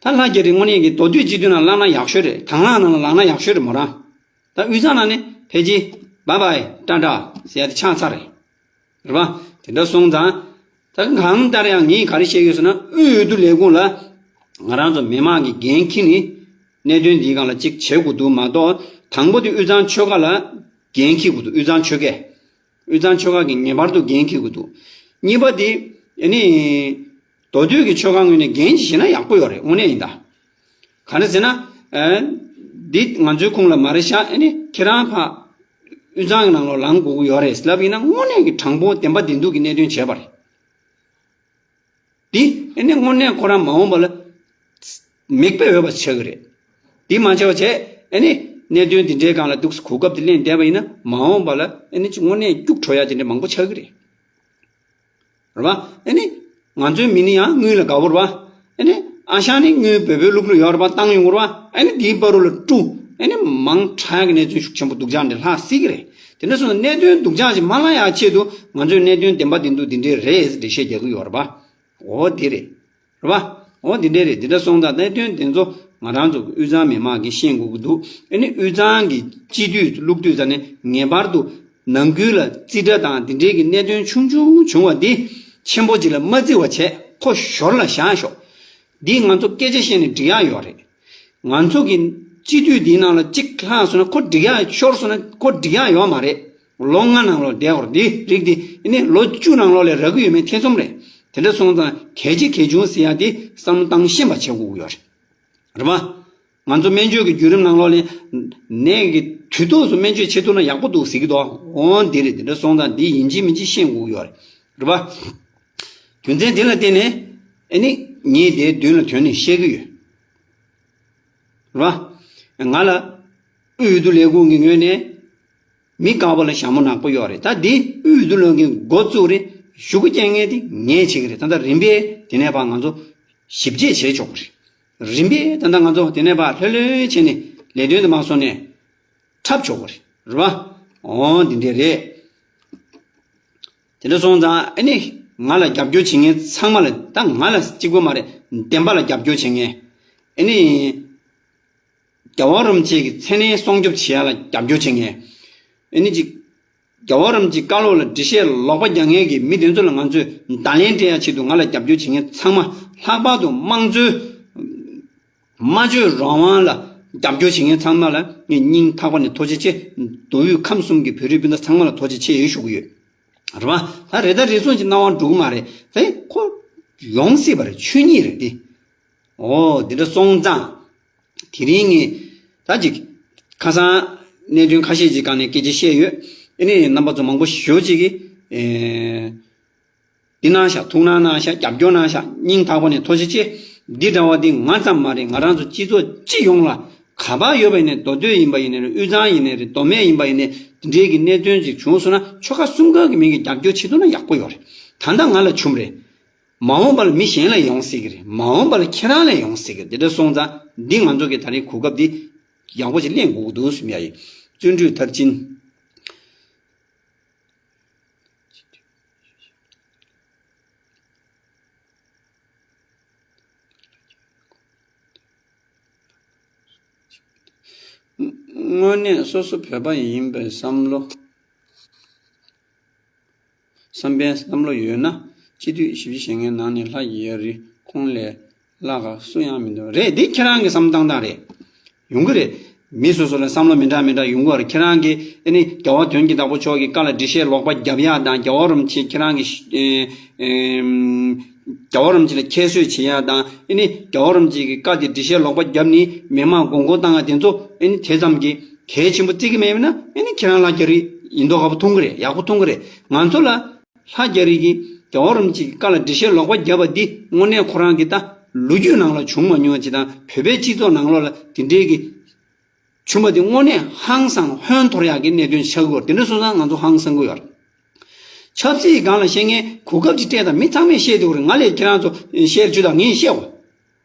ད་ལྷ་རྒྱ་རི་དངོས་གནས་ཀྱི་མདོ་སྟོད་སྤྱི་འཐུས་ནང་ལངས་ན་ཡག་ཤོས་རེད། དྭང་བླངས་ནང་ལ་ལངས་ན་ཡག་ཤོས་རེད་མོ་རང་། ད་དབུས་གཙང་ནང་ནས་ཕལ་ཆེར་བཱའི་བཱའི་ཊ་ཊ་ཟེར་ཡ་དེ་ཆགས་ཚར་རེད། རེད་པ། དེ་འདྲ་སོང་ཙང་། ད་གང་ལྟར་ཡང་ངས་ག་རེ་བཤད་ཡོད་ཟེར་ན། དབུས་འོས་བསྡུ་ལས་ཁུངས་ལ་ང་རང་ཚོ་མི་མང་གིས་འགན་འཁྱེར་ནས་གནད་དོན་འདིའི་སྒང་ལ་ཅིག་བྱེད་དགོས་འདུག་མ་གཏོགས། དང་པོ་དེ་དབུས་གཙང་ཆོལ་ཁ་ལ་འགན་འཁྱེར་དགོས་འདུག་དབུས་གཙང་ཆོལ་ཁས། དབུས་གཙང་ཆོལ་ཁ་གིས་ངེས་པར་དུ་འགན་འཁྱེར་དགོས་འདུག་གཉིས་པ་དེ་ཨ་ནི་མདོ་སྟོད་ཀྱི་ཆོལ་ཁ་ངོས་ནས་འགན་ཅིག་བཞེས་ན་ཡག་པོ་ཡོད་རེད། དངོས་གནས་ཡིན་ད། ག་རེ་ཟེར་ན། ཨ། འདི་ང་ཚོའི་ཁོངས་ལ་མ་རེད་ཤག་ཨ་ནི་ཁྱེད་རང་ཕ་དབུས་གཙང་གི་ནང་ལོགས་ལངས་དགོས་ཀྱི་ཡོད་རེད་ལབ་ཡིན་ན། དངོས་གནས་ཀྱི་དྲང་པོ་བདེན་པ་བདེན་ཐུག་གི་གནད་དོན་བྱས་པ་རེད། འདི་ཨ་ནི་དངོས་གནས་ཁོ་རང་མ་འོངས་པ་ལ་མིག་དཔེ་འོས་པ་ཆགས་ཀྱི་རེད། འདི་མ་བྱས་པ་བྱས་ཨ་ནི་གནད་དོན་འདི་འདྲའི་སྒང་ལ་འདུག་སེ་གོ་སྐབས་དེ་ལེན་བསྡད་པ་ཡིན་ན། མ་འོངས་པ་ལ་ཨ་ནི་དངོས་གནས་སྐྱུག་བྲོ་ཡ་དེ་འདྲ་མང་པོ་ཆགས་ཀྱི་རེད། རེད་པ། ཨ་ནི་ང་ཚོའི་མི་ནི་ཡང་དངུལ་ལ་དགའ་པོ་རེད་པ། ཨ་ནི་ཨ་ཞང་ནི་དངུལ་བོད་པའི་ལུག་ལུག་ཡོད་རེད་པ། བཏང་ཡོང་གི་རེད་པ། ཨ་ནི་དེའི་བར་རུ་ལ་དཀྲུག་ཨ་ནི་མང་དྲགས་ཀྱི་གནས་ཚུལ་ཤུགས་ཆེན་པོ་སྡུག་ཅག་འདི་ལྷག་སྲིད་ཀྱི་རེད། དེ་འདྲ་སོང་ཙང་གནད་དོན་སྡུག་ཅག་ཅིག་མ་ལྷག་ཡག་ཆེད་དུ་ང་ཚོས་གནད་དོན་བདེན་པ་བདེན་ཐུག་འདི་འདྲའི་རེད་ཟེར་འགྲེལ་བཤད་རྒྱག་གི་ཡོད་རེད་པ། འོ་དེ་རེད། རེད་པ། འོ་འདི་འདྲ་རེད། འདི་འདྲ་སོང་ཙང་གནད་དོན་དེ་ཚོ་ང་རང་ཚོ་དབུས་གཙང་མི་མང་གིས་ཤེས་དགོས་ཀྱི་འདུག་ཨ་ནི་དབུས་གཙང་གི་སྤྱི་འཐུས་བླུག་དུས་ཙ་ནས་ངེས་པར་དུ་ནང་ཁུལ་ལ་རྩིས་ཁྲ་དང་འདི་འདྲའི་གི་གནད་དོན་ཆུང་ཆུང་བྱུང་བ་འདི་ཆེན་པོ་ཅིག་ལ་མ་བརྩི་བ་བྱས། ཁོ་ཞོར་ལ་བཞག་ཤོག་འདི་ང་ཚོ་སྐད་ཆ་བཤད་ནས་འགྲིག་ཡག་ཡོད་རེད། ང་ཚོ་གི་སྤྱི་འཐུས་འདིའི་ནང་ལ་གཅིག་ལྷག་སོང་ན་ཁོ་འགྲིག་ཡག། ཤོར་སོང་ན་ཁོ་འགྲིག་ཡག་ཡོད་མ་རེད། ལོ་ལྔ་ནང་ལོགས་བསྡད་དགོས་རེད། འདི་རིགས་འདི་ཨ་ནི་ལོ་བཅུ་ནང་ལོགས་ལ་རག་གི་ཡོད་མེད་ཐེ་ཚོམ་རེད། དེ་འདྲ་སོང་ཙང་གལ་ཆེ་གལ་ཆུང་ཟེར་ཡག་འདི་བསམ་བློ་བཏང་ཤེས་པ་བྱེད་དགོས་ཀྱི་ཡོད་རེད། རེད་པ། ང་ཚོ་སྨན་བཅོས་ཀྱི་བརྒྱུད་རིམ་ནང་ལོགས་ལ་ནད་ཀྱི་དུས་ཐོག་ཏུ་སྨན་བཅོས་བྱེད་ཐུབ་ན་ཡག་པོ་འདུག་ཟེར་གྱི་འདུག་འོ་འདི་རེད། དེ་འདྲ་སོང་ཙང་འདི་ཡིན་གཅིག་མིན་གཅིག་ཤེས་དགོས་ཀྱི་ཡོད་རེད། རེད་པ། རྒྱུ་མཚན་འདི་ལ་བརྟེན་ནས་ཨ་ནི་ངས་དེ་མདུན་ལ་དོན་ནས་བཤད་ཀྱི་ཡོད། རེད་པ། ང་ལ་དབུས་འོས་བསྡུ་ལས་ཁུངས་ཀྱི་ངོས་ནས་མི་དཀར་པོ་ལ་ཞྭ་མོ་ནག་པོ་ཡོད་རེད། ད་འདི་དབུས་འོས་བསྡུ་ལས་ཁུངས་འགོ་བཙུགས་རེད། ཞུ་སྐུལ་རྒྱག་མཁན་དེ་ངས་བྱེད་ཀྱི་རེད། ད་ལྟ་རིམ་པས་དེ་ནས་ཕར་ང་ཚོ་ཞིབ་དཔྱད་བྱེད་ཆོག་གི་རེད། རིམ་པས་ད་ལྟ་ང་ཚོ་དེ་ནས་ཕར་ལྷོད་ལྷོད་བྱས་ནས་ལས་དོན་དེ་མར་སོང་ནས་འཁྲབ་ཆོག་གི་རེད། རེད་པ། འོ་འདི་འདྲས་རེད། དེ་འདྲ་སོང་ཙང་ཨ་ནི་ང་ལ་རྒྱབ་སྐྱོར་བྱེད་མཁན་ཚང་མ་ལ། ད་ང་ལ་གཅིག་པོ་མ་རེད། བདེན་པ་ལ་རྒྱབ་སྐྱོར་བྱེད་མཁན། ཨ་ནི་རྒྱལ་བ་རིན་པོ་ཆེ་གི་མཚན་གནས་སྲུང་སྐྱོབ་བྱེད་ཡ་ལ་རྒྱབ་སྐྱོར་བྱེད་མཁན། ཨ་ནི་ཅིག་རྒྱལ་བ་རིན་པོ་ཆེའི་བཀའ་སློབ་ལ་འགྲེལ་བཤད་ལོག་པ་རྒྱག་མཁན་གྱི་མི་དེ་ཚོ་ལ་ང་ཚོས་བརྡ་ལན་སྤྲད་ཡ་ཆེད་དུ་ང་ལ་རྒྱབ་སྐྱོར་བྱེད་མཁན་ཚང་མ། ལྷག་པར་དུ་དམངས་གཙོའི་སྨྲ་བརྗོད་རང་དབང་ལ་རྒྱབ་སྐྱོར་བྱེད་མཁན་ཚང་མ་ལ་ངས་སྙིང་ཐག་པ་ནས་ཐུགས་རྗེ་ཆེ། མདོ་དབུས་ཁམས་གསུམ་གྱི་བོད་རིགས་སྤུན་ཟླ་ཚང་མ་ལ་ཐུགས་རྗེ་ཆེ་ཡོད་ཞུ་གི་ཡོད། རེད་པ། ད་རེ་ད་རེ་ཟུང་གི་སྣང་བ་འགྲོ་གི་མ་རེད། དེ་ཁོ་ཡོང་སྲིད་པ་རེད། ཆོས་ཉིད་རེད་དེ། འོ་འདི་འདྲ་སོང་ཙང་དེ་རིང་ངས་ད་ཅིག་ཁ་སང་གནད་དོན་ཁ་ཤས་ཅིག་སྒང་ནས་སྐད་ཆ་བཤད་ཡོད། ཨ་ནི་རྣམ་པ་ཚོ་མང་པོ་ཞེ་པོ་ཅིག་གིས་ཨེ། འདི་གནང་ཤག་ཐུགས་སྣང་གནང་ཤག་རྒྱབ་སྐྱོར་གནང་ཤག་སྙིང་ཐག་པ་ནས་ཐུགས་རྗེ་ཆེ། འདི་འདྲ་བ་འདི་ང་ཙམ་མ་རེད། ང་རང་ཚོ་སྤྱི་ཚོགས་སྤྱི་ཡོངས་ལ། ག་པར་ཡོད་པ་ཡིན་ནའི། མདོ་སྟོད་ཡིན་པ་ཡིན་ནའི་རེད། དབུས་གཙང་ཡིན་ནའི་རེད། མདོ་སྨད་ཡིན་པ་ཡིན་ནའི། འདི་འདྲའི་གི་གནད་དོན་ཅིག་བྱུང་སོང་ན་ཆོལ་ཁ་གསུམ་ཀ་གི་མི་གིས་རྒྱབ་སྐྱོར་བྱེད་ཐུབ་ན་ཡག་པོ་ཡོད་རེད། ད་ལྟ་ང་ལ་བྱུང་རེད། མ་འོངས་པ་ལ་མི་གཞན་ལ་ཡོང་སྲིད་ཀྱི་རེད། མ་འོངས་པ་ལ་ཁྱེད་རང་ལ་ཡོང་སྲིད་ཀྱི་རེད། འདི་འདྲ་སོང་ཙང་འདི་ང་ཚོ་གི་ད་རེས་གོ་སྐབས་འདི་ཡག་པོ་ཞིག་ལེན་དགོས་ཀྱི་འདུག་བསམ་ཡ་ཡིན། བརྩོན་འགྲུས་མཐར་ཕྱིན། དངོས་གནས་སོ་སོ་བོད་པ་ཡིན་པའི་བསམ་བློ། བསམ་པའི་བསམ་བློ་ཡོད་ན། སྤྱི་འཐུས་བཞི་བཅུ་ཞེ་ལྔའི་ནང་ནས་ལྷ་རྒྱ་རི་ཁོང་ལས་ལྷག་ག་སུ་ཡང་མི་འདུག་རེད། འདི་ཁྱེད་རང་གི་བསམ་སྟངས་དང་རེད། ཡོང་གི་རེད། མི་སོ་སོ་ལ་བསམ་བློ་མི་འདྲ་མི་འདྲ་ཡོང་གི་རེད། ཁྱེད་རང་གིས་ཨ་ནི་རྒྱལ་བ་དོན་གྱི་བདག་པོ་མཆོག་གི་བཀའ་ལ་འགྲེལ་བཤད་ལོག་པ་རྒྱབ་ཡག་དང་། རྒྱལ་བ་རིན་པོ་ཆེ་ཁྱེད་རང་གི་ཨེ་ཨེ་རྒྱལ་བ་རིན་པོ་ཆེ་ལ་ཁྱད་གསོད་བྱེད་ཡག་དང་། ཨ་ནི་རྒྱལ་བ་རིན་པོ་ཆེ་གི་བཀའ་དེ་འགྲེལ་བཤད་ལོག་པ་བརྒྱབ་ནས་མི་མང་མགོ་སྐོར་བཏང་ཡག་དེ་ཚོ་ཨ་ནི་དེ་ཙམ་གྱིས་གལ་ཆེན་པོ་བརྩི་གི་མེད་ན། ཨ་ནི་ཁྱེད་རང་ལྷ་རྒྱ་རི་ཡིན་མདོག་ཁ་པོ་མཐོང་གི་རེད། ཡག་པོ་མཐོང་གི་རེད། ང་ཚོ་ལ་ལྷ་རྒྱ་རི་གིས་རྒྱལ་བ་རིན་པོ་ཆེ་གི་བཀའ་ལ་འགྲེལ་བཤད་ལོག་པ་བརྒྱབ་པ་འདི་དངོས་གནས་ཁོ་རང་གི་ད་ལོ་རྒྱུས་ནང་ལ་བྱུང་མ་མྱོང་བ་ཅིག་དང་། བོད་པའི་སྤྱི་ཚོགས་ནང་ལོགས་ལ་དེ་འདྲའི་གི་བྱུང་བ་དེ་དངོས་གནས་ཧང་སང་ཧོན་འཐོར་ཡག་གི་གནད་དོན་ཆགས་ཀྱི་ཡོད་རེད། དེ་འདྲ་སོང་ཙང་ང་ཚོ་ཧང་སང་གི་ཡོད་རེད། ཆབ་སྲིད་སྒང་ལ་བཤད་མཁན་གོ་སྐབས་ཅིག་སྤྲད་དང་། མི་ཚང་མས་བཤད་འདུག་རེད། ང་ལས་ཁྱེད་རང་ཚོ་བཤད་རྒྱུ་དང་ངས་བཤད་འོ།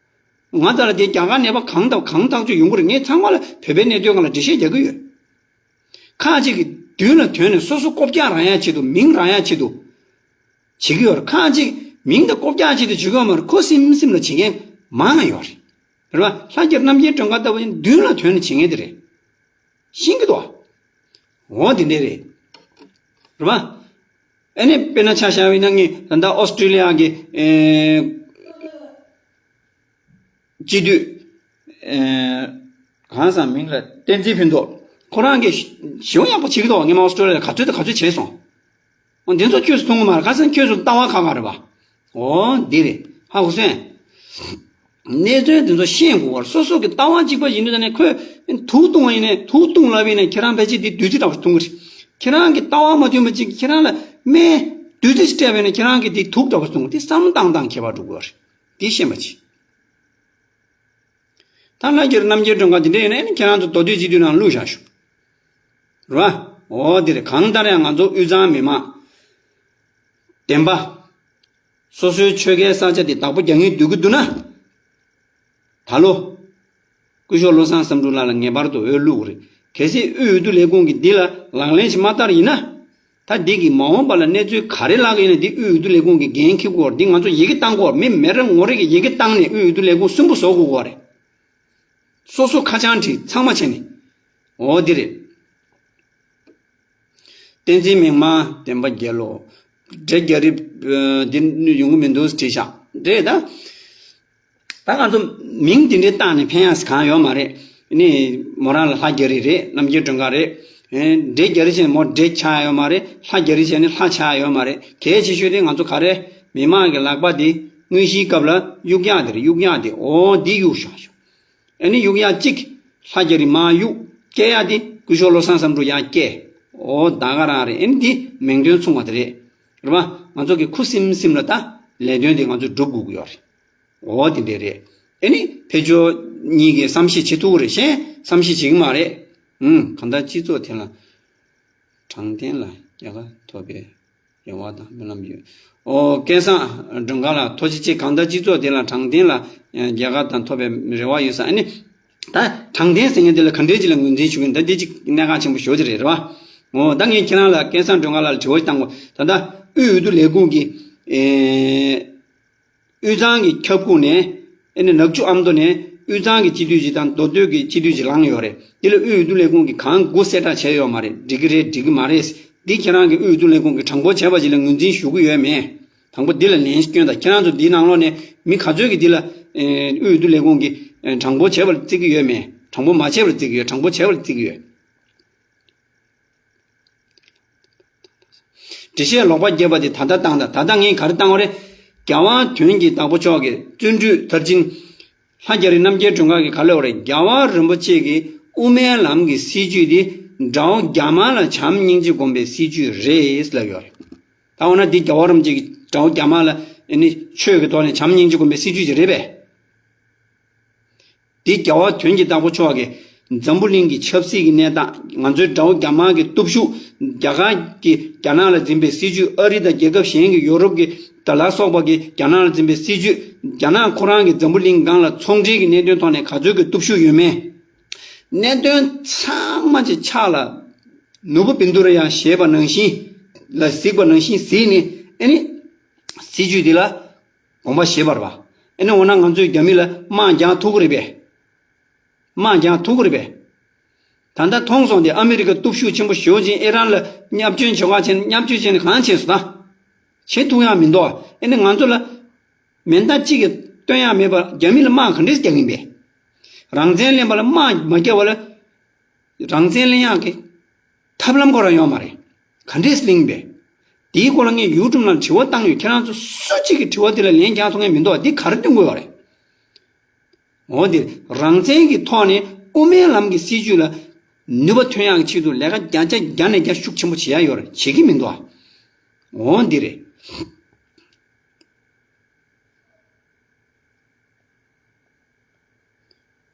ང་ཚོ་ལ་དེ་རྒྱ་གར་ནད་པ་གང་དང་གང་ཐག་ཆོད་ཡོང་གི་རེད། ངས་ཚང་མ་ལ་བོད་པའི་གནད་དོན་སྒང་ལ་འགྲེལ་བཤད་རྒྱག་གི་ཡོད། ཁག་ཅིག་གིས་མདུན་ལ་ཐོན་ནས་སོ་སོ་ལྐོག་རྒྱག་རག་ཡག་ཆེད་དུ། མིང་རག་ཡག་ཆེད་དུ་བྱེད་ཀྱི་ཡོད་རེད། ཁག་ཅིག་མིང་དང་ལྐོག་རྒྱག་ཆེད་དུ་བྱེད་ཀྱི་ཡོད་མ་རེད། ཁོ་སེམས་སེམས་ལ་བྱེད་མཁན་མང་ང་ཡོད་རེད། རེད་པ། ལྷ་རྒྱལ་རྣམ་རྒྱལ་སྒྲོལ་དཀར་ལྟ་བུ་ཡིན། མདུན་ལ་ཐོན་ནས་བྱེད་མཁན་དེ་རེད། ཤེས་ཀྱི་འདུག་བ། འོ་དེ་འདྲས་རེད། རེད་པ། ཨ་ནི་དཔེར་ན་ཆ་བཞག་པ་ཡིན་ན། ངས་ད་ལྟ་ཨོ་སི་ཀྲི་ལི་ཡ་གི་ཨེ་སྤྱི་འཐུས། ཨེ་གང་ཟག་མིང་ལ་བསྟན་འཛིན་ཕུན་ཚོགས། ཁོ་རང་གིས་ཞི་བ་ཡག་པོ་བྱེད་ཀྱི་འདུག་ངས་མ་ཨོ་སི་ཀྲི་ལི་ཡ་ལ་ག་ཚོད་དང་ག་ཚོད་བྱས་སོང་། འོ་འདི་ཚོ་ཁྱོད་ཚོ་མཐོང་གི་མ་རེད། ཁ་སང་ཁྱོད་ཚོ་ལྟ་བ་ཁག་ཁག་རེད་པ། འོ་འདི་རེད། ཧ་གོ་སོང་། གནད་དོན་དེ་ཚོ་ཤེས་དགོས་པར། སོ་སོ་གི་ལྟ་བ་གཅིག་པ་ཡིན་དུས་ད་ནས་ཁོས་དུག་བཏུང་བ་ཡིན་ནས། དུག་བཏུང་ལབ་ཡིན་ནས་ཁྱེད་རང་ཕལ་ཆེར་དེ་བདུད་རྩི་འདྲ་བོ་བཏུང་གི་རེད། ཁྱེད་རང་གི་ལྟ་བ་མ་མཐུན་པ་ཅིག་ཁྱེད་རང་ལ་སྨན་བདུད་རྩི་ཞིག་སྤྲད་པ་ཡིན་ན་ཁྱེད་རང་གི་དེ་དུག་འདྲ་བོ་བཏུང་། དེ་བསམ་བློ་བཏང་སྟངས་ཁྱད་པར་འགྲོ་གི་རེད། དེ་ཤེས་པ་བྱེད། ད་ལྷ་རྒྱལ་རྣམ་རྒྱལ་སྒྲོལ་དཀར་དེ་འདྲ་ཡིན་ན་ཁྱེད་རང་ཚོ་མདོ་སྟོད་སྤྱི་འཐུས་ནང་བླུགས་བཞག་ཤོག་རེད་བ། འོ་དེ་རེད། གང་ལྟར་ཡང་ང་ཚོ་དབུས་གཙང་མི་མང་བདེན་པ། སོ་སོའི་ཆོལ་ཁའི་ས་ཆ་དེ་བདག་པོ་རྒྱག་མཁན་འདོད་ཀྱི་འདུག་ན། ད་ལོ། སྐུ་ཞབས་བློ་བཟང་བསམ་འགྲུབ་ལགས་ལ་ངེས་པར་དུ་འོས་བླུགས་དགོས་རེད། གལ་སྲིད་དབུས་འོས་བསྡུ་ལས་ཁུངས་ཀྱིས་འདི་ལ་ལག་ལེན་ཞིག་མ་བསྟར་ཡིན་ན། ད་འདི་གི་མ་འོངས་པ་ལ་གནས་ཚུལ་ག་རེ་ལབ་ཀྱི་ཡིན་ན། འདི་དབུས་འོས་བསྡུ་ལས་ཁུངས་ཀྱིས་འགན་འཁྱེར་དགོས་རེད། འདི་ང་ཚོ་ཡི་གེ་བཏང་དགོས་རེད། མི་མི་རེ་ངོ་རེ་གིས་ཡི་གེ་བཏང་ནས་དབུས་འོས་བསྡུ་ལས་ཁུངས་སུན་པོ་བཟོ་དགོས་རེད། སོ་སོ་ཁ་བྱང་བྲིས། ཚང་མ་བྱས་ནས། འོ་འདི་རེད། བསྟན་འཛིན་མིག་དམར། བསྟན་པ་རྒྱལ་ལོ། འདྲེ་རྒྱ་རི། ཨ། འདི་ཡོང་གི་མི་འདུག་བྲིས་ཤག་རེད་ད། ད་ང་ཚོ་མིང་འདི་འདྲའི་བཏགས་ནས་ཕན་ཡག་གང་ཡོད་མ་རེད། ནི་མོ་རང་ལ་ལྷ་རྒྱ་རི་རེད། རྣམ་རྒྱལ་སྒྲོལ་དཀར་རེད། ཨེ། འདྲེ་རྒྱ་རི་བྱས་ནས་མོ་འདྲེ་ཆགས་ཡོད་མ་རེད། ལྷ་རྒྱ་རི་བྱས་ནས་ལྷ་ཆགས་ཡོད་མ་རེད། གལ་ཆེ་ཤོས་དེ་ང་ཚོ་ག་རེ། མི་དམངས་ཀྱི་ལག་པ་དེ་དངོས་གཞིའི་སྐབས་ལ་གཡུག་ཡག་དེ་རེད། གཡུག་ཡག་དེ། འོ་འདི་གཡུག་བཞག་ཤོག་ཨ་ནི་གཡུག་ཡག་གཅིག་ལྷ་རྒྱ་རི་མར་གཡུག་སྐྱེལ་ཡག་དེ་སྐུ་ཞབས་བློ་བཟང་བསམ་འགྲུབ་ཡར་སྐྱེལ། འོ་ད་ག་རང་རེད། ཨ་ནི་འདི་མིང་དོན་མཚུངས་པ་དེ་རེད། རེད་པ། ང་ཚོ་གི་ཁུ་སིམ་སིམ་ལ་ད་ལས་དོན་དེ་ང་ཚོས་སྒྲུབ་དགོས་ཀྱི་ཡོད་རེད། འོ་དེ་འདྲ་རེད། ཨ་ནི་ཕར་ཕྱོགས་གཉིས་ཀྱིས་བསམ་ཤེས་བྱེད་ཐུབ་ཀྱི་རེད། གཞན་བསམ་ཤེས་བྱེད་ཀྱི་མ་རེད། ཨུམ། གང་ལྟར་སྤྱི་ཚོགས་དེ་ལ་དྲང་བདེན་ལ་རྒྱལ་ཁ་ཐོབ་པའི་རེ་བ་དང་སྨོན་ལམ་ཡོད། ཨོ། སྐལ་བཟང་སྒྲོལ་དཀར་ལགས་ཐུགས་རྗེ་ཆེ། གང་ལྟར་སྤྱི་ཚོགས་དེ་ལ་དྲང་བདེན་ལ་རྒྱལ་ཁ་དང་ཐོབ་པའི་རེ་བ་ཡོད་ས། ཨ་ནི་ད་དྲང་བདེན་ཟེར་མཁན་དེ་ལ་ག་འདྲས་ཅིག་ལ་ངོས་འཛིན་ཞུ་གི་ཡིན། ད་འདི་ཅིག་གནད་འགག་ཆེན་པོ་ཞེ་པོ་ཅིག་རེད། རེད་པ། ཨོ། ད་ངས་ཁྱེད་རང་ལ། སྐལ་བཟང་སྒྲོལ་དཀར་ལགས་ལ་དྲི་བ་ཞིག་བཏང་གོ། ད་ལྟ་དབུས་འོས་བསྡུ་ལས་ཁུངས་ཀྱི། ཨེ། དབུས་གཙང་གི་ཁྱབ་ཁོངས་ནས། ཨེ་ནས་ནག་ཆུ་ཨ་མདོ་ནས་དབུས་གཙང་གི་སྤྱི་འཐུས་ཅིག་དང་མདོ་སྟོད་ཀྱི་སྤྱི་འཐུས་ཅིག་ལངས་ཡོད་རེད། འདི་ལ་དབུས་འོས་བསྡུ་ལས་ཁུངས་ཀྱིས་གང་དགོས་གསལ་བསྒྲགས་བྱས་ཡོད་མ་རེད། འགྲིག་གི་རེད། འགྲིག་གི་མ་རེད། འདི་ཁྱེད་རང་གི་དབུས་འོས་བསྡུ་ལས་ཁུངས་ཀྱིས་དྲང་པོ་བྱས་པ་ཅིག་ལ་ངོས་འཛིན་ཞུ་གི་ཡོད་མེད། དང་པོ་འདི་ལ་ལན་སྐྱོན་དང་། ཁྱེད་རང་ཚོ་འདིའི་ནང་ལོགས་ནས་མི་ག་ཚོད་ཀྱིས་འདི་ལ། ཨེ། དབུས་འོས་བསྡུ་ལས་ཁུངས་ཀྱིས། ཨེ། དྲང་པོ་བྱས་པ་ལ་བརྩི་གི་ཡོད་མེད། དྲང་པོ་མ་བྱས་པ་ལ་བརྩི་གི་ཡོད། དྲང་པོ་བྱས་པ་ལ་བརྩི་གི་ཡོད། འགྲེལ་བཤད་ལོག་པ་བརྒྱབ་པ་དེ་ད་ལྟ་བཏང་དང་། ད་ལྟ་ངས་ག་རེ་བཏང་བ་རེད། རྒྱལ་བ་དོན་གྱི་བདག་པོ་མཆོག་གི་བརྩོན་འགྲུས་མཐར་ཕྱིན། ལྷ་རྒྱ་རི་རྣམ་རྒྱལ་སྒྲོལ་དཀར་གྱིས་ག་ལབ་པ་རེད། རྒྱལ་བ་རིན་པོ་ཆེ་གི་དབུ་མའི་ལམ་གྱི་སྲིད་བྱུས་དེ་དགྲ་བོ་རྒྱ་དམར་ལ་བྱམས་སྙིང་རྗེ་སྒོམ་པའི་སྲིད་བྱུས་རེད་ལབ་ཡོད་རེད། ད་འོ་ན་འདི་རྒྱལ་བ་རིན་པོ་ཆེ་གིས་དགྲ་བོ་རྒྱ་དམར་ལ། ཨ་ནི་ཆོས་ཀྱི་ཐོག་ནས་བྱམས་སྙིང་རྗེ་སྒོམ་པའི་སྲིད་བྱུས་ཅིག་རེད་པས། འདི་རྒྱལ་བ་དོན་གྱི་བདག་པོ་མཆོག་གིས་འཛམ་བུ་གླིང་གི་ཆབ་སྲིད་ཀྱི་གནས་སྟངས། ང་ཚོའི་དགྲ་བོ་རྒྱ་དམར་གྱི་སྟོབས་ཤུགས། རྒྱ་གར་གྱིས་རྒྱ་ནག་ལ་འཛིན་པའི་སྲིད་བྱུས། ཨ་རི་དང་རྒྱལ་ཁབ་གཞན་གྱི། ཡོ་རོབ་ཀྱི་དང་ལ་སོགས་པ་གིས་རྒྱ་ནག་ལ་འཛིན་པའི་སྲིད་བྱུས། རྒྱ་ནག་ཁོ་རང་གིས་འཛམ་བུ་གླིང་སྒང་ལ་ཚོང་འབྲེལ་གྱི་གནད་དོན་ཐོག་ནས་ག་ཚོད་ཀྱི་སྟོབས་ཤུགས་ཡོད་མེད། གནད་དོན་ཚང་མ་ཅིག་ཕྱག་ལ་ནོར་བུ་བཻ་ཌཱུརྱ་བཞེས་པ་ནང་བཞིན་ལ་གཟིགས་པ་ནང་བཞིན་གཟིགས་ནས། ཨ་ནི་སྲིད་བྱུས་འདི་ལ་དགོངས་པ་བཞེས་པ་རེད་པ། ཨ་ནི་འོ་ན་ང་ཚོས་རྒྱ་མི་ལ་དམག་རྒྱག་ཐུབ་ཀྱི་རེད་པས། དམག་རྒྱག་ཐུབ་ཀྱི་རེད་པས། ད་ལྟ་མཐོང་སོང་སྟེ། ཨ་མི་རི་ཀ་སྟོབས་ཤུགས་ཆེན་པོ་ཞེ་པོ་ཅིག་ཨི་རན་ལ་བརྙས་བཅོས་བྱེད་ག་བྱས་ནས། བརྙས་བཅོས་བྱས་ནས་གང་བྱས་སོང་ད། བྱེད་ཐུབ་ཡག་མི་འདུག་ཨ་ནི་ང་ཚོ་ལ་མེ་མདའ་གཅིག་གིས་སྟོན་ཡག་མེད་པར་རྒྱ་མི་ལ་དམག་ག་འདྲས་རྒྱག་གི་ཡིན་པས། རང་བཙན་ལེན་པ་ལ་དམག་མ་རྒྱག་པ་ལ། རང་བཙན་ལེན་ཡག་གི་ཐབས་ལམ་ཁོ་རང་ཡོད་མ་རེད། ག་འདྲས་ལེན་པས། དེའི་སྐོར་ལ་ངས་ཡུ་ཊུབ་ནང་དྲི་བ་བཏང་ཡོད། ཁྱེད་རང་ཚོ་སུ་གཅིག་གིས་དྲི་བ་དེ་ལ་ལན་རྒྱག་ཐུབ་མཁན་མི་འདུག་འདི་ག་རེ་སྟོན་དགོས་པ་རེད། འོ་འདིར་རང་བཙན་གྱི་ཐོག་ནས་དབུ་མའི་ལམ་གྱི་སྲིད་བྱུས་ལ་ནུས་པ་ཐོན་ཡག་གི་ཆེད་དུ་ལས་ཀ་བརྒྱ་ཆ་བརྒྱ་ནས་བརྒྱ་ཤུགས་ཆེན་པོ་བྱེད་ཡག་ཡོད་རེད། བྱེད་ཀྱི་མི་འདུག་འོ་འདི་རེད།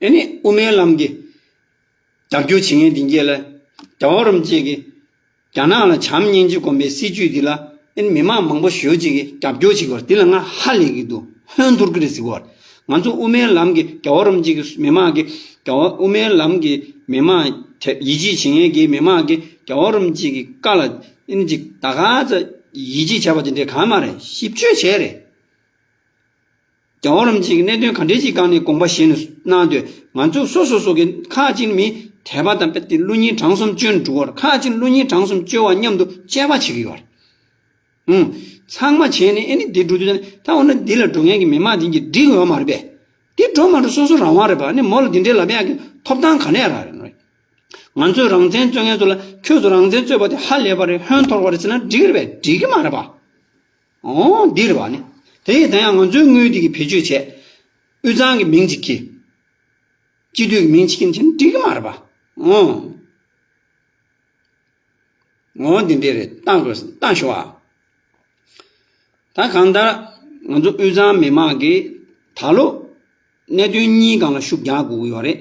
ཨེ་ནི་དབུ་མའི་ལམ་གྱི་རྒྱབ་སྐྱོར་བྱེད་མཁན་དེ་གྱད་ལ། རྒྱལ་བ་རིན་པོ་ཆེ་གིས་རྒྱ་ནག་ལ་བྱམས་སྙིང་རྗེ་སྒོམ་པའི་སྲིད་བྱུས་འདི་ལ། ཨེ་ནི་མི་མང་མང་པོ་ཞེ་པོ་ཅིག་གིས་རྒྱབ་སྐྱོར་བྱེད་ཀྱི་ཡོད་རེད། འདི་ལ་ང་ཧ་ལས་ཀྱི་འདུག་ཧོན་འཐོར་གྱི་རེད་ཟེར་གྱི་ཡོད་རེད། ང་ཚོ་དབུ་མའི་ལམ་གྱི་རྒྱལ་བ་རིན་པོ་ཆེ་གི་མི་མང་གི། རྒྱལ་བ། དབུ་མའི་ལམ་གྱི་མི་མང་དེ་ཡིད་ཆེས་བྱེད་མཁན་གྱི་མི་མང་གིས་རྒྱལ་བ་རིན་པོ་ཆེ་གི་བཀའ་ལ་ཨེ་ནི་ཅིག་ད་ག་ཚོད་ཡིད་ཆེས་བྱས་པ་དེ་འདྲའི་གང་མ་རེད། ཞིབ་དཔྱོད་བྱས་རེད། རྒྱལ་བ་རིན་པོ་ཆེ་གི་གནད་དོན་ག་འདྲས་ཅིག་སྒང་ནས་དགོངས་པ་བཞེས་ནས་གནང་དུས། ང་ཚོ་སོ་སོ་སོ་གི་ཁག་ཅིག་མི་དད་པ་དང་དཔེ་དེ་བློ་སྙིང་བྲང་གསུམ་བཅོལ་འགྲོ་གི་ཡོད་རེད། ཁག་ཅིག་བློ་སྙིང་བྲང་གསུམ་བཅོལ་བ་མཉམ་དུ་དཔྱད་པ་བྱེད་ཀྱི་ཡོད་རེད། ཨུང་། ཚང་མ་བྱས་ནས་ཨེ་ནི་འདི་འགྲོ་དུས། ད་འོ་ན་འདི་ལ་འགྲོ་མཁན་གྱི་མི་མང་དེ་གྱད་འགྲིག་ཡོད་མ་རེད་པས། འདི་འགྲོ་མ་འགྲོ་སོ་སོ་རང་དབང་རེད་པ། ཨ་ནི་མོ་ལ་འདི་འདྲའི་ལབ་ཡག་གི་ཐོབ་ཐང་ག་ནས་རག་རེད། ང་ཚོས་རང་བཙན་རྩོད་མཁན་ཚོ་ལ། ཁྱོད་ཚོ་རང་བཙན་རྩོད་པ་དེ་ཧ་ལས་པ་རེད། ཧོན་འཐོར་བ་རེད་ཟེར་ན་འགྲིག་གི་རེད་པས། འགྲིག་གི་མ་རེད་པ། འོ་འདི་རེད་པ། ཨ་ནི་དེ་ཡིས་ད་ཡང་ང་ཚོའི་དངུལ་འདི་གི་བེད་སྤྱོད་བྱས། དབུས་གཙང་གི་མིང་ཅིག་གིས། སྤྱི་འཐུས་ཀྱི་མིང་ཅིག་གིས་འགྲིག་གི་མ་རེད་པ། འོ། འོ་འདི་འདྲས་རེད། བཏང་དགོས། བཏང་ཤོག་ཨ། ད་གང་ལྟར་ང་ཚོ་དབུས་གཙང་མི་མང་གིས་ད་ལོ་གནད་དོན་གཉིས་སྒང་ལ་ཤུགས་རྒྱག་དགོས་ཀྱི་ཡོད་རེད།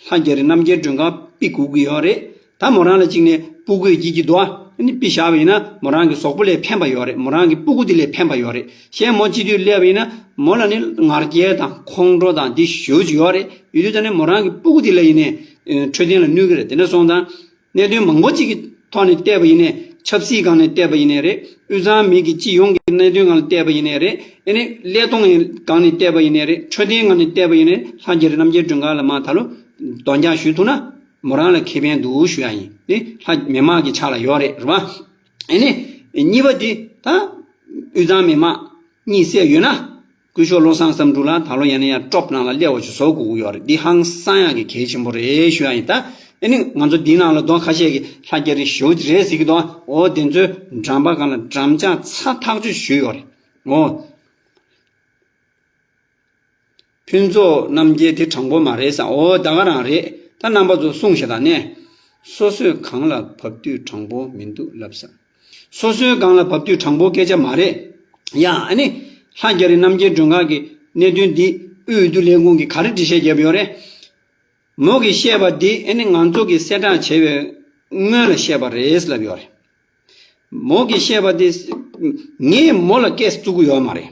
ལྷ་རྒྱ་རི་རྣམ་རྒྱལ་སྒྲོན་དཀར་ཕུད་དགོས་ཀྱི་ཡོད་རེད། ད་མོ་རང་ལ་གཅིག་ནས་སྤུ་གུ་སྐྱེ་གི་འདུག་ཨ། ཨ་ནི་ཕུད་བཞག་པ་ཡིན་ན་མོ་རང་གི་གཟུགས་པོ་ལ་ཕན་པ་ཡོད་རེད། མོ་རང་གི་སྤུ་གུ་དེ་ལ་ཕན་པ་ཡོད་རེད། གཞན་མོ་སྤྱི་འཐུས་སླེབས་པ་ཡིན་ན་མོ་ལ་ནི་ང་རྒྱལ་དང་ཁོང་ཁྲོ་དང་འདི་ཞེ་པོ་ཅིག་ཡོད་རེད། ཡོད་དུས་ད་ནི་མོ་རང་གི་སྤུ་གུ་དེ་ལ་ཡིན་ནའི་འཕྲོད་བསྟེན་ལ་གནོད་ཀྱི་རེད། དེ་འདྲ་སོང་ཙང་། གནད་དོན་མང་པོ་གཅིག་གི་ཐོག་ནས་བལྟས་པ་ཡིན་ནའི། ཆབ་སྲིད་སྒང་ནས་བལྟས་པ་ཡིན་ནའི་རེད། དབུས་གཙང་མི་གི་སྤྱི་ཡོངས་ཀྱི་གནད་དོན་སྒང་ལ་བལྟས་པ་ཡིན་ནའི་རེད། ཨ་ནི་ཀླད་སྟོང་སྒང་ནས་བལྟས་པ་ཡིན་ནའི་རེད། འཕྲོད་བསྟེན་སྒང་ནས་བལྟས་པ་ཡིན་ནའི་རེད། ལྷ་རྒྱ་རི་རྣམ་རྒྱལ་སྒྲོན་དཀར་ལ་མར་ད་ལོ་འདོན་རྒྱག་ཞུས་ཐུབ་ན་མོ་རང་ལ་ཁེ་ཕན་འདུག་ཞུ་ཡ་ཡིན། དེ་ལྷ་མི་མང་གི་ཕྱག་ལ་ཡོད་རེད། རེད་པ། ཨ་ནི་གཉིས་པ་དེ་ད་དབུས་གཙང་མི་མང་གཉིད་སད་ཡོད་ན། སྐུ་ཞབས་བློ་བཟང་བསམ་འགྲུབ་ལ་ད་ལོ་ཡང་ན་ཡང་ཀྲོབ་ནང་ལ་སླེབས་པ་ཞིག་བཟོ་དགོས་ཀྱི་ཡོད་རེད། འདི་ཧང་སང་ཡག་གི་གལ་ཆེན་པོ་རེད་ཞུ་ཡ་ཡིན། ད་ཨ་ནི་ང་ཚོ་འདིའི་ནང་ལ་མདོ་ཁ་ཤས་ཀྱིས་ལྷ་རྒྱ་རི་ཞེ་པོ་ཅིག་རེད་ཟེར་གྱི་འདུག་འོ་དེ་ཚོའི་འགྲམ་པ་སྒང་ལ་འགྲམ་ལྕག་ཚ་ཐག་ཆོད་ཞུས་ཡོད་རེད། འོ། ཕུན་ཚོགས་རྣམ་རྒྱལ་དེ་དྲང་པོ་མ་རེད་བསམ། འོ་ད་ག་རང་རེད། ད་རྣམ་པ་ཚོ་གསུངས་ཤིག་དང་ནས། སོ་སོས་གང་ལ་བབས་དུས་དྲང་པོ་མི་འདུག་ལབ་བསམ། སོ་སོའི་སྒང་ལ་བབས་དུས་དྲང་པོ་སྐད་ཆ་མ་རེད། ཡ་ཨ་ནི། ལྷ་རྒྱ་རི་རྣམ་རྒྱལ་སྒྲོན་དཀར་གྱི་གནད་དོན་འདི་དབུས་འོས་བསྡུ་ལས་ཁུངས་ཀྱིས་ག་རེ་འགྲེལ་བཤད་བརྒྱབ་ཡོད་རེད། མོ་གིས་བཤད་པ་འདི་ཨ་ནི་ང་ཚོ་གིས་གསལ་བསྒྲགས་བྱས་པའི་སྔོན་ལ་བཤད་པ་རེད་ལབ་ཡོད་རེད། མོ་གིས་བཤད་པ་འདི་ངས་མོ་ལ་སྐད་བཙུགས་ཀྱི་ཡོད་མ་རེད།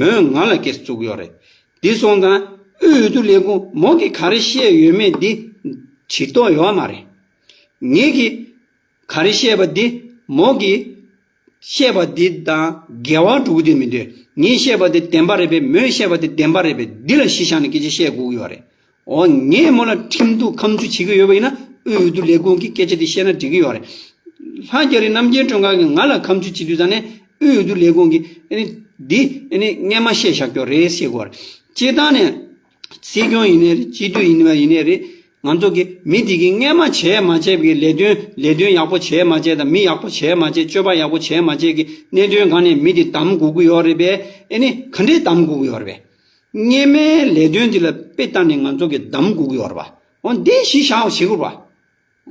མོས་ང་ལ་སྐད་བཙུགས་ཀྱི་ཡོད་རེད། འདི་སོང་ཙང་དབུས་འོས་བསྡུ་ལས་ཁུངས་མོ་གིས་ག་རེ་བཤད་ཡོད་མེད་འདི་བྱེད་ཐུབ་ཡོད་མ་རེད། ངེད་ཀྱིས་ག་རེ་བཤད་པ་འདི་མོ་གིས་བཤད་པ་འདི་དང་འགལ་བ་འགྲོ་གི་འདུག་མི་འདུག་ངས་བཤད་པ་འདི་བདེན་པ་རེད་པས། མོས་བཤད་པ་འདི་བདེན་པ་རེད་པས། འདི་ལ་གཞི་བཞག་ནས་སྐད་ཆ་བཤད་དགོས་ཀྱི་ཡོད་རེད། འོ་ངས་མོ་ལ་ཁྲིམས་གཏུག་ཁ་མཆུ་བྱེད་ཀྱི་ཡོད་པ་ཡིན་ན་དབུས་འོས་བསྡུ་ལས་ཁུངས་ཀྱིས་སྐད་ཆ་འདི་བཤད་ན་འགྲིག་གི་ཡོད་རེད། ལྷ་རྒྱ་རི་རྣམ་རྒྱལ་སྒྲོན་དཀར་གྱིས་ང་ལ་ཁ་མཆུ་བྱེད་དུས་ཙང་ནས་དབུས་འོས་བསྡུ་ལས་ཁུངས་ཀྱིས་ཨ་ནི་འདི་ཨ་ནི་སྔས་མ་བཤད་བཞག་རྒྱུ་རེད་ཟེར་གྱི་ཡོད་རེད། སྤྱིར་བཏང་ནས་སྲིད་སྐྱོང་ཡིན་ནའི་རེད། སྤྱི་འཐུས་ཡིན་པ་ཡིན་ནའི་རེད། ང་ཚོ་གིས་མི་དེ་གིས་སྔས་མ་བྱས་མ་བྱས་པའི་ལས་དོན་ལས་དོན་ཡག་པོ་བྱས་མ་བྱས་དང་། མི་ཡག་པོ་བྱས་མ་བྱས། སྤྱོད་པ་ཡག་པོ་བྱས་མ་བྱས་ཀྱི་གནད་དོན་སྒང་ནས་མི་དེ་བདམས་དགོས་ཀྱི་ཡོད་རེད་པས། ཨ་ནི་ག་འདྲས་བདམས་དགོས་ཀྱི་ཡོད་རེད་པས། སྔས་མའི་ལས་དོན་འདི་ལ་དཔེ་བལྟས་ནས་ང་ཚོ་གིས་བདམས་དགོས་ཀྱི་ཡོད་རེད་པ། འོ་འདི་གཞི་བཞག་བྱེད་དགོས་པ།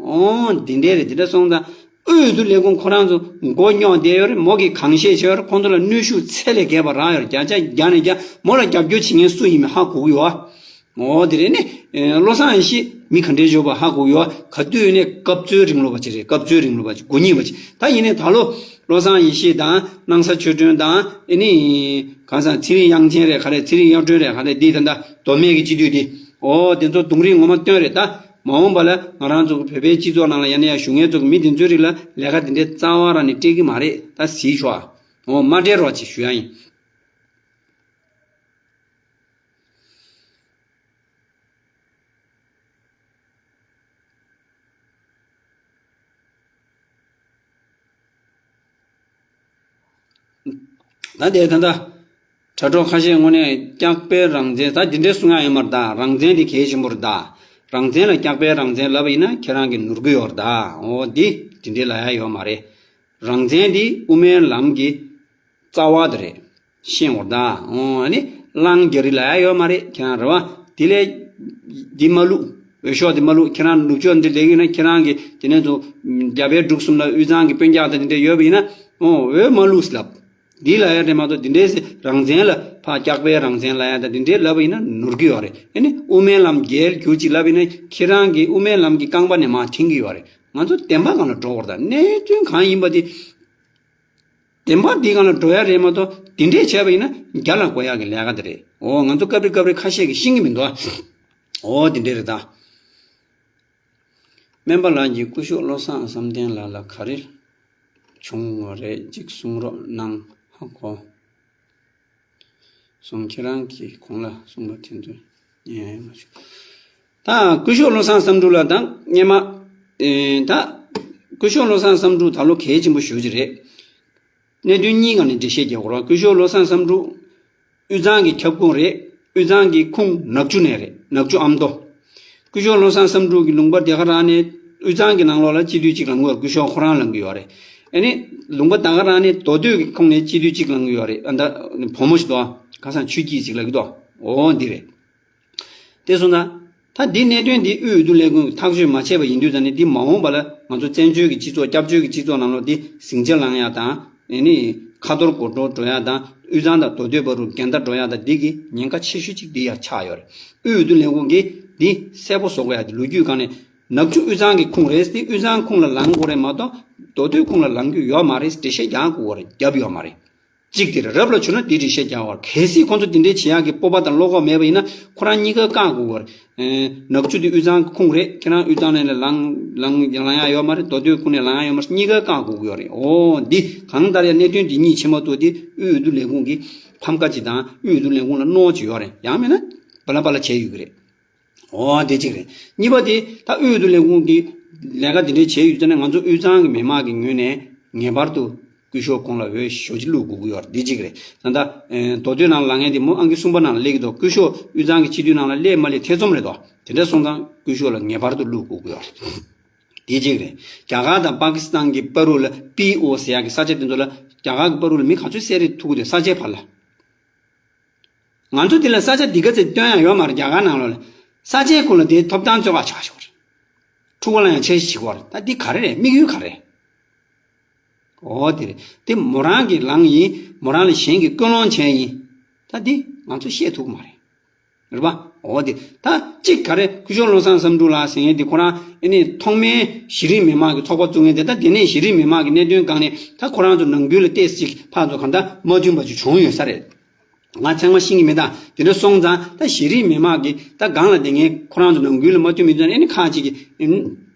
འོ་འདི་འདྲས་རེད། འདི་འདྲ་སོང་ཙང་དབུས་འོས་བསྡུ་ལས་ཁུངས་ཁོ་རང་ཚོ་མགོ་རྙོག་བསྡད་ཡོད་རེད། མོ་གིས་གང་བཤད་བྱས་ཡོད་རེད། ཁོང་ཚོ་ལ་གནོན་ཤུགས་ཚད་ལས་བརྒལ་བ་རག་ཡོད་རེད། བརྒྱ་ཆ་བརྒྱ་ནས་བརྒྱ་མོ་ལ་རྒྱབ་སྐྱོར་བྱེད་མཁན་སུ་ཡིན་མིན་ཧ་གོ་གི་ཡོད། འོ་དེ་རེད་ནི། ཨེ། བློ་བཟང་ཡེ་ཤེས་མི་ག་འདྲས་ཡོད་པ་ཧ་གོ་གི་ཡོད། ག་དུས་ཡིན་ནའི་སྐབས་འཚོལ་རིང་ལུགས་པ་ཅིག་རེད། སྐབས་འཚོལ་རིང་ལུགས་པ་ཅིག་མགོ་རྙིང་པ་ཅིག་ད་ཡིན་ནའི་ད་ལོ་བློ་བཟང་ཡེ་ཤེས་དང་སྣང་ས་ཆོས་སྒྲོན་དང་ཨེ་ནི། གང་ཟག་ཚེ་རིང་དབྱངས་ཅན་རེད་ག་རེད། ཚེ་རིང་དབྱངས་སྒྲོན་རེད་ག་རེད། འདི་ད་ལྟ་མདོ་སྨད་ཀྱི་སྤྱི་འཐུས་འདི། འོ་དེ་ཚོ་གདོང་རིས་ངོ་མ་སྟོན་རེད། ད་མ་འོངས་པ་ལ་ང་རང་ཚོ་བོད་པའི་སྤྱི་ཚོགས་ནང་ལ་ཡང་ན་ཡང་ཞུགས་མཁན་ཚོ་གི་མི་དེ་ཚོའི་རིགས་ལ་ལས་ཀ་དེ་འདྲའི་རྩ་བ་རང་ནས་སྤྲད་ཀྱི་མ་རེད། ད་གཟིགས་ཤོག་ཨ། འོ་མ་སྤྲད་རོགས་ཅིག་ཞུ་ཡ་ཡིན། ད་དེ་ད་ལྟ་དྲ་གྲོགས་ཁ་ཤས་ངོས་ནས་སྐྱག་པའི་རང་བཙན། ད་འདི་འདྲའི་གསུང་ཡ་ཡོད་མ་རེད། ད་རང་བཙན་འདི་གལ་ཆེན་པོ་རེད། ད་རང་བཙན་ལ་སྐྱག་པའི་རང་བཙན་ལབ་པ་ཡིན་ན་ཁྱེད་རང་གིས་ནོར་གི་ཡོད་རེད། ད་འོ་འདི་འདི་འདྲའི་ལབ་ཡ་ཡོད་མ་རེད། རང་བཙན་འདི་དབུ་མའི་ལམ་གྱི་རྩ་བ་དེ་རེད། ཤེས་འོར་ད། འོ་ཨ་ནི་གླང་རྒྱ་རི་ལ་ཡ་ཡོད་མ་རེད། ཁྱེད་རང་རེད་བ། དེ་ལས་འདི་མ་བླུག་འོས་ཤོག་འདི་མ་བླུག་ཁྱེད་རང་ནུབ་ཕྱོགས་འདི་ལས་ཡོད་ན་ཁྱེད་རང་གི་དེ་ནས་ཚོ་རྒྱ་བལ་འབྲུག་གསུམ་ལ་དབུས་གཙང་གི་དཔོན་རྒྱག་དང་དེ་འདྲ་ཡོད་པ་ཡིན་ན། འོ་འོས་མ་བླུག་ལབ། འདི་ལ་ཡ་རེད་མ་གཏོགས་དེ་འདྲའི་རང་བཙན་ལ་ཕ་སྐྱག་པའི་རང་བཙན་ལ་ཡ་དང་དེ་འདྲའི་ལབ་པ་ཡིན་ན་ནོར་གི་ཡོད་རེད། ཨ་ནི་དབུ་མའི་ལམ་རྒྱལ་གྱུར་ཅིག་ལབ་ཡིན་ན་ཁྱེད་རང་གི་དབུ་མའི་ལམ་གྱི་རྐང་པ་ནས་མར་འཐེན་གི་ཡོད་རེད། ང་ཚོ་བདེན་པ་སྒང་ལ་འགྲོ་བར་ད་གནད་དོན་གང་ཡིན་པ་དེ། བདེན་པ་འདི་སྒང་ལ་འགྲོ་ཡ་རེད་མ་གཏོགས་འདི་འདྲས་བྱས་པ་ཡིན་ན་རྒྱ་ལ་གོ་ཡག་གི་ལས་ཀ་འདི་རེད། འོ་ང་ཚོ་སྐབས་རེ་སྐབས་རེ་ཁ་ཤས་ཀྱིས་ཤེས་ཀྱི་མི་འདུག་འོ་འདི་འདྲས་རེད་ད། སྨན་པ་ལགས་ཀྱིས་སྐུ་ཞབས་བློ་བཟང་བསམ་གཏན་ལགས་ལ་ག་རེ་བྱུང་བ་རེད་ཅིག་གསུང་རོགས་གནང་ཧ་གོ། སོང་། ཁྱེད་རང་གིས་གོང་ལ་གསུངས་པ་དེ་ཚོ་ཉན་མ་བྱུང་། ད་སྐུ་ཞབས་བློ་བཟང་བསམ་འགྲུབ་ལ་ད་སྔས་མ། ཨེ། ད་སྐུ་ཞབས་བློ་བཟང་བསམ་འགྲུབ་ད་ལོ་གལ་ཆེན་པོ་ཞེ་པོ་ཅིག་རེད། གནད་དོན་གཉིས་སྒང་ནས་འགྲེལ་བཤད་རྒྱག་དགོས་རེད། སྐུ་ཞབས་བློ་བཟང་བསམ་འགྲུབ་དབུས་གཙང་གི་ཁྱབ་ཁོངས་རེད། དབུས་གཙང་གི་ཁོངས་ནག་ཆུ་ནས་རེད། ནག་ཆུ་ཨ་མདོ། སྐུ་ཞབས་བློ་བཟང་བསམ་འགྲུབ་ཀྱི་ལུང་པ་དེ་ག་རང་ནས་དབུས་གཙང་གི་ནང་ལོགས་ལ་སྤྱི་འཐུས་གཅིག་ལངས་ཀྱི་ཡོད་རེད། སྐུ་ཞབས་ཁོ་རང་ལངས་ཀྱི་ཡོད་རེད། ཨ་ནི་ལུང་པ་ད་ག་རང་ནས་མདོ་སྟོད་ཀྱི་ཁོངས་ནས་སྤྱི་འཐུས་གཅིག་ལངས་ཀྱི་ཡོད་རེད། ཨ། ད་བུ་མོ་ཞིག་འདུག་ཁ་སང་ཆོས་སྐྱིད་ཅིག་ལབ་ཀྱི་འདུག་འོ་འདི་རེད། དེ་སོང་ཙང་། ད་འདི་གནད་དོན་འདི་དབུས་འོས་བསྡུ་ལས་ཁུངས་ཐག་གཅོད་མ་བྱས་པ་ཡིན་དུས་ཙང་ནི། འདི་མ་འོངས་པ་ལ་ང་ཚོ་བཙན་བྱོལ་གྱི་སྤྱི་ཚོགས། སྐྱབས་བཅོལ་གྱི་སྤྱི་ཚོགས་ནང་ལོགས་འདི་ཟིང་ཆ་ལངས་ཡ་དང་། ཨེ་ནི་ཁ་ཐོར་གོ་འགྲོ་འགྲོ་ཡ་དང་། དབུས་གཙང་དང་མདོ་སྟོད་བར་དུ་འགལ་ཟླ་འགྲོ་ཡ་དང་། འདི་གི་ཉེན་ཁ་ཆེ་ཤོས་གཅིག་འདི་ཡ་ཆགས་ཡོད་རེད། དབུས་འོས་བསྡུ་ལས་ཁུངས་ཀྱིས་འདི་གསལ་པོ་བཟོ་དགོས་ཡ། འདི་ལོ་རྒྱུས་སྒང་ནས། ནག་ཆུ་དབུས་གཙང་གི་ཁོངས་རེད། དེ་དབུས་གཙང་ཁོངས་ལ་ལངས་དགོས་རེད་མ་གཏོགས། མདོ་སྟོད་ཁོངས་ལ་ལངས་རྒྱུ་ཡོད་མ་རེད། འགྲེལ་བཤད་རྒྱག་དགོས་པ་རེད། རྒྱབ་ཡོད་མ་རེད། གཅིག་དེ་རེད། རབ་ལ་བྱུང་ན་དེ་འགྲེལ་བཤད་རྒྱག་དགོས་རེད། གལ་སྲིད་ཁོང་ཚོ་དེ་འདྲའི་བྱེད་ཡག་གི་སྤོབས་པ་དང་བློ་ཁོག་མེད་པ་ཡིན་ན། ཁོ་རང་གཉིས་ཀ་བཀག་དགོས་རེད། ཨེ། ནག་ཆུ་དེ་དབུས་གཙང་ཁོངས་རེད། ཁྱེད་རང་དབུས་གཙང་ནས་ལངས་ལངས་ལངས་ཡག་ཡོད་མ་རེད། མདོ་སྟོད་ཁོངས་ནས་ལངས་ཡག་ཡོད་མ་རེད། གཉིས་ཀ་བཀག་དགོས་ཀྱི་ཡོད་རེད། འོ། འདི་གང་ལྟར་ཡང་གནད་དོན་འདི་གཉིས་ཕྱེ་མ་ཐུབ་དེ་དབུས་འོས་བསྡུ་ལས་ཁུངས་ཀྱི་ཕམ་ཁ་ཅིག་དང་། དབུས་འོས་བསྡུ་ལས་ཁུངས་ལ་གནོད་ཅིག་ཡོད་རེད། ཡང་མིན་ན་བ་ལ་བ་ལ་བྱས་ཡོད་ཀྱི་རེད། འོ། དེ་གཅིག་རེད། གཉིས་པ་དེ། ད་དབུས་འོས་བསྡུ་ལས་ཁུངས་ཀྱིས་ལས་ཀ་དེ་འདྲའི་བྱས་ཡོད་ཙང་ནས། ང་ཚོ་དབུས་གཙང་གི་མི་མང་གི་ངོས་ནས་ངེས་པར་དུ་སྐུ་ཞབས་ཁོང་ལ་འོས་ཞེ་པོ་ཅིག་བླུག་དགོས་ཀྱི་ཡོད་རེད། འདི་གཅིག་རེད། ད་ལྟ་ཨེ། མདོ་སྟོད་ནང་ལ་ལངས་མཁན་དེ་མོ་ཨང་ཀི་གསུམ་པ་ནང་ལ་སླེབས་ཀྱི་འདུག་སྐུ་ཞབས་དབུས་གཙང་གི་སྤྱི་འཐུས་ནང་ལ་སླེབས་མ་སླེབས་ཐེ་ཚོམ་རེད་དོ། དེ་འདྲ་སོང་ཙང་སྐུ་ཞབས་ལ་ངེས་པར་དུ་བླུག་དགོས་ཀྱི་ཡོད་རེད། འདི་གཅིག་རེད། རྒྱ་གར་དང་པ་ཀི་སི་ཐན་གྱི་བར་དུ་ལ། པི་ཨོ་ཟེར་ཡག་གི་ས་ཆ་དེ་ཚོ་ལ། རྒྱ་གར་གྱི་བར་དུ་ལ་མི་ག་ཚོད་བསད་རེད་ཐུག་གི་འདུག་ས་ཆའི་བར་ལ། ང་ཚོ་འདི་ལ་ས་ཆ་འདི་ག་ཚོད་སྟོན་ཡག་ཡོད་མ་རེད། རྒྱ་གར་ནང་ལོགས་ལ་ས་ཆའི་ཁུལ་ལ་དེའི་ཐོབ་ཐང་རྩོད་ག་ཆགས་ཤོར། ཕྲུ་གུ་ལ་ཡང་འཆར་གཞི་བྱེད་ཀྱི་ཡོད་རེད། ད་འདི་ག་རེ་རེད། དམིགས་ཡུལ་ག་རེ་རེད། འོ། དེ་རེད། དེ་མོ་རང་གིས་ལངས་ཡིན། མོ་རང་ལ་གཞན་གྱིས་སྐུལ་སློང་བྱས་ཡིན། ད་འདི་ང་ཚོ་བཤད་ཐུབ་ཀྱི་མ་རེད། རེད་པ། འོ། དེ་ད་གཅིག་ག་རེ། སྐུ་ཞབས་བློ་བཟང་བསམ་གྲུབ་ལགས་ཟེར་མཁན་དེ་ཁོ་རང་ཨེ་ནི་ཐོག་མའི་གཞི་རིམ་མི་མང་གི་ཚོགས་པ་བཙུགས་མཁན་དེ། ད་དེ་ནས་གཞི་རིམ་མི་མང་གི་གནད་དོན་སྒང་ནས། ད་ཁོ་རང་ཚོ་ནང་ཁུལ་ལ་ཏོག་ཙམ་ཅིག་ཕར་ཚུར་གང་ལྟར་མ་མཐུན་པ་ཅིག་བྱུང་ཡོད་ས་རེད། ང་ཚང་མ་ཤེས་ཀྱི་མེད། ད་དེ་འདྲ་སོང་ཙང་། ད་གཞི་རིམ་མི་མང་གི་ད་སྒང་ལ་བསྡད་མཁན་ཁོ་རང་ཚོ་ནང་ཁུལ་ལ་མ་མཐུན་མི་མཐུན་ཨེ་ནི་ཁག་ཅིག་གིས། ཨེ་ནི་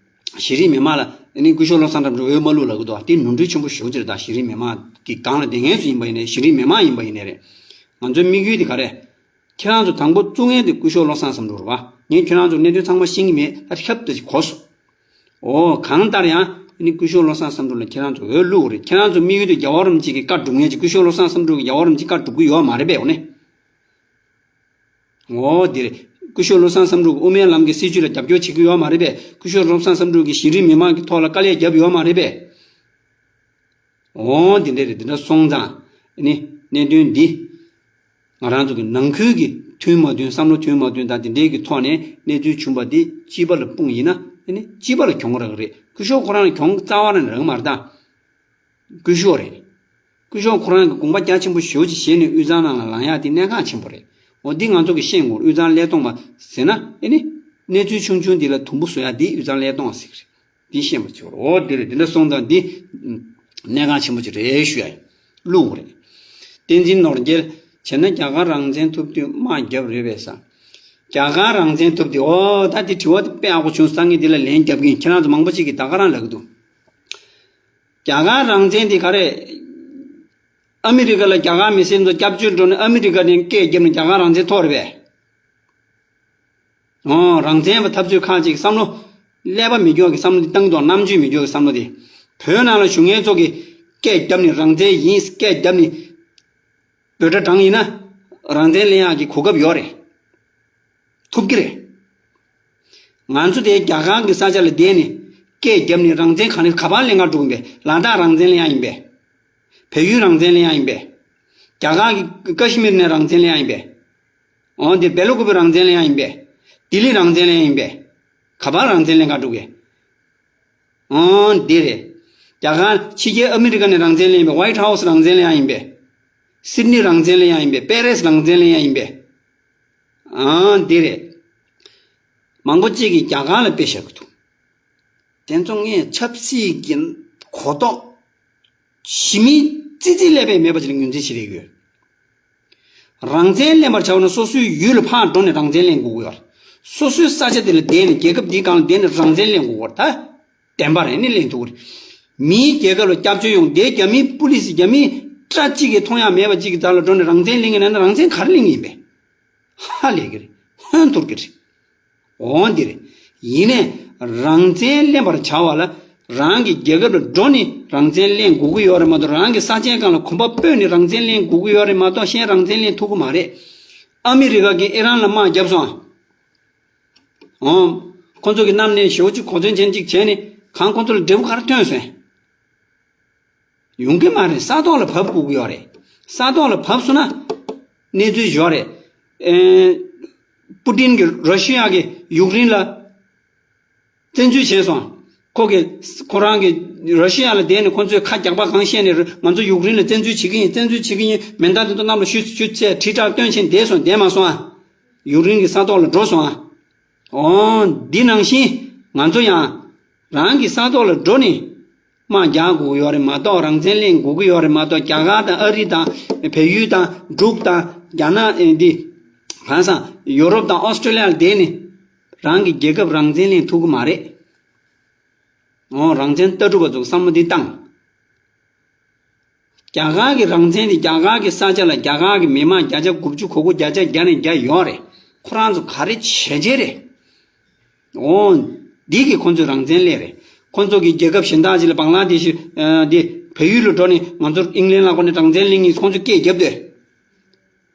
གཞི་རིམ་མི་མང་ལ་ཨེ་ནི་སྐུ་ཞབས་བློ་བཟང་བསམ་གྲུབ་འོས་མ་བླུགས་ལབ་ཀྱི་འདུག་དེ་ནོར་འཁྲུལ་ཆེན་པོ་ཞེ་པོ་ཅིག་རེད། ད་གཞི་རིམ་མི་མང་གི་སྒང་ལ་བསྡད་མཁན་ཚོ་ཡིན་པ་ཡིན་ནའི། གཞི་རིམ་མི་མང་ཡིན་པ་ཡིན་ནའི་རེད། ང་ཚོའི་དམིགས་ཡུལ་དེ་ག་རེ། ཁྱེད་རང་ཚོ་དང་པོ་བཙུགས་མཁན་དེ་སྐུ་ཞབས་བློ་བཟང་བསམ་གྲུབ་རེད་པ། ངས་ཁྱེད་རང་ཚོ་གནད་དོན་ཚང་མ་ཤེས་ཀྱི་མེད། ད་ཁྱབ་ཏུ་གོ་སོང་། འོ། གང་ལྟར་ཡང་ཨ་ནི་སྐུ་ཞབས་བློ་བཟང་བསམ་གྲུབ་ལ་ཁྱེད་རང་ཚོ་འོས་བླུགས་རེད། ཁྱེད་རང་ཚོ་དམིགས་ཡུལ་དེ་རྒྱལ་བ་རིན་པོ་ཆེ་གི་བཀའ་སྒྲུབ་མཁན་ཅིག་སྐུ་ཞབས་བློ་བཟང་བསམ་གྲུབ་ཀྱི་རྒྱལ་བ་རིན་པོ་ཆེ་བཀའ་སྒྲུབ་ཀྱི་ཡོད་མ་རེད་པས། འོ་ནས། འོ། དེ་རེད། སྐུ་ཞབས་བློ་བཟང་བསམ་གྲུབ་ཀྱི་དབུ་མའི་ལམ་གྱི་སྲིད་བྱུས་ལ་རྒྱབ་སྐྱོར་བྱེད་ཀྱི་ཡོད་མ་རེད་པས། སྐུ་ཞབས་བློ་བཟང་བསམ་གྲུབ་ཀྱིས་གཞི་རིམ་མི་མང་གི་ཐོག་ལ་དཀའ་ལས་བརྒྱབ་ཡོད་མ་རེད་པས། འོ། དེ་འདྲ་རེད། དེ་འདྲ་སོང་ཙང་ཨ་ནི་གནད་དོན་འདི་ང་རང་ཚོ་གི་ནང་ཁུལ་གྱི་མཐུན་མ་མཐུན། བསམ་བློ་མཐུན་མ་མཐུན་དང་དེ་འདྲའི་གི་ཐོག་ནས་གནས་ཚུལ་བྱུང་བ་འདི་སྤྱི་པ་ལ་སྤུངས་ཡིན་ན། ཨ་ནི་སྤྱི་པ་ལ་གྱོང་རག་གི་རེད། སྐུ་ཞབས་ཁོ་རང་ལ་གྱོང་རྩ་བ་ནས་རག་མ་རེད་ད། སྐུ་ཞབས་རེད། སྐུ་ཞབས་ཁོ་རང་གི་དགོངས་པ་རྒྱ་ཆེན་པོ་ཞེ་པོ་ཅིག་བཞེས་ནས་དབུས་གཙང་ནང་ལ་ལངས་ཡག་དེ་གནད་འགག་ཆེན་པོ་རེད། འོ། འདི་ང་ཚོ་གིས་ཤེས་དགོས། དབུས་གཙང་ཀླད་སྟོང་པ་ཟེར་ན། ཨེ་ནི་གནས་ཚུལ་ཆུང་ཆུང་འདི་ལ་དུམ་བུ་བཟོ་ཡག་འདི་དབུས་གཙང་ཀླད་སྟོང་པ་ཟེར་གི་རེད། འདི་ཤེས་པ་བྱེད་དགོས་རེད། འོ། འདི་རེད། འདི་འདྲ་སོང་ཙང་འདི་གནད་འགག་ཆེན་པོ་ཅིག་རེད་ཞུ་ཡག་ཡིན། བླུག་དགོས་རེད། བསྟན་འཛིན་ནོར་རྒྱལ། བྱས་ན་རྒྱ་གར་རང་བཙན་ཐོབ་དུས་དམག་བརྒྱབ་རེད་པས་ས། རྒྱ་གར་རང་བཙན་ཐོབ་དུས། འོ། ད་འདི་དྲི་བ་དེ་དཔེ་ཡག་པོ་བྱུང་སོང་། ངས་འདི་ལ་ལན་རྒྱབ་ཀྱི་ཡིན། ཁྱེད་རང་ཚོ་མང་པོ་ཅིག་གིས་ད་ག་རང་ལབ་ཀྱི་འདུག་རྒྱ་གར་རང་བཙན་དེ་ག་རེ། ཨ་མི་རི་ཀ་ལ་རྒྱ་གར་མི་སེར་ཚོ་སྐྱབས་བཅོལ་འགྲོ་ནས་ཨ་མི་རི་ཀ་ནས་སྐད་བརྒྱབ་ནས་རྒྱ་གར་རང་བཙན་ཐོབ་རེད་པས། ཨོ། རང་བཙན་པ་འཐབ་རྩོད་ཁག་ཅིག་བསམ་བློ་ཀླད་པ་མི་སྐྱོ་གི་བསམ་བློ་འདི་བཏང་དོགས། རྣམ་དཔྱོད་མི་སྐྱོ་གི་བསམ་བློ་དེ། བོད་ནང་ལ་བཞུགས་མཁན་ཚོ་གིས་སྐད་བརྒྱབ་ནས་རང་བཙན་ཡིན་སྐད་བརྒྱབ་ནས་འབོད་སྒྲ་བསྒྲངས་ཡིན་ན། རང་བཙན་ལེན་ཡག་གི་གོ་སྐབས་ཡོད་རེད། ཐུབ་ཀྱི་རེད། ང་ཚོ་དེ་རྒྱ་གར་གྱི་ས་ཆ་ལ་བསྡད་ནས་སྐད་བརྒྱབ་ནས་རང་བཙན་ག་ནས་ག་པར་ལེན་ག་འགྲོ་གི་ཡིན་པས། ལ་དྭགས་རང་བཙན་ལེན་ཡག་ཡིན་པས། བལ་ཡུལ་རང་བཙན་ལེན་ཡག་ཡིན་པས། རྒྱ་གར་གྱི་ཀ་ཤི་མིར་ནས་རང་བཙན་ལེན་ཡག་ཡིན་པས། འོ། འདི་སྦེལ་ཀོབ་རང་བཙན་ལེན་ཡག་ཡིན་པས། ལྡི་ལི་རང་བཙན་ལེན་ཡག་ཡིན་པས། ག་པར་རང་བཙན་ལེན་ག་འགྲོ་གི། འོ། འདི་རེད། རྒྱ་གར་ཕྱི་རྒྱལ་ཨ་མི་རི་ཀ་ནས་རང་བཙན་ལེན་ཡག་ཡིན་པས། ཝའིཊ་ཧའུ་སི་རང་བཙན་ལེན་ཡག་ཡིན་པས། སིད་ནི་རང་བཙན་ལེན་ཡག་ཡིན་པས། པེ་རེ་སི་རང་བཙན་ལེན་ཡག་ཡིན་པས། ཨང་། འདི་རེད། མང་པོ་གཅིག་གིས་རྒྱ་གར་ལ་དཔེ་བཞག་གི་འདུག་དེ་ཚོ་ངས་ཆབ་སྲིད་ཀྱི་གོ་རྟོགས་ཞི་མི་ཙི་ཙི་ལས་པས་མེད་པ་ཅིག་ལ་ངོས་འཛིན་བྱེད་ཀྱི་ཡོད། རང་བཙན་ལེན་པར་བྱ་བ་ན་སོ་སོའི་ཡུལ་ལ་ཕར་འགྲོ་ནས་རང་བཙན་ལེན་དགོས་ཀྱི་ཡོད་རེད། སོ་སོའི་ས་ཆ་དེ་ལ་བསྡད་ནས། རྒྱལ་ཁབ་འདིའི་སྒང་ལ་བསྡད་ནས་རང་བཙན་ལེན་དགོས་ཀྱི་ཡོད་རེད། ད་བདེན་པ་རེད། ནི་ལེན་ཐུབ་ཀྱི་རེད། མིའི་རྒྱལ་ཁབ་ལ་སྐྱབས་བཅོལ་ཡོང་། དེ་རྒྱ་མིའི་པུ་ལི་སི། རྒྱ་མིའི་སྐྲ་གཅིག་གིས་མཐོང་ཡག་མེད་པ་གཅིག་གི་རྩ་ལ་འགྲོ་ནས་རང་བཙན་ལེན་གྱི་ན་ན། རང་བཙན་ག་རེ་ལེན་གྱི་ཡིན་པས། ཧ་ལས་ཀྱི་རེད། ཧོན་ཐོར་གྱི་རེད། འོ། འདི་རེད། ཡིན་ནའི་རང་བཙན་ལེན་པར་བྱ་བ་ལ་རང་གི་རྒྱལ་ཁབ་ལ་འགྲོ་ནས་རང་བཙན་ལེན་དགོས་ཀྱི་ཡོད་རེད་མ་གཏོགས། རང་གི་ས་ཆའི་སྒང་ལ་གོམ་པ་སྤོས་ནས་རང་བཙན་ལེན་དགོས་ཀྱི་ཡོད་རེད་མ་གཏོགས། གཞན་རང་བཙན་ལེན་ཐུབ་ཀྱི་མ་རེད། ཨ་མི་རི་ཀ་གིས་ཨི་རན་ལ་དམག་བརྒྱབ་སོང་། འོ། ཁོ་ཚོ་གིས་གནམ་ནས་ཞེ་པོ་ཅིག་གོ་མཚོན་ཅན་ཅིག་བྱས་ནས། གང་ཁོ་ཚོ་ལ་འབྲས་བུ་ག་རེ་ཐོན་སོང་། ཡོང་གི་མ་རེད། ས་ཐོག་ལ་བབས་དགོས་ཀྱི་ཡོད་རེད། ས་ཐོག་ལ་བབས་སོང་ན་གནས་ཚུལ་ཡོད་རེད། ཨེ། པུ་ཏིན་གྱིས་ར་ཤི་ཡ་གིས་ཡུཀ་རེན་ལ་བཙན་འཛུལ་བྱས་སོང་། ཁོ་གིས་ཁོ་རང་གིས་ར་ཤི་ཡ་ལ་བསྡད་ནས་ཁོ་ཚོས་ཁ་རྒྱག་པ་གང་བཤད་ནས་ང་ཚོ་ཡུཀ་རེན་ལ་བཙན་འཛུལ་བྱེད་ཀྱི་ཡིན། བཙན་འཛུལ་བྱེད་ཀྱི་ཡིན། མེ་མདའ་དེ་ཚོ་གནམ་ལ་གཞུས་གཞུས་བྱས་དྲིལ་བསྒྲགས་སྟོན་བྱས་བསྡད་སོང་། བསྡད་མ་སོང་ཨ། ཡུཀ་རེན་གྱི་ས་ཐོག་ལ་འགྲོ་སོང་ཨ། འོ། འདི་ནང་བཞིན་ང་ཚོ་ཡང་རང་གི་ས་ཐོག་ལ་འགྲོ་ནས་དམག་རྒྱག་དགོས་ཀྱི་ཡོད་རེད་མ་གཏོགས། རང་བཙན་ལེན་དགོས་ཀྱི་ཡོད་རེད་མ་གཏོགས། རྒྱ་གར་དང་ཨ་རི་དང་བལ་ཡུལ་དང་འབྲུག་དང་རྒྱ་ནག་ཨེ་འདི་གང་ས་ཡོ་རོབ་དང་ཨོ་སི་ཀྲོ་ལི་ཡ་ལ་བསྡད་ནས་རང་གི་རྒྱལ་ཁབ་རང་བཙན་ལེན་ཐུབ་ཀྱི་མ་རེད། འོ། རང་བཙན་ལྟ་གྲུབ་པ་ཚོ་བསམ་བློ་འདི་བཏང་། རྒྱ་གར་གྱི་རང་བཙན་དེ་རྒྱ་གར་གྱི་ས་ཆ་ལ་རྒྱ་གར་གྱི་མི་མང་བརྒྱ་ཆ་དགུ་བཅུ་གོ་དགུ་བརྒྱ་ཆ་བརྒྱ་ནས་བརྒྱ་ཡོད་རེད། ཁོ་རང་ཚོ་ག་རེ་བྱས་བྱས་རེད། འོ། འདི་གིས་ཁོ་ཚོས་རང་བཙན་ལེན་རེད། ཁོ་ཚོ་གིས་རྒྱལ་ཁབ་གཞན་དག་ཅིག་ལ་བང་ལ་དེ་ཤི་ཨ་འདི་བལ་ཡུལ་ལ་འགྲོ་ནས་ང་ཚོར་ཨིང་ལན་ལ་འགྲོ་ནས་རང་བཙན་ལེན་གྱིས་ཁོ་ཚོ་སྐད་རྒྱབ་སྡོད།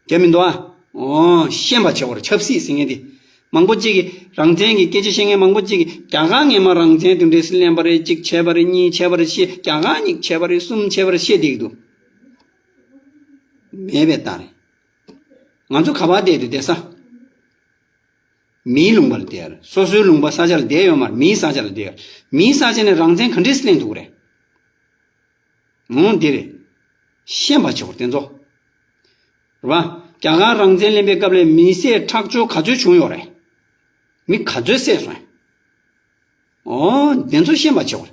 རྒྱབ་མི་འདུག་ཨ། འོ། ཤེས་པ་བྱེད་དགོས་རེད། ཆབ་སྲིད་ཟེར་མཁན་དེ། མང་པོ་གཅིག་གིས་རང་བཙན་གྱི་སྐད་ཆ་བཤད་མཁན་མང་པོ་གཅིག་གིས་རྒྱ་གར་སྔས་མ་རང་བཙན་དེ་འདྲས་སེ་ལེན་པ་རེད། གཅིག་བྱས་པ་རེད། གཉིས་བྱས་པ་རེད། བཤད། རྒྱ་གར་གཉིས་བྱས་པ་རེད། གསུམ་བྱས་པ་རེད། བཤད་བསྡད་ཀྱི་འདུག་མེད་པའི་རྟགས་རེད། ང་ཚོ་ག་པར་བསྡད་འདུག་བསྡད་ས། མིའི་ལུང་པ་ལ་བསྡད་ཡོད་རེད། སོ་སོའི་ལུང་པ་ས་ཆ་ལ་བསྡད་ཡོད་མ་རེད། མིའི་ས་ཆ་ལ་བསྡད་ཡོད་རེད། མིའི་ས་ཆ་ནས་རང་བཙན་ག་འདྲས་སེ་ལེན་ཐུབ་ཀྱི་རེད། འོ་འདི་རེད། ཤེས་པ་བྱེད་དགོས་དེ་ཚོ། རེད་པ། རྒྱ་གར་རང་བཙན་ལེན་པའི་སྐབས་ལ་མི་བསད་ཁྲག་སྦྱོར་ག་ཚོད་བྱུང་ཡོད་རེད། མི་ག་ཚོད་བསད་སོང་། འོ། དེ་ཚོ་ཤེས་པ་བྱེད་དགོས་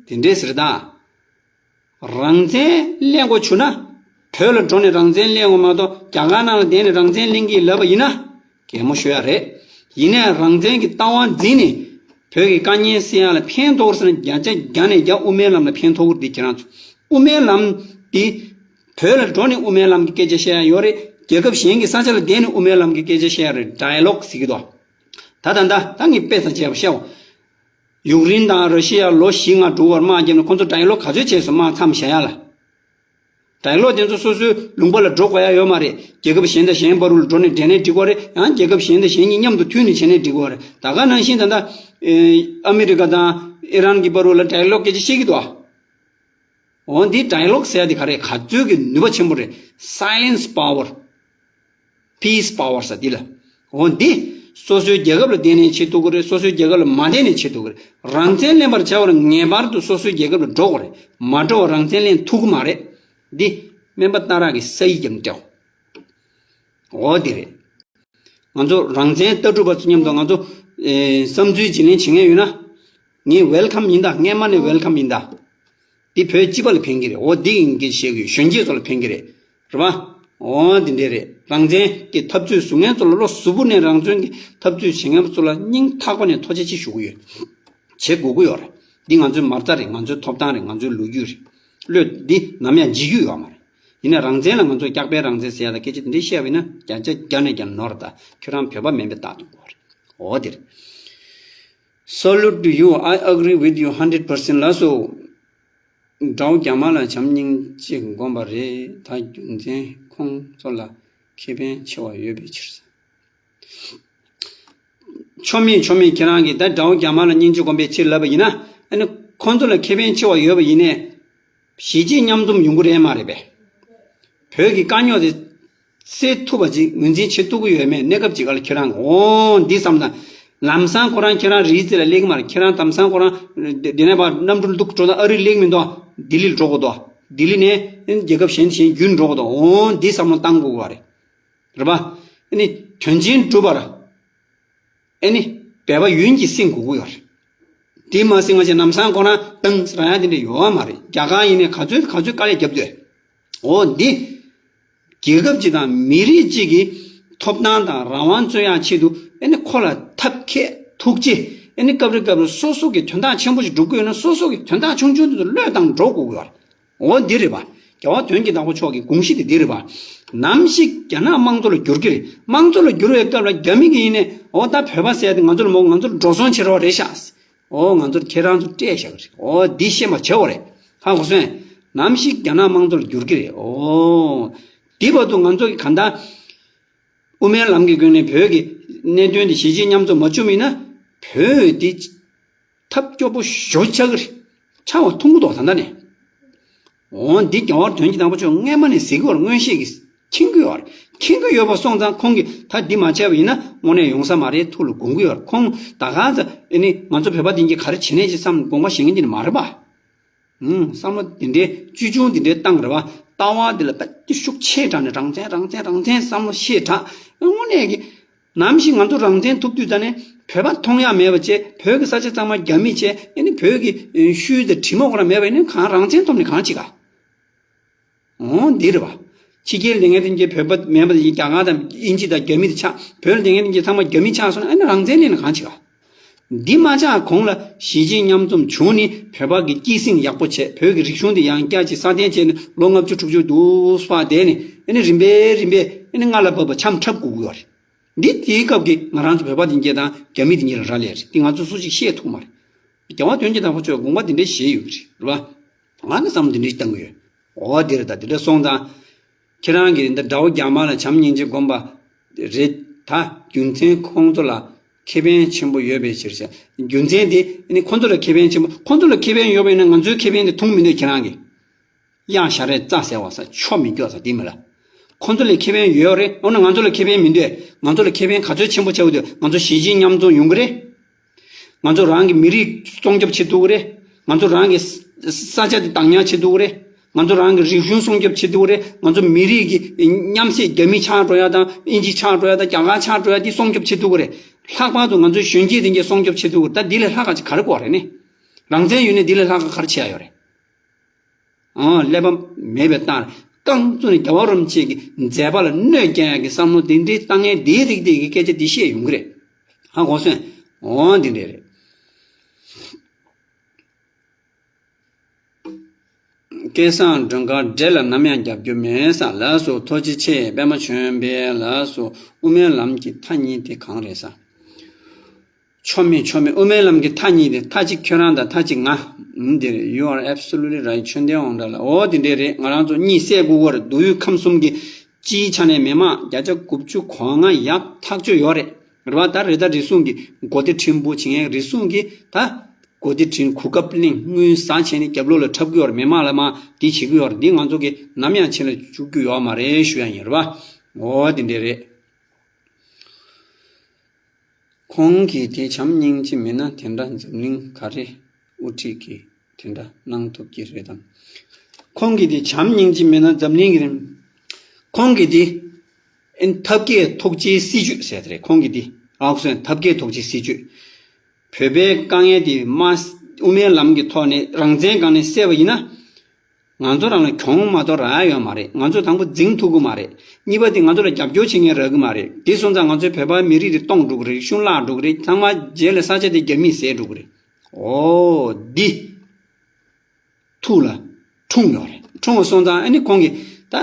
རེད། དེ་འདྲས་ཟེར་ད། རང་བཙན་ལེན་དགོས་བྱུང་ན། བོད་ལ་འགྲོ་ནས་རང་བཙན་ལེན་དགོས་མ་གཏོགས། རྒྱ་གར་ནང་ལ་བསྡད་ནས་རང་བཙན་ལེན་གྱི་ལབ་པ་ཡིན་ན། གད་མོ་ཤོར་ཡ་རེད། ཡིན་ནའི་རང་བཙན་གྱི་ལྟ་བ་འཛིན་ནས། བོད་ཀྱི་དཀའ་ངལ་སེལ་ཡ་ལ་ཕན་ཐོགས་ཟེར་ན། བརྒྱ་ཆ་བརྒྱ་ནས་བརྒྱ་དབུ་མའི་ལམ་ལ་ཕན་ཐོགས་ཀྱི་རེད། ཁྱེད་རང་ཚོ་དབུ་མའི་ལམ་འདི། བོད་ལ་འགྲོ་ནས་དབུ་མའི་ལམ་གྱི་སྐད་ཆ་བཤད་ཡ་ཡོད་རེད། རྒྱལ་ཁབ་གཞན་གྱི་ས་ཆ་ལ་བསྡད་ནས་དབུ་མའི་ལམ་གྱི་སྐད་ཆ་བཤད་ཡ་རེད། ཌའི་ལོག་ཟེར་གྱི་འདུག་ད་ད་ད་ད་ངས་དཔེ་ཙམ་བྱས་པ་བཤད་འོ། ཡུཀ་རེན་དང་ར་ཤི་ཡ་ལོ་བཞི་ལྔ་འགྲོ་བར་དམག་བརྒྱབ་ནས་ཁོང་ཚོ་ཌའི་ལོག་ག་ཚོད་བྱས་སོང་། དམག་མཚམས་བཞག་ཡ་ལ། ཌའི་ལོག་དེ་ཚོ་སོ་སོའི་ལུང་པ་ལ་འགྲོ་དགོས་ཡ་ཡོད་མ་རེད། རྒྱལ་ཁབ་གཞན་དང་གཞན་བར་དུ་འགྲོ་ནས་འབྲེལ་ནས་འགྲིག་གི་རེད། ཡང་རྒྱལ་ཁབ་གཞན་དང་གཞན་གཉིས་མཉམ་དུ་མཐུད་ནས་བྱས་ནས་འགྲིག་གི་རེད། ད་ག་ནང་བཞིན་ད་ལྟ་ཨ་མི་རི་ཀ་དང་ཨི་རན་གྱི་བར་དུ་ལ་ཌའི་ལོག་སྐད་ཆ་བཤད་ཀྱི་འདུག་འོ་འདི་ཌའི་ལོག་ཟེར་ཡ་འདི་ག་རེ་ག་ཚོད་ཀྱི་ནུས་པ་ཆེན་པོ་རེད། Silence power, peace power ཟེར་འདི་ལ། འོ་འདི་སོ་སོའི་རྒྱལ་ཁབ་ལ་བསྡད་ནས་བྱེད་ཐུབ་ཀྱི་རེད། སོ་སོའི་རྒྱལ་ཁབ་ལ་མ་བསྡད་ནས་བྱེད་ཐུབ་ཀྱི་རེད། རང་བཙན་ལེན་པར་བྱ་བར་ངེས་པར་དུ་སོ་སོའི་རྒྱལ་ཁབ་ལ་འགྲོ་དགོས་རེད། མ་འགྲོ་བར་རང་བཙན་ལེན་ཐུབ་ཀྱི་མ་རེད། འདི་སྨན་པ་སྟག་ར་གི་ས་ཡིག་རྒྱབ་ནས་སྤྲད། འོ་དེ་རེད། ང་ཚོ་རང་བཙན་ལྟ་གྲུབ་པ་ཚོ་མཉམ་དུ་ང་ཚོ་ཨེ་བསམ་ཚུལ་བརྗེ་ལེན་བྱེད་མཁན་ཡོད་ན། ངས་ཝེལ་ཁམ་ཡིན་ད། སྔས་མ་ནས་ཝེལ་ཁམ་ཡིན་ད། འདི་བོད་སྤྱི་པ་ལ་ཕན་གྱི་རེད། འོ་འདི་ཡིན་གྱི་བཤད་གི་ཡོད། གཞོན་སྐྱེས་ཚོ་ལ་ཕན་གྱི་རེད། རེད་པ། འོ་འདི་འདྲས་རེད། རང་བཙན་གྱི་འཐབ་རྩོད་བཟོ་མཁན་ཚོ་ལ། བློ་གཟུ་བོ་ནས་རང་བཙན་གྱི་འཐབ་རྩོད་བྱེད་མཁན་ཚོ་ལ་སྙིང་ཐག་པ་ནས་ཐུགས་རྗེ་ཆེ་ཞུ་གི་ཡོད། བྱེད་དགོས་ཀྱི་ཡོད་རེད། འདི་ང་ཚོའི་མ་རྩ་རེད། ང་ཚོའི་ཐོབ་ཐང་རེད། ང་ཚོའི་ལོ་རྒྱུས་རེད། བློས་འདི་ནམ་ཡང་འཇིག་རྒྱུ་ཡོད་མ་རེད། ཡིན་ནའི་རང་བཙན་ལ་ང་ཚོ་སྐྱག་པའི་རང་བཙན་ཟེར་ཡ་དང་སྐད་ཆ་དེ་འདྲ་བཤད་པ་ཡིན་ན། བརྒྱ་ཆ་བརྒྱ་ནས་བརྒྱ་ནོར་ད། ཁྱོད་རང་བོད་པ་མིན་པའི་རྟགས་ཐོན་གྱི་ཡོད་རེད། འོ་དེ་རེད། Salute to you. I agree with you hundred percent. ལགས་སོ། དགྲ་བོ་རྒྱ་དམར་ལ་བྱམས་སྙིང་རྗེ་སྒོམ་པ་རེད། ད་རྒྱུ་མཚན་ཁོང་ཚོ་ལ་ཁེ་ཕན་ཆེ་བ་ཡོད་པའི་ཕྱིར། ཆོ་མེད་ཆོ་མེད། ཁྱེད་རང་གིས་ད་དགྲ་བོ་རྒྱ་དམར་ལ་སྙིང་རྗེ་སྒོམ་པའི་ཕྱིར་ལབ་པ་ཡིན་ན། ཨ་ནི་ཁོང་ཚོ་ལ་ཁེ་ཕན་ཆེ་བ་ཡོད་པ་ཡིན་ནའི། གཞིས་བྱེས་མཉམ་འཛོམས་ཡོང་གི་རེད་མ་རེད་པས། བོད་ཀྱི་དཀའ་རྙོག་དེ་སེལ་ཐུབ་པ་ཅིག་ངོས་འཛིན་བྱེད་ཐུབ་ཀྱི་ཡོད་མེད་གནས་སྐབས་ཅིག་ག་ལ་ཁྱེད་རང་། འོ་འདི་བསམ་ན། ལམ་སང་ཁོ་རང་ཁྱེད་རང་རི་རྩེ་ལ་སླེབས་ཀྱི་མ་རེད། ཁྱེད་རང་ལམ་སང་ཁོ་རང་འདི་ནས་ཕར་གནམ་གྲུ་འདུག་འགྲོ་ན་ཨ་རི་སླེབས་མི་འདུག་ལྡི་ལི་ལ་འགྲོ་དགོས་འདུག་ལྡི་ལི་ནས་རྒྱལ་ཁབ་གཞན་གཞན་བརྒྱུད་འགྲོ་དགོས་འདུག་འོ་འདི་བསམ་བློ་བཏང་དགོས་པ་རེད། རེད་པ། ཨ་ནི་དོན་ཆེན་སྒྲུབ་པར། ཨེ་ནི། འབད་པ་ཡུན་གྱིས་ཟིན་དགོས་ཀྱི་ཡོད་རེད། དེ་མ་ཟིན་པ་བྱས་ལམ་སང་ཁོ་རང་ཏང་ཟེར་ཡ་དེ་འདྲ་ཡོད་མ་རེད། རྒྱ་གར་ཡིན་ནའི་ག་ཚོད་ག་ཚོད་དཀའ་ལས་བརྒྱབ་སྡོད། འོ་འདི། རྒྱལ་ཁབ་ཅིག་དང་མི་རིགས་གཅིག་གི་ཐོབ་ཐང་དང་རང་དབང་རྩོད་ཡག་ཆེད་དུ། ཨེ་ནི་ཁོ་ལ་ཐབས་མཁས་ཐུགས་རྗེ། ཨེ་ནི་སྐབས་རེ་སྐབས་རེ་སོ་སོ་གི་དོན་དག་ཆེན་པོ་ཞིག་སྒྲུབ་ཀྱི་ཡོད་ན། སོ་སོ་གི་དོན་དག་ཆུང་ཆུང་དེ་ཚོ་བློས་བཏང་འགྲོ་དགོས་ཀྱི་ཡོད་རེད། འོ་འདི་རེད་པ། རྒྱལ་བ་དོན་གྱི་བདག་པོ་མཆོག་གི་དགོངས་གཞི་དེ་འདི་རེད་པ། ནམ་ཞིག་རྒྱ་ནག་དམངས་གཙོ་ལ་འགྱུར་གྱི་རེད། དམངས་གཙོ་ལ་འགྱུར་བའི་སྐབས་ལ་རྒྱ་མི་གིས་ཡིན་ནའི། འོ་ད་བོད་པ་ཟེར་ཡ་དེ་ང་ཚོ་ལ་མོ། ང་ཚོ་ལ་འགྲོ་སོང་བྱེད་རོགས་རེད་ཤག་འོ་ང་ཚོ་ཁྱེད་རང་ཚོ་སྤྲད་བཞག་གི་རེད། འོ་འདི་ཤེས་པ་བྱེད་དགོས་རེད། ཧ་གོ་སོང་། ནམ་ཞིག་རྒྱ་ནག་དམངས་གཙོ་ལ་འགྱུར་གྱི་རེད། འོ། འདི་བར་དུ་ང་ཚོ་གིས་གང་ལྟར། དབུ་མའི་ལམ་གྱི་སྒོ་ནས་བོད་ཀྱི་གནད་དོན་དེ་གཞིས་བྱེས་མཉམ་འཛོམས་མ་བྱུང་བ་ཡིན་ན། བོད་འདི་ཐབས་སྐྱོ་པོ་ཞེ་པོ་ཆགས་ཀྱི་རེད། ཆགས་པ་མཐོང་གི་འདུག་ད་ལྟ་ནས། འོ་འདི་རྒྱལ་བ་དོན་གྱི་བདག་པོ་མཆོག་སྔས་མ་ནས་ཟེར་གྱི་ཡོད་རེད། མངོན་ཤེས་ཀྱིས་མཁྱེན་གྱི་ཡོད་རེད། མཁྱེན་གྱི་ཡོད་པ་སོང་ཙང་ཁོང་གིས་ད་འདི་མ་བྱས་པ་ཡིན་ན་དངོས་གནས་ཡོང་ས་མ་རེད། ཐུགས་ལ་དགོངས་ཀྱི་ཡོད་རེད། ཁོང་ད་ག་ཚ་ཨེ་ནི་ང་ཚོ་བོད་པ་འདི་གྱིས་ག་རེ་བྱེད་ནས་ཅི་བསམ་དགོངས་པ་བཞེས་མཁན་འདི་ནི་མ་རེད་པ། ཨུམ། བསམ་བློ་འདི་འདྲའི་ཅུ་ཅུང་འདི་འདྲའི་བཏང་རེད་བ། ལྟ་བ་འདི་ལ་ད་ཀྱི་ཤུགས་ཆེ་དྲགས་ནས་རང་བཙན་རང་བཙན་རང་བཙན་བསམ་བློ་ཤེས་དྲགས། དངོས་གནས་ཀྱི་ནམ་ཞིག་ང་ཚོ་རང་བཙན་ཐོབ་དུས་ཙ་ནས་བོད་པ་མཐོང་ཡག་མེད་པ་བྱས། བོད་ཀྱི་ས་ཆ་ཚང་མ་རྒྱ་མི་བྱས། ཨེ་ནི་བོད་ཀྱི་ཤུལ་དང་གྲིབ་མ་ཁོ་རང་མེད་པ་ཡིན་ན་གང་རང་བཙན་ཐོབ་ནས་གང་བྱེད་ག། འོ་འདི་རེད་བ། ཕྱི་རྒྱལ་སྡོད་མཁན་དེ་གྱད་བོད་པ་མེད་པ་དེ་རྒྱ་གར་དང་དབྱིན་ཇི་དང་རྒྱ་མི་དེ་ཆགས། བོད་ལ་སྡོད་མཁན་དེ་གྱད་ཚང་མ་རྒྱ་མི་ཆགས་སོང་ན་ཨ་ནི་རང་བཙན་ལེན་ན་གང་བྱེད་ག། འདི་མ་ཆགས་གོང་ལ་གཞིས་བྱེས་མཉམ་འཛོམས་བྱུང་ནས་བོད་པ་གི་སྐྱེད་སྲིང་ཡག་པོ་བྱས། བོད་ཀྱི་རིག་གཞུང་དེ་ཡང་བསྐྱར་ཅིག་སྲ་བརྟན་བྱས་ནས་ལོ་ལྔ་བཅུ་དྲུག་ཅུ་དུ་སྤར་བསྡད་ནས་ཨ་ནི་རིམ་པས་རིམ་པས་ཨ་ནི་སྔ་ལ་བབས་པ་འཆམ་འཁྲབ་དགོས་ཀྱི་ཡོད་རེད། འདི་དེའི་སྐབས་ཀྱི་ང་རང་ཚོ་བོད་པ་དེ་གྱད་དང་རྒྱ་མི་དེ་གྱད་ལ་རག་ལས་རེད། འདི་ང་ཚོ་སུ་ཞིག་ཤེས་ཐུབ་མ་རེད། རྒྱལ་བ་དོན་གྱི་བདག་པོ་མཆོག་དགོངས་པ་འདི་འདྲ་བཞེས་ཡོད་ཀྱི་རེད་བ། ང་ནི་བསམ་བློ་འདི་འདྲ་ཞིག་བཏང་གི་ཡོད། འོ་འདི་རེད། ད་འདི་འདྲ་སོང་ཙང་། ཁྱེད་རང་གིས་འདི་དགྲ་བོ་རྒྱ་དམར་ལ་བྱམས་སྙིང་རྗེ་སྒོམ་པ་རེད་ད། རྒྱུ་མཚན་ཁོང་ཚོ་ལ་ཁེ་ཕན་ཆེན་པོ་ཡོད་པའི་ཕྱིར་བྱ། རྒྱུ་མཚན་དེ་ནི་ཁོང་ཚོ་ལ་ཁེ་ཕན་ཆེན་པོ། ཁོང་ཚོ་ལ་ཁེ་ཕན་ཡོད་པ་ཡིན་ན་ང་ཚོའི་ཁེ་ཕན་དེ་མཐོང་མི་འདོད་ཁྱེད་རང་གིས། གཡག་ཞ་རས་རྩྭ་ཟེར་བ་ས་ཆོ་མི་སྐྱོ་ས་དེ་མི་ལ། ཁོང་ཚོ་ལ་ཁེ་ཕན་ཡོད་རེད། འོ་ན་ང་ཚོ་ལ་ཁེ་ཕན་མི་འདོད། ང་ཚོ་ལ་ཁེ་ཕན་ག་ཚོད་ཆེན་པོ་ཆགས་ཀྱི་འདུག་ང་ཚོ་གཞིས་བྱེས་མཉམ་འཛོམས་ཡོང་གི་རེད། ང་ཚོ་རང་གི་མི་རིགས་སྲུང་སྐྱོབ་བྱེད་ཐུབ་ཀྱི་རེད། ང་ཚོ་རང་གི་ས་ས་ཆ་དེ་བདག་ཉར་བྱེད་ཐུབ་ཀྱི་རེད། ང་ཚོ་རང་གི་རིག་གཞུང་སྲུང་སྐྱོབ་བྱེད་ཐུབ་ཀྱི་རེད། ང་ཚོ་མི་རིགས་ཀྱི་མཉམ་བསྲེས་རྒྱ་མི་ཆགས་འགྲོ་ཡ་དང་དབྱིན་ཇི་ཆགས་འགྲོ་ཡ་དང་རྒྱ་གར་ཆགས་འགྲོ་ཡ་དེ་སྲུང་སྐྱོབ་བྱེད་ཐུབ་ཀྱི་རེད། ལྷག་པར་དུ་ང་ཚོའི་གཞོན་སྐྱེས་དེ་གྱད་སྲུང་སྐྱོབ་བྱེད་ཐུབ་ཀྱི་རེད། ད་འདི་ལས་ལྷག་ག་ཅིག་ག་རེ་དགོས་རེད་ནི། རང་བཙན་ཡོད་ནས་འདི་ལས་ལྷག་ག་ག་རེ་བྱེད་ཡ་ཡོད་རེད། ཨང་། ཀླད་པ་མེད་པའི་སྟངས་རྐང་བཙུགས་ནས་རྒྱལ་བ་རིན་པོ་ཆེ་གི་མཛད་པ་ལ་གནོད་སྐྱེལ་ཡག་གི་བསམ་བློ་དེ་འདྲའི་བཏང་མཁན་དེའི་རིགས་དེ་གི་སྐད་ཆ་འདི་བཤད་ཡོང་གི་རེད། ཧ་གོ་སོང་། འོ་འདི་འདྲས་རེད། སྐལ་བཟང་སྒྲོལ་དཀར་འདྲེ་ལ་ནམ་ཡང་རྒྱབ་སྐྱོར་མེད་ས། ལགས་སོ། ཐུགས་རྗེ་ཆེ། པད་མ་ཆོས་འཕེལ་ལགས་སོ། དབུ་མའི་ལམ་གྱི་མཐའ་གཉིས་དེ་གང་རེད་ས། ཆོ་མེད་ཆོ་མེད། དབུ་མའི་ལམ་གྱི་མཐའ་གཉིས་དེ་མཐའ་གཅིག་ཁྱོད་རང་དང་མཐའ་གཅིག་ང་། ཨུམ། འདིར། You are absolutely right. ཆོས་ལྡན་དབང་གྲགས་ལགས། འོ་དེ་འདྲས་རེད། ང་རང་ཚོ་གཉིད་སད་དགོས་ཀྱི་རེད། སྡུག་ཡུས་ཁམས་གསུམ་གྱི་སྤྱིའི་ཆ་ནས་མི་མང་བརྒྱ་ཆ་དགུ་བཅུ་གོ་ལྔ་ཡག་ཐག་ཆོད་ཡོད་རེད། རེད་བ། ད་རེད། ད་རེ་ཟུང་གི་གོ་སྡེ་ཕྲན་བུ་བྱེད་མཁན་རེ་ཟུང་གིས་ད་གོ་སྡེ་ཕྲན་གོ་སྐབས་གླེང་དངུལ་ཟ་བྱས་ནས་རྒྱབ་ལོགས་ལ་འཁྲབ་ཀྱི་ཡོད་རེད། མི་མང་ལ་མ་འདི་བྱེད་ཀྱི་ཡོད་རེད། འདི་ང་ཚོ་གིས་ནམ་ཡང་ཕྱི་ལ་བཅུག་རྒྱུ་ཡོད་མ་རེད་ཞུ་ཡ་ཡིན། རེད་བ། འོ་དེ་འདྲས་རེད། ཁོང་གིས་དེ་བྱམས་སྙིང་རྗེ་མེད་ན་དེ་འདྲ་འཛམ་གླིང་ག་རེ་དབུ་ཁྲིད་ཀྱིས་དེ་འདྲ་གནང་ཐུབ་ཀྱི་རེད་དམ། ཁོང་གིས་དེ་བྱམས་སྙིང་རྗེ་མེད་ན་འཛམ་གླིང་གི་རིམ། ཁོང་གིས་དེ་ཨེ་ཐབས་མཁས་ཐུགས་རྗེའི་སྲིད་ཇུས་ཟེར་དེ་རེད། ཁོང་གིས་དེ་ཨའུ་སོན་ཐབས་མཁས་ཐུགས་རྗེའི་སྲིད་ཇུས། བོད་པའི་དཀའ་ངལ་དེ་མ་དབུ་མའི་ལམ་གྱི་ཐོག་ནས་རང་བཙན་སྒང་ནས་སེལ་བ་ཡིན་ན། ང་ཚོ་རང་ལ་གྱོང་མ་གཏོགས་རག་ཡ་ཡོད་མ་རེད། ང་ཚོ་དང་པོ་འཛིང་ཐུབ་ཀྱི་མ་རེད། གཉིས་པ་དེ་ང་ཚོ་ལ་རྒྱབ་སྐྱོར་བྱེད་མཁན་རག་གི་མ་རེད། དེ་སོང་ཙང་ང་ཚོའི་བོད་པ་མི་རིགས་དེ་སྟོངས་འགྲོ་གི་རེད། རིག་གཞུང་བརླག་འགྲོ་གི་རེད། ཚང་མ་རྗེས་ལ་ས་ཆ་དེ་རྒྱ་མིས་ཟས་འགྲོ་གི་རེད། འོ་འདི་ཐུགས་ལ་འཁྲུངས་ཡོད་རེད། འཁྲུངས་པ་སོང་ཙང་ཨ་ནི་ཁོང་གིས་ད་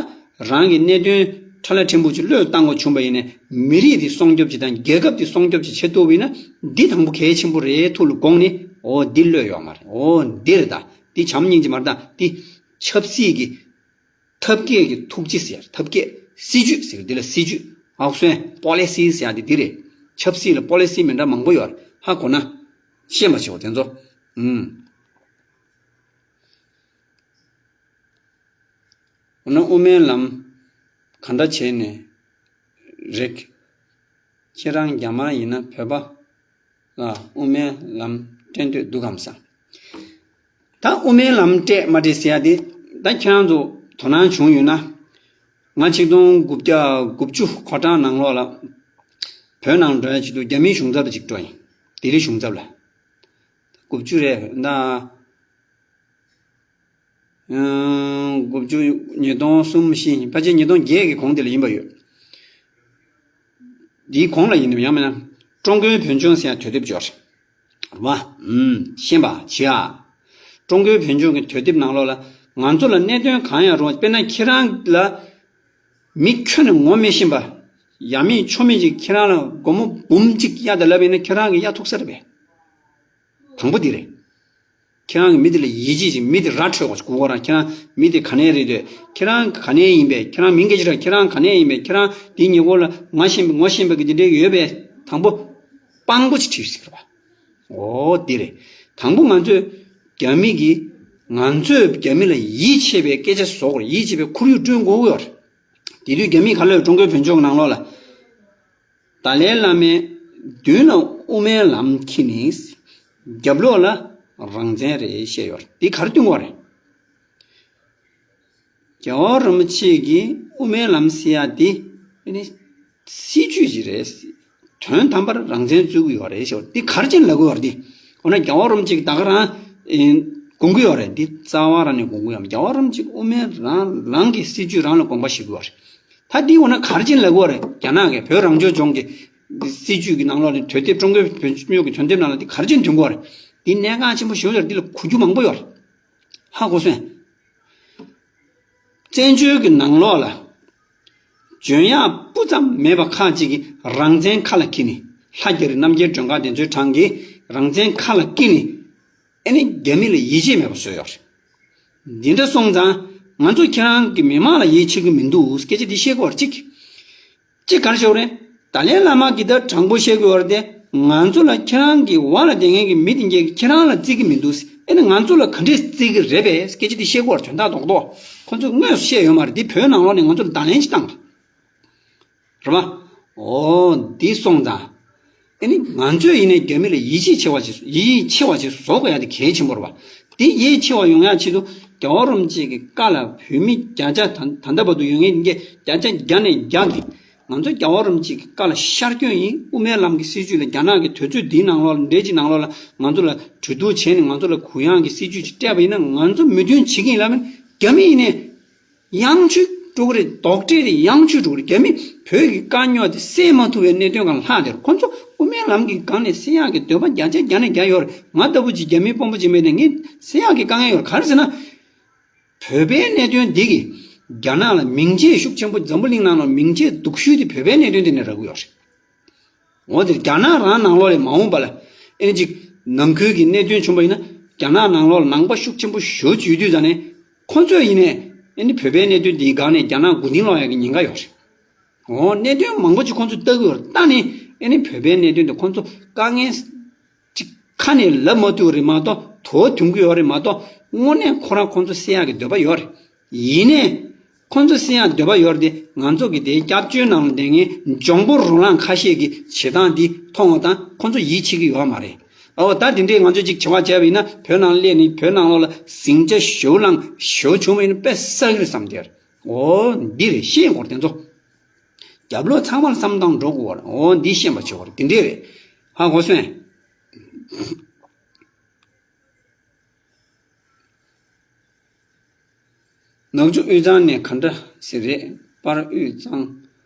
རང་གི་གནད་དོན་ཕྲ་ལ་ཕྲན་བུ་ཅིག་བློས་བཏང་དགོས་བྱུང་བ་ཡིན་ནའི་མི་རིགས་དེ་སྲུང་སྐྱོབ་ཅིག་དང་རྒྱལ་ཁབ་དེ་སྲུང་སྐྱོབ་ཅིག་བྱེད་ཐུབ་པ་ཡིན་ན་འདི་དང་པོ་གལ་ཆེན་པོ་རེད། ཐུགས་ལ་དགོངས་ནས། འོ་འདི་བློས་ཡོད་མ་རེད། འོ་འདི་རེད། ད་འདི་བྱམས་སྙིང་རྗེ་མ་རེད། ད་འདི་ཆབ་སྲིད་ཀྱི་ཐབས་མཁས་ཀྱི་ཐུགས་རྗེ་ཟེར། ཐབས་མཁས་སྲིད་ཇུས་ཟེར། འདི་ལ་སྲིད་ཇུས་ཨའུ་སོན་པོ་ལི་སི་ཟེར་ཡ་འདི་འདི་རེད། ཆབ་སྲིད་ལ་པོ་ལི་སི་མི་འདྲ་མང་པོ་ཡོད་རེད། ཧ་གོ་ན་ཤེས་པ་བྱེད་འོ་དེ་ཚོ། ཨུམ། འོ་ན་དབུ་མའི་ལམ་ག་འདྲ་བྱས་ནས་རེད། ཁྱེད་རང་རྒྱ་དམར་ཡིན་ན་བོད་པ་ལ་དབུ་མའི་ལམ་སྤྲད་འདོད་འདུག་གམ་ས། ད་དབུ་མའི་ལམ་སྤྲད་མ་སྤྲད་ཟེར་ཡ་དེ་ད་ཁྱེད་རང་ཚོ་དོ་སྣང་བྱུང་ཡོད་ན། ང་ཆིག་སྟོང་དགུ་བརྒྱ་དགུ་བཅུ་གོ་གྲངས་ནང་ལོགས་ལ་བོད་ནང་འགྲོ་ཡ་ཆེད་དུ་རྒྱ་མིའི་གཞུང་ཚབ་ལ་ཅིག་འགྲོ་ཡིན། ལྡི་ལི་གཞུང་ཚབ་ལ། དགུ་བཅུ་རེད་ད། དགུ་བཅུ། ཉིས་སྟོང་གསུམ་བཞི་ཕལ་ཆེར་ཉིས་སྟོང་བརྒྱད་ཀྱི་གོང་དེ་ལ་ཡིན་པ་ཡོད། འདིའི་གོང་ལ་ཡིན་ནམ་ཡང་མིན་ན། ཀྲུང་གོའི་བོད་ལྗོངས་ཟེར་ཡང་དུས་དེབ་འབྱོར། རེད་བ། ཨུམ། ཤེས་པ་བྱེད་ཨ། ཀྲུང་གོའི་བོད་ལྗོངས་ཀྱི་དུས་དེབ་ནང་ལོགས་ལ་ང་ཚོ་ལ་གནད་དོན་གང་ཡང་རུང་། དཔེར་ན་ཁྱེད་རང་ལ་མི་ཁྱོན་ནས་ངོ་མི་ཤེས་པ། ཡ་མེད་ཆོ་མེད་ཅིག་ཁྱེད་རང་ལ་སྒོར་མོ་འབུམ་གཅིག་གཡར་དང་ལབ་ཡིན་ན་ཁྱེད་རང་གིས་གཡར་ཐུབ་ས་རེད་པས། དང་པོ་འདི་རེད། ཁྱེད་རང་གིས་མི་དེ་ལ་ཡིད་ཆེས་ཅིག་མི་དེ་ར་འཕྲོད་དགོས་ཅིག་གོ་གོ་རང་། ཁྱེད་རང་མི་དེ་ག་ནས་རེད་འདོད། ཁྱེད་རང་ག་ནས་ཡིན་པས། ཁྱེད་རང་མིང་སྐད་ཆ་ར། ཁྱེད་རང་ག་ནས་ཡིན་པས། ཁྱེད་རང་དེའི་ཉེ་འཁོར་ལ་ང་ཤེས་པ་ངོ་ཤེས་པ་གི་དེ་འདྲའི་ཡོད་པས། དང་པོ་དཔང་པོ་ཅིག་བྲིས་ཟེར་བ། འོ་འདི་རེད། དང་པོ་ང་ཚོས་རྒྱ་མི་གིས་ང་ཚོས་རྒྱ་མི་ལ་ཡིད་ཆེས་པའི་སྐད་ཆ་བཟོ་དགོས་རེད། ཡིད་ཆེས་པའི་ཁོར་ཡུག་བསྐྲུན་དགོས་ཀྱི་ཡོད་རེད། དེ་དུས་རྒྱ་མིས་ག་ལབ། ཀྲུང་གོའི་བོད་ལྗོངས་ནང་ལོགས་ལ། ཏཱ་ལའི་བླ་མའི་མདུན་ལ་དབུ་མའི་ལམ་འཁྱེར་ནས། རྒྱབ་ལོགས་ལ་རང་བཙན་རེད་བཤད་ཡོད་རེད། འདི་ག་རེ་སྟོན་གྱི་ཡོད་རེད། རྒྱལ་བ་རིན་པོ་ཆེ་གིས་དབུ་མའི་ལམ་ཟེར་ཡ་འདི་ཨ་ནི་སྲིད་ཇུས་ཅིག་རེད། དོན་དམ་པར་རང་བཙན་རྩོད་ཀྱི་ཡོད་རེད་ཞེས་འདི་ག་རེ་བྱས་ནས་ལབ་ཀྱི་ཡོད་རེད་འདི། འོ་ན་རྒྱལ་བ་རིན་པོ་ཆེ་གིས་ད་ག་རང་ཨེ་དགོངས་ཀྱི་ཡོད་རེད། འདི་རྩ་བ་རང་ནས་དགོངས་ཀྱི་ཡོད་མ་རེད། རྒྱལ་བ་རིན་པོ་ཆེ་གིས་དབུ་མའི་རང་རང་གི་སྲིད་ཇུས་རང་ལ་དགོངས་པ་བཞེས་ཀྱི་ཡོད་རེད། ད་འདི་འོ་ན་ག་རེ་བྱས་ནས་ལབ་ཀྱི་ཡོད་རེད། རྒྱ་ནག་གིས་བོད་རང་སྐྱོང་ལྗོངས་ཀྱི་སྲིད་ཇུས་ཀྱི་ནང་ལོགས་ནས་དོན་དེབ། ཀྲུང་གོའི་བོད་ལྗོངས་ཀྱི་དོན་དེབ་ནང་ལ་འདི་ག་རེ་བྱས་ནས་འདོན་གྱི་ཡོད་རེད། འདི་གནད་འགག་ཆེན་པོ་ཞེ་པོ་ཅིག་རེད། འདི་ལ་གོ་རྒྱུ་མང་པོ་ཡོད་རེད། ཧ་གོ་སོང་ངས། བཙན་བྱོལ་གྱི་ནང་ལོགས་ལ་འཇོན་ཡག་སྤུ་ཙམ་མེད་པ་ཁག་ཅིག་གིས་རང་བཙན་ཁ་ལ་འཁྱེར་ནས། ལྷ་རྒྱ་རི་རྣམ་རྒྱལ་སྒྲོལ་དཀར་དེ་ཚོའི་གྲས་ཀྱིས་རང་བཙན་ཁ་ལ་འཁྱེར་ནས། ཨ་ནི་རྒྱ་མི་ལ་ཡིད་ཆེས་མེད་པ་བཟོས་ཡོད་རེད། འདི་འདྲ་སོང་ཙང་ང་ཚོ་ཁྱེད་རང་གི་མི་མང་ལ་ཡིད་ཆེས་ཀྱི་མི་འདུག། སྐད་ཆ་འདི་བཤད་དགོས་པ་གཅིག། གཅིག་ག་རེ་ཞུ་དགོས་རེད། ཏཱ་ལའི་བླ་མ་གིས་ད་དྲང་པོ་བཤད་དགོས་པ་རེད་དེ། ང་ཚོ་ལ་ཁྱེད་རང་གི་འོག་ལ་བསྡད་མཁན་གྱི་མི་དེ་འདྲས་ཀྱིས་ཁྱེད་རང་ལ་བརྩི་གི་མི་འདུག། ཨེ་ནི་ང་ཚོ་ལ་ག་འདྲས་བརྩི་གི་རེད་པས། སྐད་ཆ་འདི་བཤད་དགོས་པ་དོན་དག་རྡོག་རྡོག། ཁོ་ཚོས་དངོས་སུ་བཤད་ཡོད་མ་རེད། འདི་བོད་ནང་ལོགས་ནས་ང་ཚོ་ལ་བརྡ་ལན་ཞིག་བཏང་རེད། རེད་པ། འོ་འདི་སོང་ཙང་། ཨེ་ནི་ང་ཚོས་ཡིན་ནའི་རྒྱ་མི་ལ་ཡིད་ཆེས་ཆེ་བ་ཞིག་ཡིད་ཆེས་ཆེ་བ་ཞིག་བཟོ་དགོས་ཡ་དེ་གལ་ཆེན་པོ་རེད་པ། དེ་ཡིད་ཆེས་པ་ཡོང་ཡ་ཆེད་དུ་རྒྱལ་བ་རིན་པོ་ཆེ་གི་བཀའ་ལ་བོད་མི་བརྒྱ་ཆ་ད་ད་ལྟ་བར་དུ་ཡོད་མཁན་འདི་བརྒྱ་ཆ་བརྒྱ་ནས་བརྒྱ་གིས། ང་ཚོ་རྒྱལ་བ་རིན་པོ་ཆེ་གི་བཀའ་ལ་ཤར་སྐྱོན་ཡིན། དབུ་མའི་ལམ་གྱི་སྲིད་བྱུས་ལ། རྒྱ་ནག་གི་དུས་ཚོད་འདིའི་ནང་ལོགས་ལ། འདྲེ་གཅིག་ནང་ལོགས་ལ་ང་ཚོ་ལ་གྲོས་བསྡུར་བྱས་ནས་ང་ཚོ་ལ་གུ་ཡངས་ཀྱི་སྲིད་བྱུས་ཅིག་སྤྲད་པ་ཡིན་ན། ང་ཚོ་མོས་མཐུན་བྱེད་ཀྱི་ཡིན་ལབ་ན། རྒྱ་མི་ཡིན་ནའི་ཡང་ཆུ་འགྲོ་གི་རེད། རྡོག་ཁྲེས་རེད། ཡང་ཆུ་འགྲོ་གི་རེད། རྒྱ་མི་བོད་ཀྱི་དཀའ་རྙོག་དེ་སེལ་མ་ཐུབ་པའི་གནད་དོན་སྒང་ལྷག་དེར། ཁོ་ཚོ་དབུ་མའི་ལམ་གྱི་སྒང་ནས་སེལ་ཡག་གི་འདོད་པ་བརྒྱ་ཆ་བརྒྱ་ནས་བརྒྱ་ཡོད་རེད། ང་ལྟ་བུ་ཅིག་རྒྱ་མི་དཔོན་པོ་ཅིག་མེད་ནས་ངས་སེལ་ཡག་གི་དཀའ་ངལ་ཡོད་རེད། ག་རེ་ཟེར་ན། བོད་པའི་གནད་དོན་འདི་གིས་རྒྱ་ནག་ལ་མིང་རྗེས་ཤུགས་ཆེན་པོ། འཛམ་བུ་གླིང་ནང་ལ་མིང་རྗེས་སྡུག་ཤོས་དེ་བོད་པའི་གནད་དོན་དེ་ནས་རག་གི་ཡོད་རེད། འོ་དེར་རྒྱ་ནག་རང་ནང་ལོགས་ལས་མ་འོངས་པ་ལ་ཨེ་ནི་ཅིག་ནང་ཁུལ་གྱི་གནད་དོན་བྱུང་བ་ཡིན་ན། རྒྱ་ནག་ནང་ལོགས་ལ་ནང་པ་ཤུགས་ཆེན་པོ་ཞེ་པོ་ཅིག་ཡོད་དུས་ཙང་ནས། ཁོ་ཚོས་ཡིན་ནའི་ཨེ་ནི་བོད་པའི་གནད་དོན་འདིའི་སྒང་ནས་རྒྱ་ནག་མགོ་རྟིང་སློག་ཡག་གི་ཉེན་ཁ་ཡོད་རེད། འོ་གནད་དོན་མང་པོ་ཅིག་ཁོ་ཚོས་ལྟ་གི་ཡོད་རེད། ད་ནི་ཨེ་ནི་བོད་པའི་གནད་དོན་དེ་ཁོ་ཚོ་དཀའ་ངལ་ཅིག་ཁ་ནས་ལབ་མ་ཐུབ་རེད་མ་གཏོགས། དོ་དུང་གི་ཡོད་རེད་མ་གཏོགས། དངོས་གནས་ཁོ་རང་ཁོ་ཚོ་སེལ་ཡག་གི་འདོད་པ་ཡོད་རེད། ཡིན་ནའི་ཁོ་ཚོ་སེལ་ཡག་འདོད་པ་ཡོད་རེད་དེ། ང་ཚོ་གི་དེའི་སྐྱབས་བཅོལ་ནང་ལ་བསྡད་མཁན་འཇོན་པོ་རོ་ལངས་ཁ་ཤས་ཀྱི་བྱེད་སྟངས་འདི་མཐོང་བ་དང་། ཁོ་ཚོ་ཡིད་ཆེས་ཀྱི་ཡོད་མ་རེད། ཨོ་ད་དེ་འདྲས་ང་ཚོས་ཅིག་བྱ་བ་བྱས་པ་ཡིན་ན། བོད་ནང་སླེབས་ནས་བོད་ནང་ལོགས་ལ་ཟིང་ཆ་ཞེ་པོ་ལངས་ཞེ་པོ་བྱུང་བ་ཡིན་ན་དཔེ་བསགས་ཀྱི་རེད་བསམ་སྟེ། ཨོ་འདི་རེད། ཤེས་དགོས་རེད་དེ་ཚོ། རྒྱབ་ལོགས་ཚང་མར་བསམ་བཏང་འགྲོ་དགོས་པ་རེད། འོ་འདི་ཤེས་པ་བྱེད་དགོས་རེད། དེ་འདྲས་རེད། ཧ་གོ་སོང་ངས། ནག་ཆུ་དབུས་གཙང་ནས་ག་འདྲ་ཞིག་རེད། བར་དབུས་གཙང་།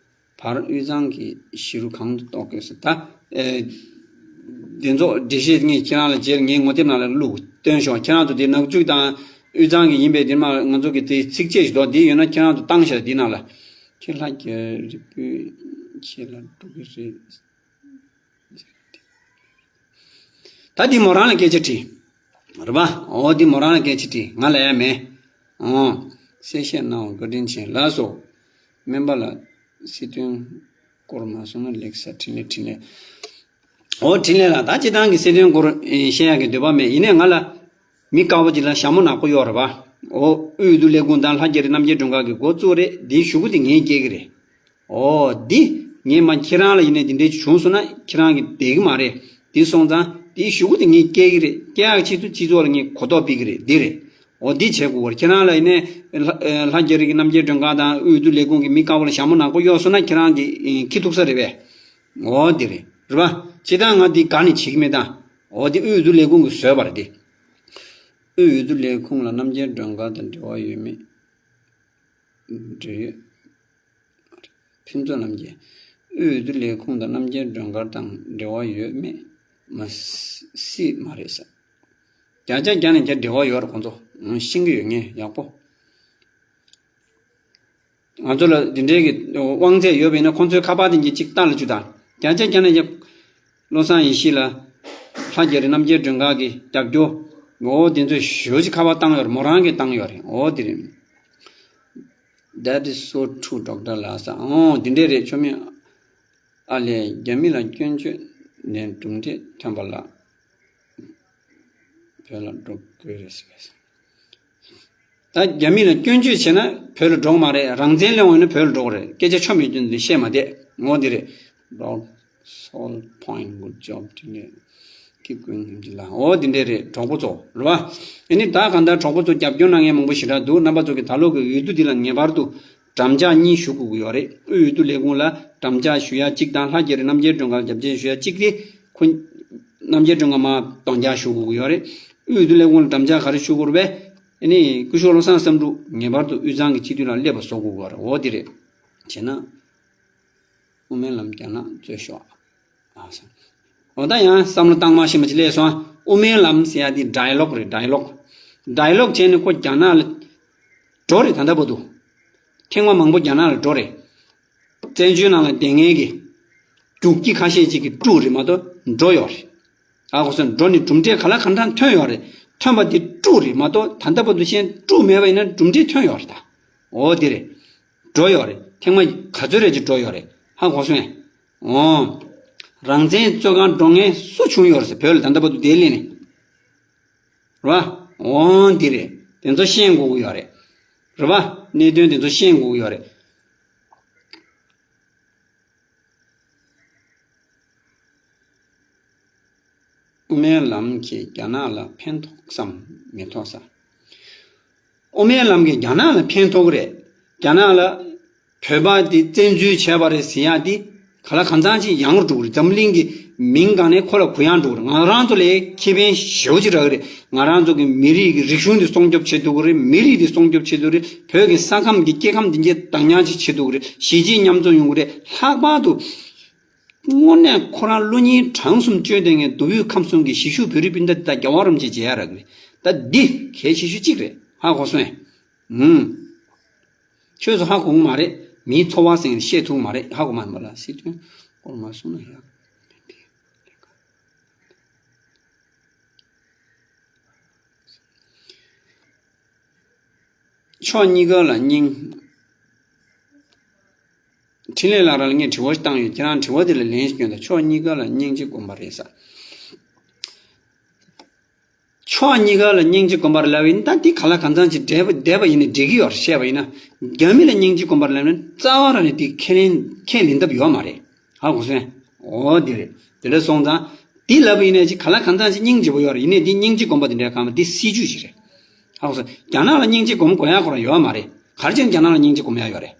བར་དབུས་གཙང་གི་གཞི་རུ་གང་དུ་གཏོགས་དགོས་ཟེར། ད་ཨེ་འདི་ཚོ་འགྲེལ་བཤད་ངས་ཁྱེད་རང་ལ་རྗེས་ངའི་ངོ་དེབ་ནང་ལ་བླུགས་སྟོན་ཤོག། ཁྱེད་རང་ཚོ་དེ་ནག་ཆུ་དང་དབུས་གཙང་གི་ཡིན་པས། དེ་མ་ང་ཚོ་གི་དེ་ཚིགས་བཅད་ཞིག་འདུག། འདི་ཡོད་ན་ཁྱེད་རང་ཚོ་བཏང་ཤག། འདི་ནང་ལ། ཁྱེད་ལྷ་རྒྱ་རི་སྤུན་ཁྱེད་ལ་འགྲོ་གི་རེད། ད་འདི་མོ་རང་ལ་སྐད་ཆ་དྲིས། རེད་པ། འོ་འདི་མོ་རང་ལ་སྐད་ཆ་དྲིས། ང་ལ་ཡ་མེད། འོ། གསལ་བཤད་གནང་བ་བཀའ་དྲིན་ཆེ། ལགས་སོ། སྨན་པ་ལགས། སྲིད་དོན་སྐོར་མ་གསུངས་ན་ལེགས་ས། འཕྲིན་ལས། འཕྲིན་ལས། འོ་འཕྲིན་ལས་ལགས། ད་སྤྱིར་བཏང་གི་སྲིད་དོན་སྐོར་ཨེ་བཤད་ཡག་གི་འདོད་པ་མེད། ཡིན་ནའི་ང་ལ་མི་དཀར་པོ་ཅིག་ལ་ཞྭ་མོ་ནག་པོ་གཡོགས། རེད་པ། འོ་དབུས་འོས་བསྡུ་ལས་ཁུངས་དང་ལྷ་རྒྱ་རི་རྣམ་རྒྱལ་སྒྲོལ་དཀར་གྱི་འགོ་བཙུགས་རེད། འདིའི་ཞུ་སྐུལ་དེ་ངས་སྐྱེལ་གི་རེད། འོ་འདི་ངས་མ་ཁྱེད་རང་ལ་ཡིན་ནའི་འདི་འདྲའི་བྱུང་སོང་ན་ཁྱེད་རང་གི་བསྡད་ཀྱི་མ་རེད། འདི་སོང་ཙང་འདིའི་ཞུ་སྐུལ་དེ་ངས་སྐྱེལ་གི་རེད། སྐྱེལ་ཡག་ཆེད་དུ་སྤྱི་ཚོགས་ལ་ངས་གོ་རྟོགས་སྤེལ་གི་རེད། འདི་རེད། འོ་འདི་བྱེད་དགོས་པར། ཁྱེད་རང་ལ་ཡིན་ནའི་ལྷ་ལྷ་རྒྱ་རི་གི་རྣམ་རྒྱལ་སྒྲོལ་དཀར་དང་དབུས་འོས་བསྡུ་ལས་ཁུངས་ཀྱི་མི་དཀར་པོ་ལ་ཞྭ་མོ་ནག་པོ་གཡོགས་སོང་ན་ཁྱེད་རང་གི་ཨེ་ཁྱི་ཐུག་ས་རེད་པས། འོ་འདི་རེད། རེད་པ། སྤྱིར་བཏང་ང་འདི་དགའ་ནས་བྱེད་ཀྱི་མེད་ད། འོ་འདི་དབུས་འོས་བསྡུ་ལས་ཁུངས་ཀྱིས་བཟོས་པ་རེད་དེ། དབུས་འོས་བསྡུ་ལས་ཁུངས་ལ་རྣམ་རྒྱལ་སྒྲོལ་དཀར་དང་འབྲེལ་བ་ཡོད་མེད། འབྲེལ་ཡོད། ཕུན་ཚོགས་རྣམ་རྒྱལ། དབུས་འོས་བསྡུ་ལས་ཁུངས་དང་རྣམ་རྒྱལ་སྒྲོལ་དཀར་དང་འབྲེལ་བ་ཡོད་མེད་མ་སྲིད་མ་རེད་ས། བརྒྱ་ཆ་བརྒྱ་ནས་བརྒྱ་འབྲེལ་བ་ཡོད་རེད། ཁོང་ཚོ་ཤེས་ཀྱི་ཡོད། ངས་ཡག་པོ། ང་ཚོ་ལ་འདི་འདྲའི་གི་དབང་ཚད་ཡོད་པ་ཡིན་ན་ཁོང་ཚོའི་ཁ་པར་དེ་འདྲ་ཅིག་བལྟ་ལ་བཅུག་དང་། བརྒྱ་ཆ་བརྒྱ་ནས་བརྒྱ། བློ་བཟང་ཡེ་ཤེས་ལ། ལྷ་རྒྱ་རི་རྣམ་རྒྱལ་སྒྲོལ་དཀར་གྱི་རྒྱབ་སྐྱོར། འོ་དེ་ཚོ་ཞེ་པོ་ཅིག་ཁ་པར་བཏང་ཡོད་རེད། མོ་རང་གིས་བཏང་ཡོད་རེད། འོ་དེ་རེད། That is so true, Doctor ལགས་ས། འོ་དེ་འདྲས་རེད། ཆོ་མེད་ཨ་ལས། རྒྱ་མི་ལ་སྐྱོན་བརྗོད་ནས་གྲུབ་འབྲས་ཐོན་པ་ལ་བོད་ལ་འགྲོ་དགོས་རེད་ཟེར། ད་ ད་རྒྱ་མི་ལ་སྐྱོན་བརྗོད་བྱས་ན་བོད་ལ་འགྲོ་གི་མ་རེད། རང་བཙན་སླེབས་ཡོང་ན་བོད་ལ་འགྲོ་གི་རེད། སྐད་ཆ་ཆོ་མེད་རྒྱུ་འདི་བཤད་མ་བསྡད། ངོ་འདི་རེད། Rock Salt Point, good job. དེ་ནས་keep going. འོ་འདི་འདྲས་རེད། གྲོགས་པོ་ཚོ་རེད་བ། ཨ་ནི་ད་གང་ལྟར་གྲོགས་པོ་ཚོ་རྒྱབ་སྐྱོར་གནང་མཁན་མང་པོ་ཞེ་དྲག་འདུག་རྣམ་པ་ཚོ་གིས་ད་ལོ་གི་འོས་བསྡུ་འདི་ལ་ངེས་པར་དུ་འགྲམ་ལྕག་གཉིས་གཞུ་དགོས་ཀྱི་ཡོད་རེད། དབུས་འོས་བསྡུ་ལས་ཁུངས་ལ་འགྲམ་ལྕག་གཞུ་ཡ་གཅིག་དང་། ལྷ་རྒྱ་རི་རྣམ་རྒྱལ་སྒྲོལ་དཀར་རྒྱབ་སྐྱོར་ཞུ་ཡ་གཅིག་དེ་ཁོ་རྣམ་རྒྱལ་སྒྲོལ་དཀར་མར་སྟོང་རྒྱག་གཞུ་དགོས་ཀྱི་ཡོད་རེད། དབུས་འོས་བསྡུ་ལས་ཁུངས་ལ་འགྲམ་ལྕག་ག་རེ་གཞུ་དགོས་རེད་པས། ཨ་ནི་སྐུ་ཞབས་བློ་བཟང་བསམ་འགྲུབ་ངེས་པར་དུ་དབུས་གཙང་གི་སྤྱི་འཐུས་ལ་སླེབས་པ་བཟོ་དགོས་ཀྱི་ཡོད་རེད། འོ་འདི་རེད། བྱས་ན། དབུ་མའི་ལམ་རྒྱ་ནག་རྩོད་ཤོག་ཨ་ས། འོ་ད་ཡང་བསམ་བློ་བཏང་མ་ཤེས་མ་ཅི་ལས་སོང་། དབུ་མའི་ལམ་ཟེར་ཡ་དེ་ཌའི་ལོག་རེད། ཌའི་ལོག་ཌའི་ལོག་བྱས་ནས་ཁོ་རྒྱ་ནག་ལ་འགྲོ་རེད། ད་ལྟ་བར་དུ་ཐེངས་མ་མང་པོ་རྒྱ་ནག་ལ་འགྲོ་རེད། བཙན་བྱོལ་ནང་ལ་བསྡད་མཁན་གྱི་རྒྱུག་ཁྱི་ཁ་ཤས་ཅིག་གིས་དཀྲུགས་རེད་མ་གཏོགས་འགྲོ་ཡོད་རེད། ཨ་ཁོ་ཚོས་འགྲོ་ནས་གྲུབ་འབྲས་ག་ལ་གང་འདྲ་ཐོན་ཡོད་རེད། ཐོན་པ་དེ་དཀྲུགས་རེད་མ་གཏོགས་ད་ལྟ་བར་དུ་གཞན་དཀྲུགས་མེད་པ་ཡིན་ན་གྲུབ་འབྲས་ཐོན་ཡོད་རེད་ད། འོ་དེ་རེད། འགྲོ་ཡོད་རེད། ཐེངས་མ་ག་ཚོད་རེད་ཅིག་འགྲོ་ཡོད་རེད། ཧ་གོ་སོང་ངས། འོ། རང་བཙན་རྩོད་གང་འགྲོ་མཁན་སུ་བྱུང་ཡོད་རེད་ཟེར། བོད་ལ་ད་ལྟ་བར་དུ་དེ་སླེབས་ནས། རེད་བ། འོ་འདི་རེད། དེ་ཚོ་ཤེས་དགོས་ཀྱི་ཡོད་རེད། རེད་བ། གནད་དོན་དེ་ཚོ་ཤེས་དགོས་ཀྱི་ཡོད་རེད། དབུ་མའི་ལམ་གྱིས་རྒྱ་ནག་ལ་ཕན་ཐོགས་སམ་མི་ཐོགས་ས། དབུ་མའི་ལམ་གྱིས་རྒྱ་ནག་ལ་ཕན་ཐོགས་ཀྱི་རེད། རྒྱ་ནག་ལ་བོད་པ་དེ་བཙན་འཛུལ་བྱས་པ་རེད་ཟེར་ཡག་དེ་ག་ལ་གང་འཚམ་ཅིག་ཡང་རུ་འགྲོ་གི་རེད། འཛམ་གླིང་གི་མིང་སྒང་ནས་ཁོ་ལ་གུ་ཡངས་འགྲོ་གི་རེད། ང་རང་ཚོ་ལ་ཁེ་ཕན་ཞེ་པོ་ཅིག་རག་གི་རེད། ང་རང་ཚོ་གི་མི་རིགས་ཀྱི་རིག་གཞུང་དེ་སྲུང་སྐྱོབ་བྱེད་ཐུབ་ཀྱི་རེད། མི་རིགས་དེ་སྲུང་སྐྱོབ་བྱེད་ཐུབ་རེད། བོད་ཀྱི་ས་ཁམས་ཀྱི་སྐྱེ་ཁམས་དེ་འདྲ་བདག་ཉར་ཅིག་བྱེད་ཐུབ་ཀྱི་རེད། གཞིས་བྱེས་མཉམ་འཛོམས་ཡོང་གི་རེད། ལྷག་པར་དུ། དངོས་གནས་ཁོ་རང་བློ་སྙིང་བྲང་གསུམ་བཅོལ་བསྡད་མཁན་མདོ་དབུས་ཁམས་གསུམ་གྱི་གཞིས་བཞུགས་བོད་རིགས་སྤུན་ཟླ་དེ་དག་རྒྱལ་བ་རིན་པོ་ཆེ་མཇལ་ཡག་རག་གི་རེད། ད་འདི་གལ་ཆེ་ཤོས་གཅིག་རེད། ཧ་གོ་སོང་ངས། ཨུམ། ཁྱོད་ཚོ་ཧ་གོ་གི་མ་རེད། མིའི་ཚོར་བ་ཟེར་མཁན་བཤད་ཐུབ་ཀྱི་མ་རེད། ཧ་གོ་མ་མ་ལ་སྲིད་དོན་སྐོར་མ་གསུངས་ན་ཡག་ཕྱོགས་གཉིས་ཀ་ལ་སྙིང་། འཕྲིན་ལས་ལགས་རང་ལ་ངས་དྲི་བ་ཞིག་བཏང་ཡོད། ཁྱེད་རང་དྲི་བ་དེ་ལ་ལན་ཞིག་སྐྱོན་དང་། ཕྱོགས་གཉིས་ཀ་ལ་སྙིང་རྗེ་སྒོམ་པ་རེད་ས། ཕྱོགས་གཉིས་ཀ་ལ་སྙིང་རྗེ་སྒོམ་པ་རེད་ལབ་ཡིན་ད། འདི་ག་ལ་གང་འཚམ་ཅིག་འདྲེས་པ་བསྡད་པ་ཡིན་ན་འགྲིག་གི་ཡོད་རེད། བཤད་པ་ཡིན་ན། རྒྱ་མི་ལ་སྙིང་རྗེ་སྒོམ་པ་རེད་ལབ་ན་རྩ་བ་རང་ནས་འདི་ཁས་ལེན་ཁས་ལེན་ཐབས་ཡོད་མ་རེད། ཧ་གོ་སོང་ངས། འོ་འདི་རེད། དེ་འདྲ་སོང་ཙང་། འདི་ལབ་པ་ཡིན་ན་ཅིག་ག་ལ་གང་འཚམ་ཅིག་སྙིང་རྗེ་པོ་ཡོད་རེད། ཡིན་ནའི་འདི་སྙིང་རྗེ་སྒོམ་པ་དེ་འདྲ་གང་མ། འདི་སྲིད་ཇུས་ཞིག་རེད། ཧ་གོ་སོང་། རྒྱ་ནག་ལ་སྙིང་རྗེ་སྒོམ་དགོས་ཡག་ཁོ་རང་ཡོད་མ་རེད། ག་རེ་བྱས་ནས་རྒྱ་ནག་ལ་སྙིང་རྗེ་སྒོམ་ཡག་ཡོད་རེད།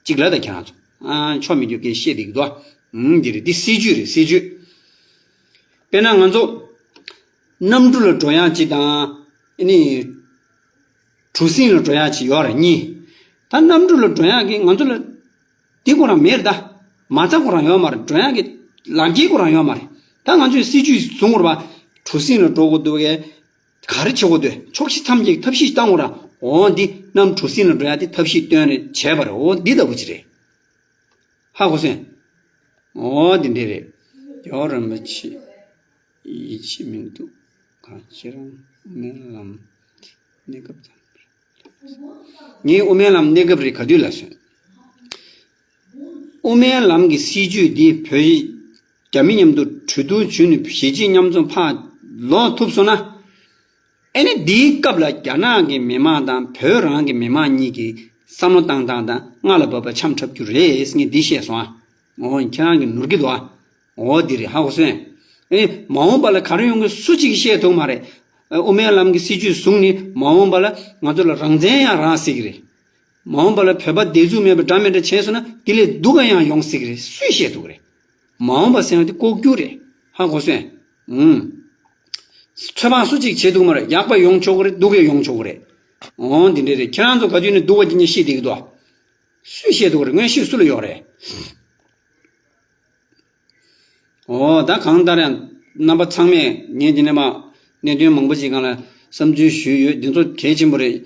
གཅིག་ལ་ད་ཁྱེད་རང་ཚོ། ཨ། ཆོ་མི་རྒྱུ་སྐད་བཤད་བསྡད་ཀྱི་འདུག་ཨ། ཨུམ། འདི་རེད། འདི་སྲིད་ཇུས་རེད། སྲིད་ཇུས། དཔེར་ན་ང་ཚོ་གནམ་གྲུ་ལ་འགྲོ་ཡག་གཅིག་དང་། ཨ་ནི་གྲུ་གཟིངས་ལ་འགྲོ་ཡག་གཅིག་ཡོད་རེད། གཉིས། ད་གནམ་གྲུ་ལ་འགྲོ་ཡག་གི་ང་ཚོ་ལ་འདི་ཁོ་རང་མེད་རེད་ད། མ་རྩ་ཁོ་རང་ཡོད་མ་རེད། འགྲོ་ཡག་གི་ལམ་ཁྱེར་ཁོ་རང་ཡོད་མ་རེད། ད་ང་ཚོས་སྲིད་ཇུས་བཟུང་དགོས་རེད་པ། གྲུ་གཟིངས་ལ་འགྲོ་དགོས་འདུག་གས། ག་རེ་བྱེད་དགོས་འདུག་ཕྱོགས་བཞི་མཚམས་བརྒྱད་ཀྱི་ཐབས་ཤེས་བཏང་དགོས་ར། འོ་འདི་གནམ་གྲུ་གཟིངས་ལ་འགྲོ་ཡག་དེ་ཐབས་ཤེས་བཏོན་རེད། བྱས་པ་རེད། འོ་འདི་ལྟ་བུ་ཅིག་རེད། ཧ་གོ་སོང་། འོ་འདི་འདྲས་རེད། རྒྱལ་བ་རིན་པོ་ཆེ་ཡིད་ཆེས་མི་འདུག་ག་ཁྱེད་རང་དབུ་མའི་ལམ་གནས་སྐབས་ཙམ་རེད། ངའི་དབུ་མའི་ལམ་གནས་སྐབས་རེད། ག་དུས་ལ་སོན། དབུ་མའི་ལམ་གྱི་སྲིད་ཇུས་འདི་བོད་རྒྱ་མི་མཉམ་དུ་གྲོས་བསྡུར་བྱུང་ནས་གཞིས་བྱེས་མཉམ་འཛོམས་ཕར་ལོག་ཐུབ་སོང་ན། ཨེ་ནི་འདིའི་སྐབས་ལ་རྒྱ་ནག་གི་མི་མང་དང་བོད་རང་གི་མི་མང་གཉིས་ཀྱི་བསམ་བློ་བཏང་སྟངས་དང་སྔ་ལ་བབས་པ་འཆམ་འཁྲབ་རྒྱུ་རེད་ཟེར་ངས་འདི་བཤད་སོང་ཨ། འོ་ཁྱེད་རང་གིས་ནོར་གྱི་འདུག་ཨ། འོ་འདི་རེད། ཧ་གོ་སོང་ཨེ། མ་འོངས་པ་ལ་ག་རེ་ཡོང་གི་སུ་གཅིག་གིས་བཤད་ཐུབ་མ་རེད། ཨ། དབུ་མའི་ལམ་གྱི་སྲིད་ཇུས་བཟུང་ནས་མ་འོངས་པ་ལ་ང་ཚོ་ལ་རང་བཙན་ཡང་རག་སྲིད་ཀྱི་རེད། མ་འོངས་པ་ལ་བོད་པ་སྡེ་འཛུགས་མེད་པ་འདྲ་མི་འདྲ་བྱས་སོང་ན་དེ་ལས་སྡུག་ག་ཡང་ཡོང་སྲིད་ཀྱི་རེད། སུས་བཤད་ཐུབ་ཀྱི་རེད། མ་འོངས་པ་ཟེར་བ་དེ་ལྐོག་གྱུར་རེད། ཧ་གོ་སོང་ཨེ། ཨུམ། ཚོད་དཔག་སུ་གཅིག་བྱེད་ཐུབ་མ་རེད། ཡག་པ་ཡོང་ཆོག་གི་རེད། སྡུག་ག་ཡོང་ཆོག་གི་རེད། འོ་འདི་འདྲས་རེད། ཁྱེད་རང་ཚོ་ག་དུས་ནས་སྡུག་པ་དེ་ཉིད་ཤེས་བསྡད་ཀྱི་འདུག་ཨ། སུས་བཤད་ཐུབ་ཀྱི་རེད། མངོན་ཤེས་སུ་ལ་ཡོད་རེད། འོ་ད་གང་ལྟར་ཡང་རྣམ་པ་ཚང་མས་ངས་འདི་ནས་མ་གནད་དོན་མང་པོ་ཞིག་སྒང་ལ་བསམ་ཚུལ་ཞུས་ཡོད། འདི་ཚོ་གལ་ཆེན་པོ་རེད།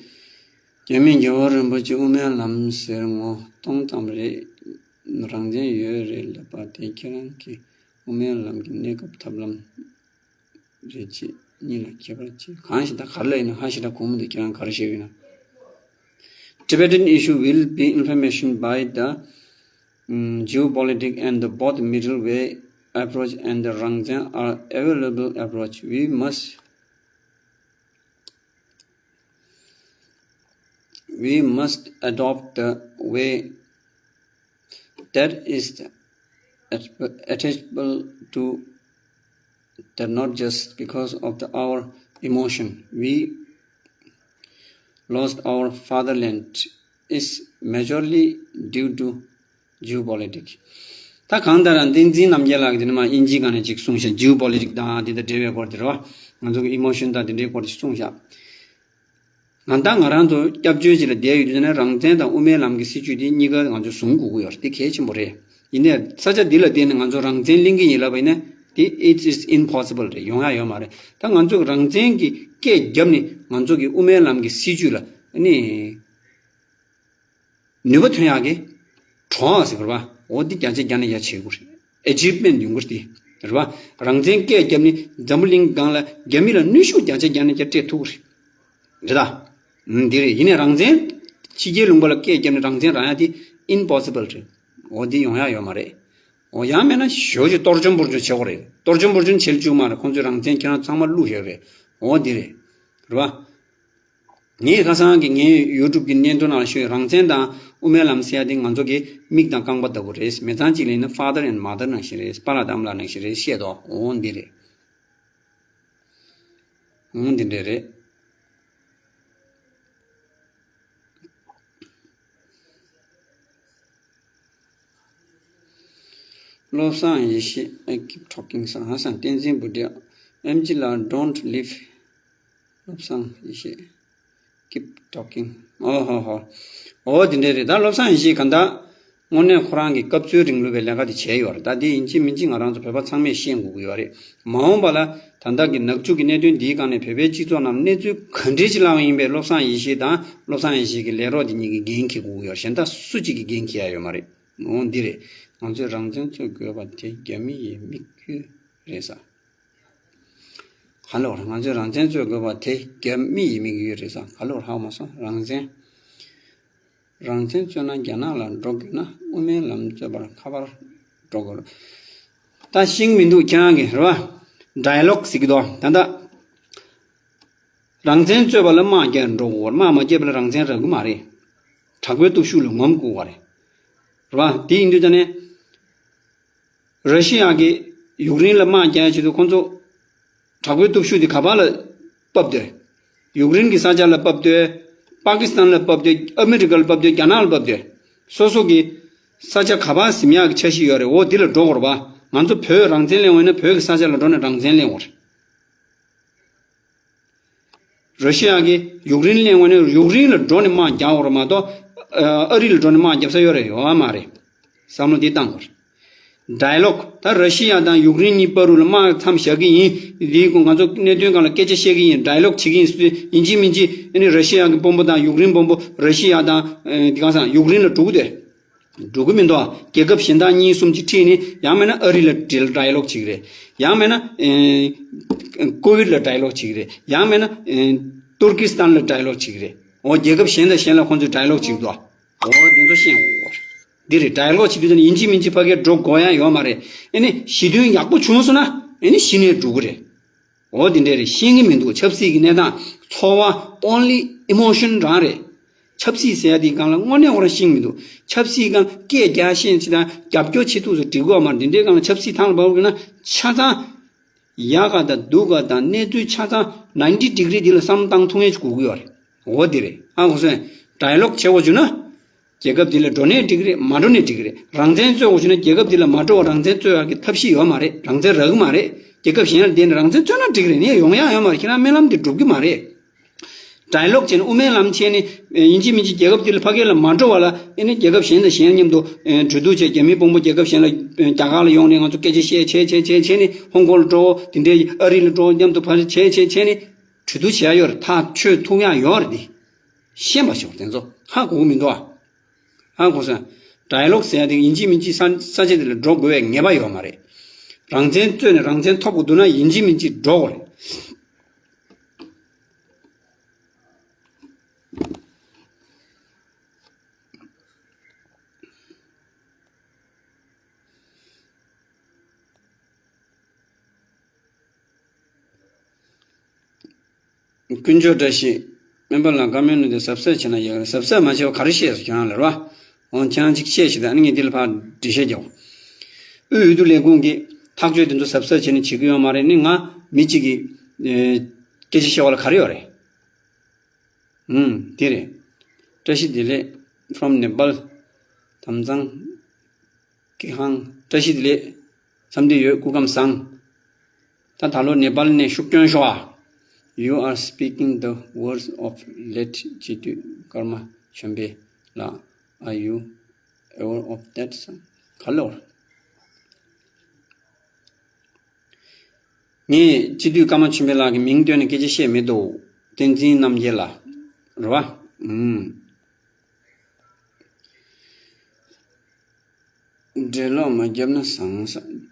རྒྱ་མི་རྒྱལ་བ་རིན་པོ་ཆེ་དབུ་མའི་ལམ་ཟེར་ངོ་གཏོང་ཙམ་རེད། རང་བཙན་ཡོད་རེད་ལབ་པ་དེ་ཁྱེད་རང་གི་དབུ་མའི་ལམ་གྱི་གནས་སྐབས་ཐབས་ལམ་རེད་ཅེས་གཉིས་ལ་ཁྱད་པར་ཅི། གང་ཞིག་ད་ག་རེ་ལབ་ཡིན་ན་ཧ་ཞེ་དྲག་གོ་མི་འདུག་ཁྱེད་རང་ག་རེ་བཤད་ཡོད་ན། Tibetan issue will be implementation by the um, geopolitics and the both middle way approach and the Rangzen are available approach. We must We must adopt the way that is attainable to that, not just because of the, our emotion. We lost our fatherland is majorly due to geopolitics. ད་གང་ལྟར་བསྟན་འཛིན་རྣམ་རྒྱལ་ལགས་ཀྱིས་དེ་ནས་མར་དབྱིན་ཇིའི་སྒང་ནས་ཅིག་གསུངས་ཤག geopolitics དང་དེ་དང་འབྲེལ་བའི་སྐོར་དེ་རེད་བ། ང་ཚོ་གི་emotion དང་དེ་འདྲའི་སྐོར་ཅིག་གསུངས་ཤག་ང་ད་ང་རང་ཚོ་སྐྱབས་བཅོལ་ཅིག་ལ་བསྡད་ཡོད་དུས་ནས་རང་བཙན་དང་དབུ་མའི་ལམ་གྱི་སྲིད་བྱུས་དེ་གཉིས་ཀ་ང་ཚོས་བཟུང་དགོས་ཀྱི་ཡོད་རེད། དེ་གལ་ཆེན་པོ་རེད། ཡིན་ནའི་ས་ཆ་འདི་ལ་བསྡད་ནས་ང་ཚོ་རང་བཙན་ལེན་གྱི་ཡིན་ལབ་པ་ཡིན་ན་དེ་it is impossible རེད། ཡོང་ཡ་ཡོད་མ་རེད། ད་ང་ཚོས་རང་བཙན་གྱི་སྐད་བརྒྱབ་ནས་ང་ཚོ་གི་དབུ་མའི་ལམ་གྱི་སྲིད་བྱུས་ལ་ནི་ནུས་པ་ཐོན་ཡག་གི་གྲོགས་ཟེར་དགོས་རེད་བ། འོ་འདི་བརྒྱ་ཆ་བརྒྱ་ནས་བརྒྱ་བྱེད་དགོས་རེད། achievement ཡོང་གི་རེད་དེ་རེད་བ། རང་བཙན་སྐད་བརྒྱབ་ནས་འཛམ་བུ་གླིང་སྒང་ལ་རྒྱ་མི་ལ་གནོན་ཤུགས་བརྒྱ་ཆ་བརྒྱ་ནས་བརྒྱ་སྤྲད་ཐུབ་ཀྱི་རེད། རེད་ད། ཨུམ། འདི་རེད། ཡིན་ནའི་རང་བཙན་ཕྱི་རྒྱལ་ལུང་པ་ལ་སྐད་བརྒྱབ་ནས་རང་བཙན་རག་ཡ་དེ་impossible རེད། འོ་འདི་ཡོང་ཡ་ཡོད་མ་རེད། འོ་ཡང་མེད་ན་ཞོ་ཅིག་གཏོར་བཅོམ་འབོར་བཅོམ་བྱེད་དགོས་རེད། གཏོར་བཅོམ་འབོར་བཅོམ་བྱེད་བཅུག་མ་རེད། ཁོང་ཚོས་རང་བཙན་ཁྱེད་རང་ཚང་མ་བླུགས་བཞག་རེད། འོ་འདི་རེད། རེད་བ། ངས་ཁ་སང་གི་ངའི་YouTube གི་བརྙན་ཐུང་ནང་ལ་ཤོད། རང་བཙན་དང་དབུ་མའི་ལམ་ཟེར་ཡ་དེ་ང་ཚོ་གི་མིག་དང་རྐང་པ་ལྟ་བུ་རེད། མི་ཚང་གཅིག་ལ་ཡིན་ན་father and mother ནང་བཞིན་རེད། པཱ་ལགས་དང་ཨ་མ་ལགས་ནང་བཞིན་རེད་བཤད་དོ། འོ་འདི་རེད། འོ་འདི་འདྲ་རེད། བློ་བཟང་ཡེ་ཤེས། I keep talking བཟང་བཟང་། བསྟན་འཛིན་བུ་དེ། ཨེམ་ཆི་ལགས། Don't leave བློ་བཟང་ཡེ་ཤེས། Keep talking. ཨོ་ཧོ་ཧོ། འོ་དེ་འདྲ་རེད། ད་བློ་བཟང་ཡེ་ཤེས་གང་ལྟར་དངོས་གནས་ཁོ་རང་གི་སྐབས་འཚོལ་རིང་ལུགས་པའི་ལས་ཀ་དེ་བྱས་ཡོད་རེད། ད་དེ་ཡིན་གཅིག་མིན་གཅིག་ང་རང་ཚོ་བོད་པ་ཚང་མས་ཤེས་དགོས་ཀྱི་ཡོད་རེད། མ་འོངས་པ་ལ་ད་ལྟ་གི་ནག་ཕྱོགས་ཀྱི་གནད་དོན་འདིའི་སྒང་ནས་བོད་པའི་སྤྱི་ཚོགས་ནང་གནས་ཚུལ་ག་འདྲས་ཅིག་བསླངས་པ་ཡིན་པས་བློ་བཟང་ཡེ་ཤེས་དང་བློ་བཟང་ཡེ་ཤེས་ཀྱི་ལས་རོགས་དེ་གཉིས་ཀྱིས་འགན་འཁྱེར་དགོས་ཀྱི་ཡོད་རེད། གཞན་དག་སུ་གཅིག་གིས་འགན་འཁྱེར་ཡ་ཡོད་མ་རེད། འོ་འདི་རེད། ང་ཚོས་རང་བཙན་རྩོད་དགོས་པ་དེ་རྒྱ་མི་ཡི་དམིགས་ཡུལ་རེད་ཟེར། ག་ལེར་ང་ཚོས་རང་བཙན་རྩོད་དགོས་པ་དེ་རྒྱ་མི་ཡི་དམིགས་ཡུལ་རེད་ཟེར། ག་ལེར་ཧ་གོ་མ་སོང་། རང་བཙན། རང་བཙན་རྩོད་ན་རྒྱ་ནག་ལ་འགྲོ་དགོས་ན་དབུ་མའི་ལམ་རྩོད་པར་ཁ་པར་འགྲོ་དགོས། ད་ཤེས་ཀྱི་མི་འདུག་ཁྱེད་རང་གིས་རེད་བ། ཌའི་ལོག་ཟེར་གྱི་འདུག་ད་ལྟ་རང་བཙན་རྩོད་པ་ལ་དམག་རྒྱག་འགྲོ་དགོས། དམག་མ་རྒྱག་པ་ལ་རང་བཙན་རག་གི་མ་རེད། དྲག་པོའི་སྟོབས་ཤུགས་ལ་ངོམ་དགོས་པ་རེད། རེད་བ། དེ་ཡིན་དུས་ད་ནས། ར་ཤི་ཡ་གིས་ཡུཀ་རེན་ལ་དམག་རྒྱག་ཆེད་དུ་ཁོང་ཚོ་དྲག་པོའི་སྟོབས་ཤུགས་དེ་ག་པར་ལ་ཕབ་སྡོད། ཡུཀ་རེན་གྱི་ས་ཆ་ལ་ཕབ་སྡོད། པ་ཀི་སི་ཐན་ལ་ཕབ་སྡོད། ཨ་མི་རི་ཀ་ལ་ཕབ་སྡོད། རྒྱ་ནག་ལ་ཕབ་སྡོད། སོ་སོ་གི་ས་ཆ་ག་པར་ཟིན་ཡག་གི་འཆར་གཞི་ཡོད་རེད། འོ་འདི་ལ་འགྲོ་དགོས་རེད་པ། ང་ཚོ་བོད་རང་བཙན་ལེན་དགོས་ན་བོད་ཀྱི་ས་ཆ་ལ་འགྲོ་ནས་རང་བཙན་ལེན་དགོས་རེད། ར་ཤི་ཡ་གིས་ཡུཀ་རེན་གླེང་བ་ནི་ཡུཀ་རེན་ལ་འགྲོ་ནས་དམག་རྒྱག་དགོས་རེད་མ་གཏོགས། ཨ་རི་ལ་འགྲོ་ནས་དམག་རྒྱབ་ས་ཡོད་རེད་ཡོད་མ་རེད། བསམ་བློ་འདི་བཏང་དགོས་རེད། ཌའི་ལོག་ད་ར་ཤི་ཡ་དང་ཡུཀ་རེན་གཉིས་བར་དུ་ལ་དམག་མཚམས་བཞག་གི་ཡིན། འདིའི་སྐོར་ང་ཚོ་གནད་དོན་སྒང་ལ་སྐད་ཆ་བཤད་གི་ཡིན། ཌའི་ལོག་བྱེད་ཀྱི་ཡིན་ཟེར་དུས་ཡིན་གཅིག་མིན་གཅིག་ཨ་ནི་ར་ཤི་ཡ་གི་དཔོན་པོ་དང་ཡུཀ་རེན་དཔོན་པོ་ར་ཤི་ཡ་དང་ཨ་འདི་གང་ཟེར་ཡུཀ་རེན་ལ་འགྲོ་གི་འདུག་འགྲོ་གི་མི་འདུག་རྒྱལ་ཁབ་གཞན་དག་གཉིས་གསུམ་ཅིག་ཁྲིད་ནས་ཡང་མིན་ན་ཨ་རི་ལ་ཌའི་ལོག་བྱེད་ཀྱི་རེད། ཡང་མིན་ན་ཨེ་ཀོ་ཝིཌ་ལ་ཌའི་ལོག་བྱེད་ཀྱི་རེད། ཡང་མིན་ན་ཨེ་ཏུར་ཀི་སི་ཐན་ལ་ཌའི་ལོག་བྱེད་ཀྱི་རེད། འོ་རྒྱལ་ཁབ་གཞན་དང་གཞན་ལ་ཁོང་ཚོས་ཌའི་ལོག་བྱེད་ཀྱི་འདུག་འོ་འདི་ཚོ་ཤེས་དགོས། འདི་རེད། ཌའི་ལོག་བྱེད་དུས་ཡིན་གཅིག་མིན་གཅིག་ཕ་གིར་འགྲོ་དགོས་ཡ་ཡོད་མ་རེད། ཨེ་ནི་ཞི་མཐུན་ཡག་པོ་བྱུང་སོང་ན་ཨེ་ནི་གཞི་ནས་འགྲོ་གི་རེད། འོ་དེ་འདྲས་རེད། ཤེས་ཀྱི་མི་འདུག་ཆབ་སྲིད་ཀྱི་གནས་སྟངས་ཚོར་བ་only emotion རང་རེད། ཆབ་སྲིད་ཟེར་ཡ་དེའི་སྒང་ལ་དངོས་གནས་ཁོ་རང་ཤེས་ཀྱི་མི་འདུག་ཆབ་སྲིད་སྒང་སྐད་རྒྱག་ཤེས་ཅི་དང་རྒྱབ་སྐྱོར་བྱེད་ཐུབ་ཚོ་འགྲིག་གི་ཡོད་མ་རེད། འདི་འདྲའི་སྒང་ལ་ཆབ་སྲིད་ཐང་ལ་བབས་དགོས་ན་ཆ་ཚང་ཡག་ག་དང་སྡུག་ག་དང་གནས་ཚུལ་ཆ་ཚང་ninety degree འདི་ལ་བསམ་བློ་བཏང་ཐུབ་ངེས་ཅིག་དགོས་ཀྱི་ཡོད་རེད། འོ་དེ་རེད། ཨ་ཁོ་ཚོས་ཌའི་ལོག་བྱེད་དགོས་བྱུང་ན། རྒྱལ་ཁབ་འདི་ལ་འགྲོ་ནའི་འགྲིག་གི་རེད། མ་འགྲོ་ནའི་འགྲིག་གི་རེད། རང་བཙན་རྩོད་དགོས་བྱུང་ན་རྒྱལ་ཁབ་འདི་ལ་མ་འགྲོ་བར་རང་བཙན་རྩོད་ཡག་གི་ཐབས་ཤེས་ཡོད་མ་རེད། རང་བཙན་རག་གི་མ་རེད། རྒྱལ་ཁབ་གཞན་ལ་བསྡད་ནས་རང་བཙན་རྩོད་ན་འགྲིག་གི་རེད། ནས་ཡོང་ཡག་ཡོད་མ་རེད། ཁྱེད་རང་སྨོན་ལམ་འདི་འགྲུབ་གི་མ་རེད། ཌའི་ལོག་བྱས་ནས་དབུ་མའི་ལམ་བྱས་ནས་ཡིན་གཅིག་མིན་གཅིག་རྒྱལ་ཁབ་འདི་ལ་ཕ་གི་ལ་མ་འགྲོ་བ་ལ་ཨེ་ནི་རྒྱལ་ཁབ་གཞན་དང་གཞན་མཉམ་དུ་གྲོས་བསྡུར་བྱས། རྒྱ་མིའི་དཔོན་པོ་རྒྱལ་ཁབ་གཞན་ལ་རྒྱ་གར་ལ་ཡོང་ནས་ང་ཚོ་སྐད་ཆ་བཤད་བྱས་བྱས་བྱས་བྱས་ནས་ཧོང་ཀོང་ལ་འགྲོ། དེ་འདྲའི་ཨ་རི་ལ་འགྲོ། མཉམ་དུ་ཕར་བྱས་བྱས་བྱས་ནས། གྲོས་བསྡུར་བྱེད་ཡ་ཡོད་རེད། ཐག་ཆོད་ཐུབ་ཡ་ཡོད་རེད། དེ་ཤེས་པ་ཞིག་དེ་ཚོ་ཧ་གོ་གི་མི་འདུག་ཨ། ཧ་གོ་སོང་། ཌའི་ལོག་ཟེར་ཡ་དེ་ཡིན་གཅིག་མིན་གཅིག་ས་ས་ཆ་དེ་ལ་འགྲོ་དགོས་པའི་ངེས་པ་ཡོད་མ་རེད། རང་བཙན་རྩོད་ནས་རང་བཙན་ཐོབ་དགོས་འདུག་ན་ཡིན་གཅིག་མིན་གཅིག་འགྲོ་དགོས་རེད། དཀོན་མཆོག་བཀྲ་ཤིས། སྨན་པ་ལགས་བཀའ་མོལ་ནི་དེ་གཟབ་གཟབ་བྱས་ན་ཡག་རེད། གཟབ་གཟབ་མ་བྱས་པ་ག་རེ་བཤད་སོང་ཁྱེད་རང་ལ་རེད་བ། འོང་ཁྱེད་རང་གཅིག་བཤད་ཞིག་དང་ཨ་ནི་ངས་འདི་ལ་ཕར་འགྲེལ་བཤད་རྒྱག་དབུས་འོས་བསྡུ་ལས་ཁུངས་ཀྱིས་ཐག་གཅོད་དེ་ཚོ་གཟབ་གཟབ་བྱས་ནས་བྱེད་ཀྱི་ཡོད་མ་རེད། ནི་ང་མི་གཅིག་གིས་ཨེ་སྐད་ཆ་བཤད་པ་ལ་ག་རེ་ཡོད་རེད། ཨུམ། དེ་རེད། བཀྲ་ཤིས་བདེ་ལེགས། From Nepal། དམ་གཙང་། ཀི་ཧང་། བཀྲ་ཤིས་བདེ་ལེགས། འཚམས་འདྲི་ཡོད། སྐུ་ཁམས་བཟང་། ད་ད་ལོ་ནེ་པཱལ་ནས་ཤུགས་སྐྱོན་ཤོག་ཨ། You are speaking the words of late སྤྱི་འཐུས་ཀརྨ་ཆོས་འཕེལ་ལགས། Are you aware of that? ག་ལོར། ངས་སྤྱི་འཐུས་ཀརྨ་ཆོས་འཕེལ་ལགས་ཀྱི་མིང་བཏོན་ནས་སྐད་ཆ་བཤད་མི་འདུག་བསྟན་འཛིན་རྣམ་རྒྱལ་ལགས། རེད་བ། ཨུམ། འགྲེལ་ལོག་མ་བརྒྱབ་ན་བཟང་ས།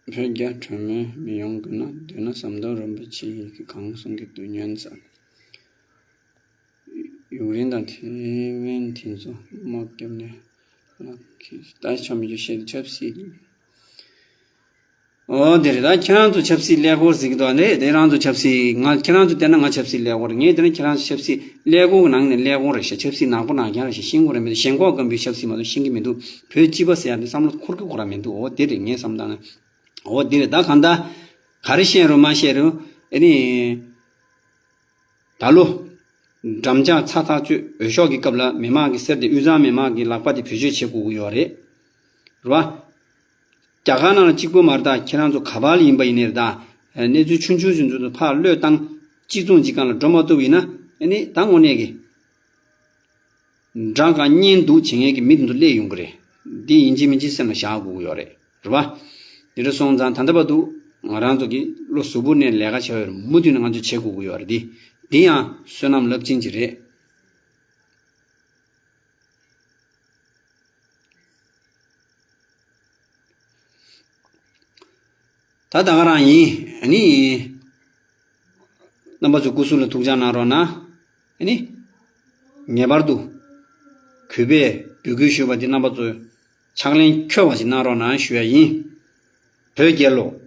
བོད་རྒྱ་གྲོས་མོལ་མི་ཡོང་དགོས་ན་འདོད་ན་ཟམ་གདོང་རིན་པོ་ཆེ་ཡིས་གང་གསུང་གི་འདུག་ཉོན་ས། ཡུཀ་རེན་དང་ཐེ་ཝན་དེ་ཚོ་དམག་བརྒྱབ་ནས་ལག་ཁྱེར་ལྟ་ཆ་མི་རྒྱུ་བཤད་ཆབ་སྲིད། ཨོ་དེ་རེད། ད་ཁྱེད་རང་ཚོ་ཆབ་སྲིད་ཀླད་ཀོར་ཟེར་གྱི་འདུག་ཨ་ནི་དེ་རང་ཚོ་ཆབ་སྲིད། ང་ཁྱེད་རང་ཚོ་བལྟས་ན་ང་ཆབ་སྲིད་ཀླད་ཀོར་རེད། ངས་བལྟས་ན་ཁྱེད་རང་ཚོ་ཆབ་སྲིད་ཀླད་ཀོར་གྱི་ནང་ནས་ཀླད་ཀོར་རེད་ཤག་ཆབ་སྲིད་ནག་པོ་ནག་རྐྱང་རེད་ཤག་ཤེས་དགོས་རེད། མི་དེ་ཞེན་ཁོག་སྐམ་པོའི་ཆབ་སྲིད་མ་གཏོགས་ཤེས་ཀྱི་མི་འདུག་བོད་སྤྱི་པ་ཟེར་ཡ་དེ་བསམ་བློ་འཁོར་གྱི་ཁོ་རང་མི་འདུག་ཨོ་དེ་རེད། ངས་བསམ་བཏང་ན་ཨོ་དེ་རེད། ད་གང་ལྟར་ག་རེ་བཤད་རུང་མ་བཤད་རུང་ཨ་ནི། ད་ལོ། འགྲམ་ལྕག་ཚ་ཐག་ཆོད་འོས་ཤོག་གི་སྐབས་ལ་མི་མང་གི་གསེར་དེ་དབུས་གཙང་མི་མང་གི་ལག་པ་དེ་བེད་སྤྱོད་བྱེད་དགོས་ཀྱི་ཡོད་རེད། རེད་བ། རྒྱ་གར་ནང་ལ་གཅིག་པོ་མ་རེད། ད་ཁྱེད་རང་ཚོ་ག་པར་ལ་ཡིན་པ་ཡིན་ནའི་རེད། ད་གནས་ཚུལ་ཆུང་ཆུང་ཞིག་ཚོ་ཕར་བློས་བཏང་། གཅིག་མཚུངས་གཅིག་སྒང་ལ་འགྲོ་མ་ཐུབ་ཡིན་ན་ཨ་ནི་ད་དངོས་གནས་ཀྱི། འདྲ་ག་གཉེན་སྡུག་བྱེད་མཁན་གྱི་མི་དེ་ཚོ་སླེབས་ཡོང་གི་རེད། འདི་ཡིན་གཅིག་མིན་གཅིག་སེམས་ལ་བཞག་དགོས་ཀྱི་ཡོད་རེད། རེད་བ། འདི་འདྲ་སོང་ཙང་ད་ལྟ་བར་དུ་ང་རང་ཚོ་གི་བློ་གཟུ་བོར་ནས་ལས་ཀ་བྱས་ཡོད་རེད། མུ་མཐུད་ནས་ང་ཚོས་བྱེད་དགོས་ཀྱི་ཡོད་རེད། འདི་འདི་ཡང་བསོད་ནམས་རླབས་ཆེན་ཅིག་རེད། ད་ད་ག་རང་ཡིན། ཨ་ནི། རྣམ་པ་ཚོ་སྐུ་གཟུགས་ལ་ཐུགས་ཅག་གནང་རོགས་གནང་། ཨ་ནི། ངེས་པར་དུ། གུས་པས་འབོད་སྐུལ་ཞུས་པ་འདི་རྣམ་པ་ཚོས་ཕྱག་ལེན་འཁྱོལ་བ་ཞིག་གནང་རོགས་གནང་ཞུ་ཡ་ཡིན། བོད་རྒྱལ་ལོ།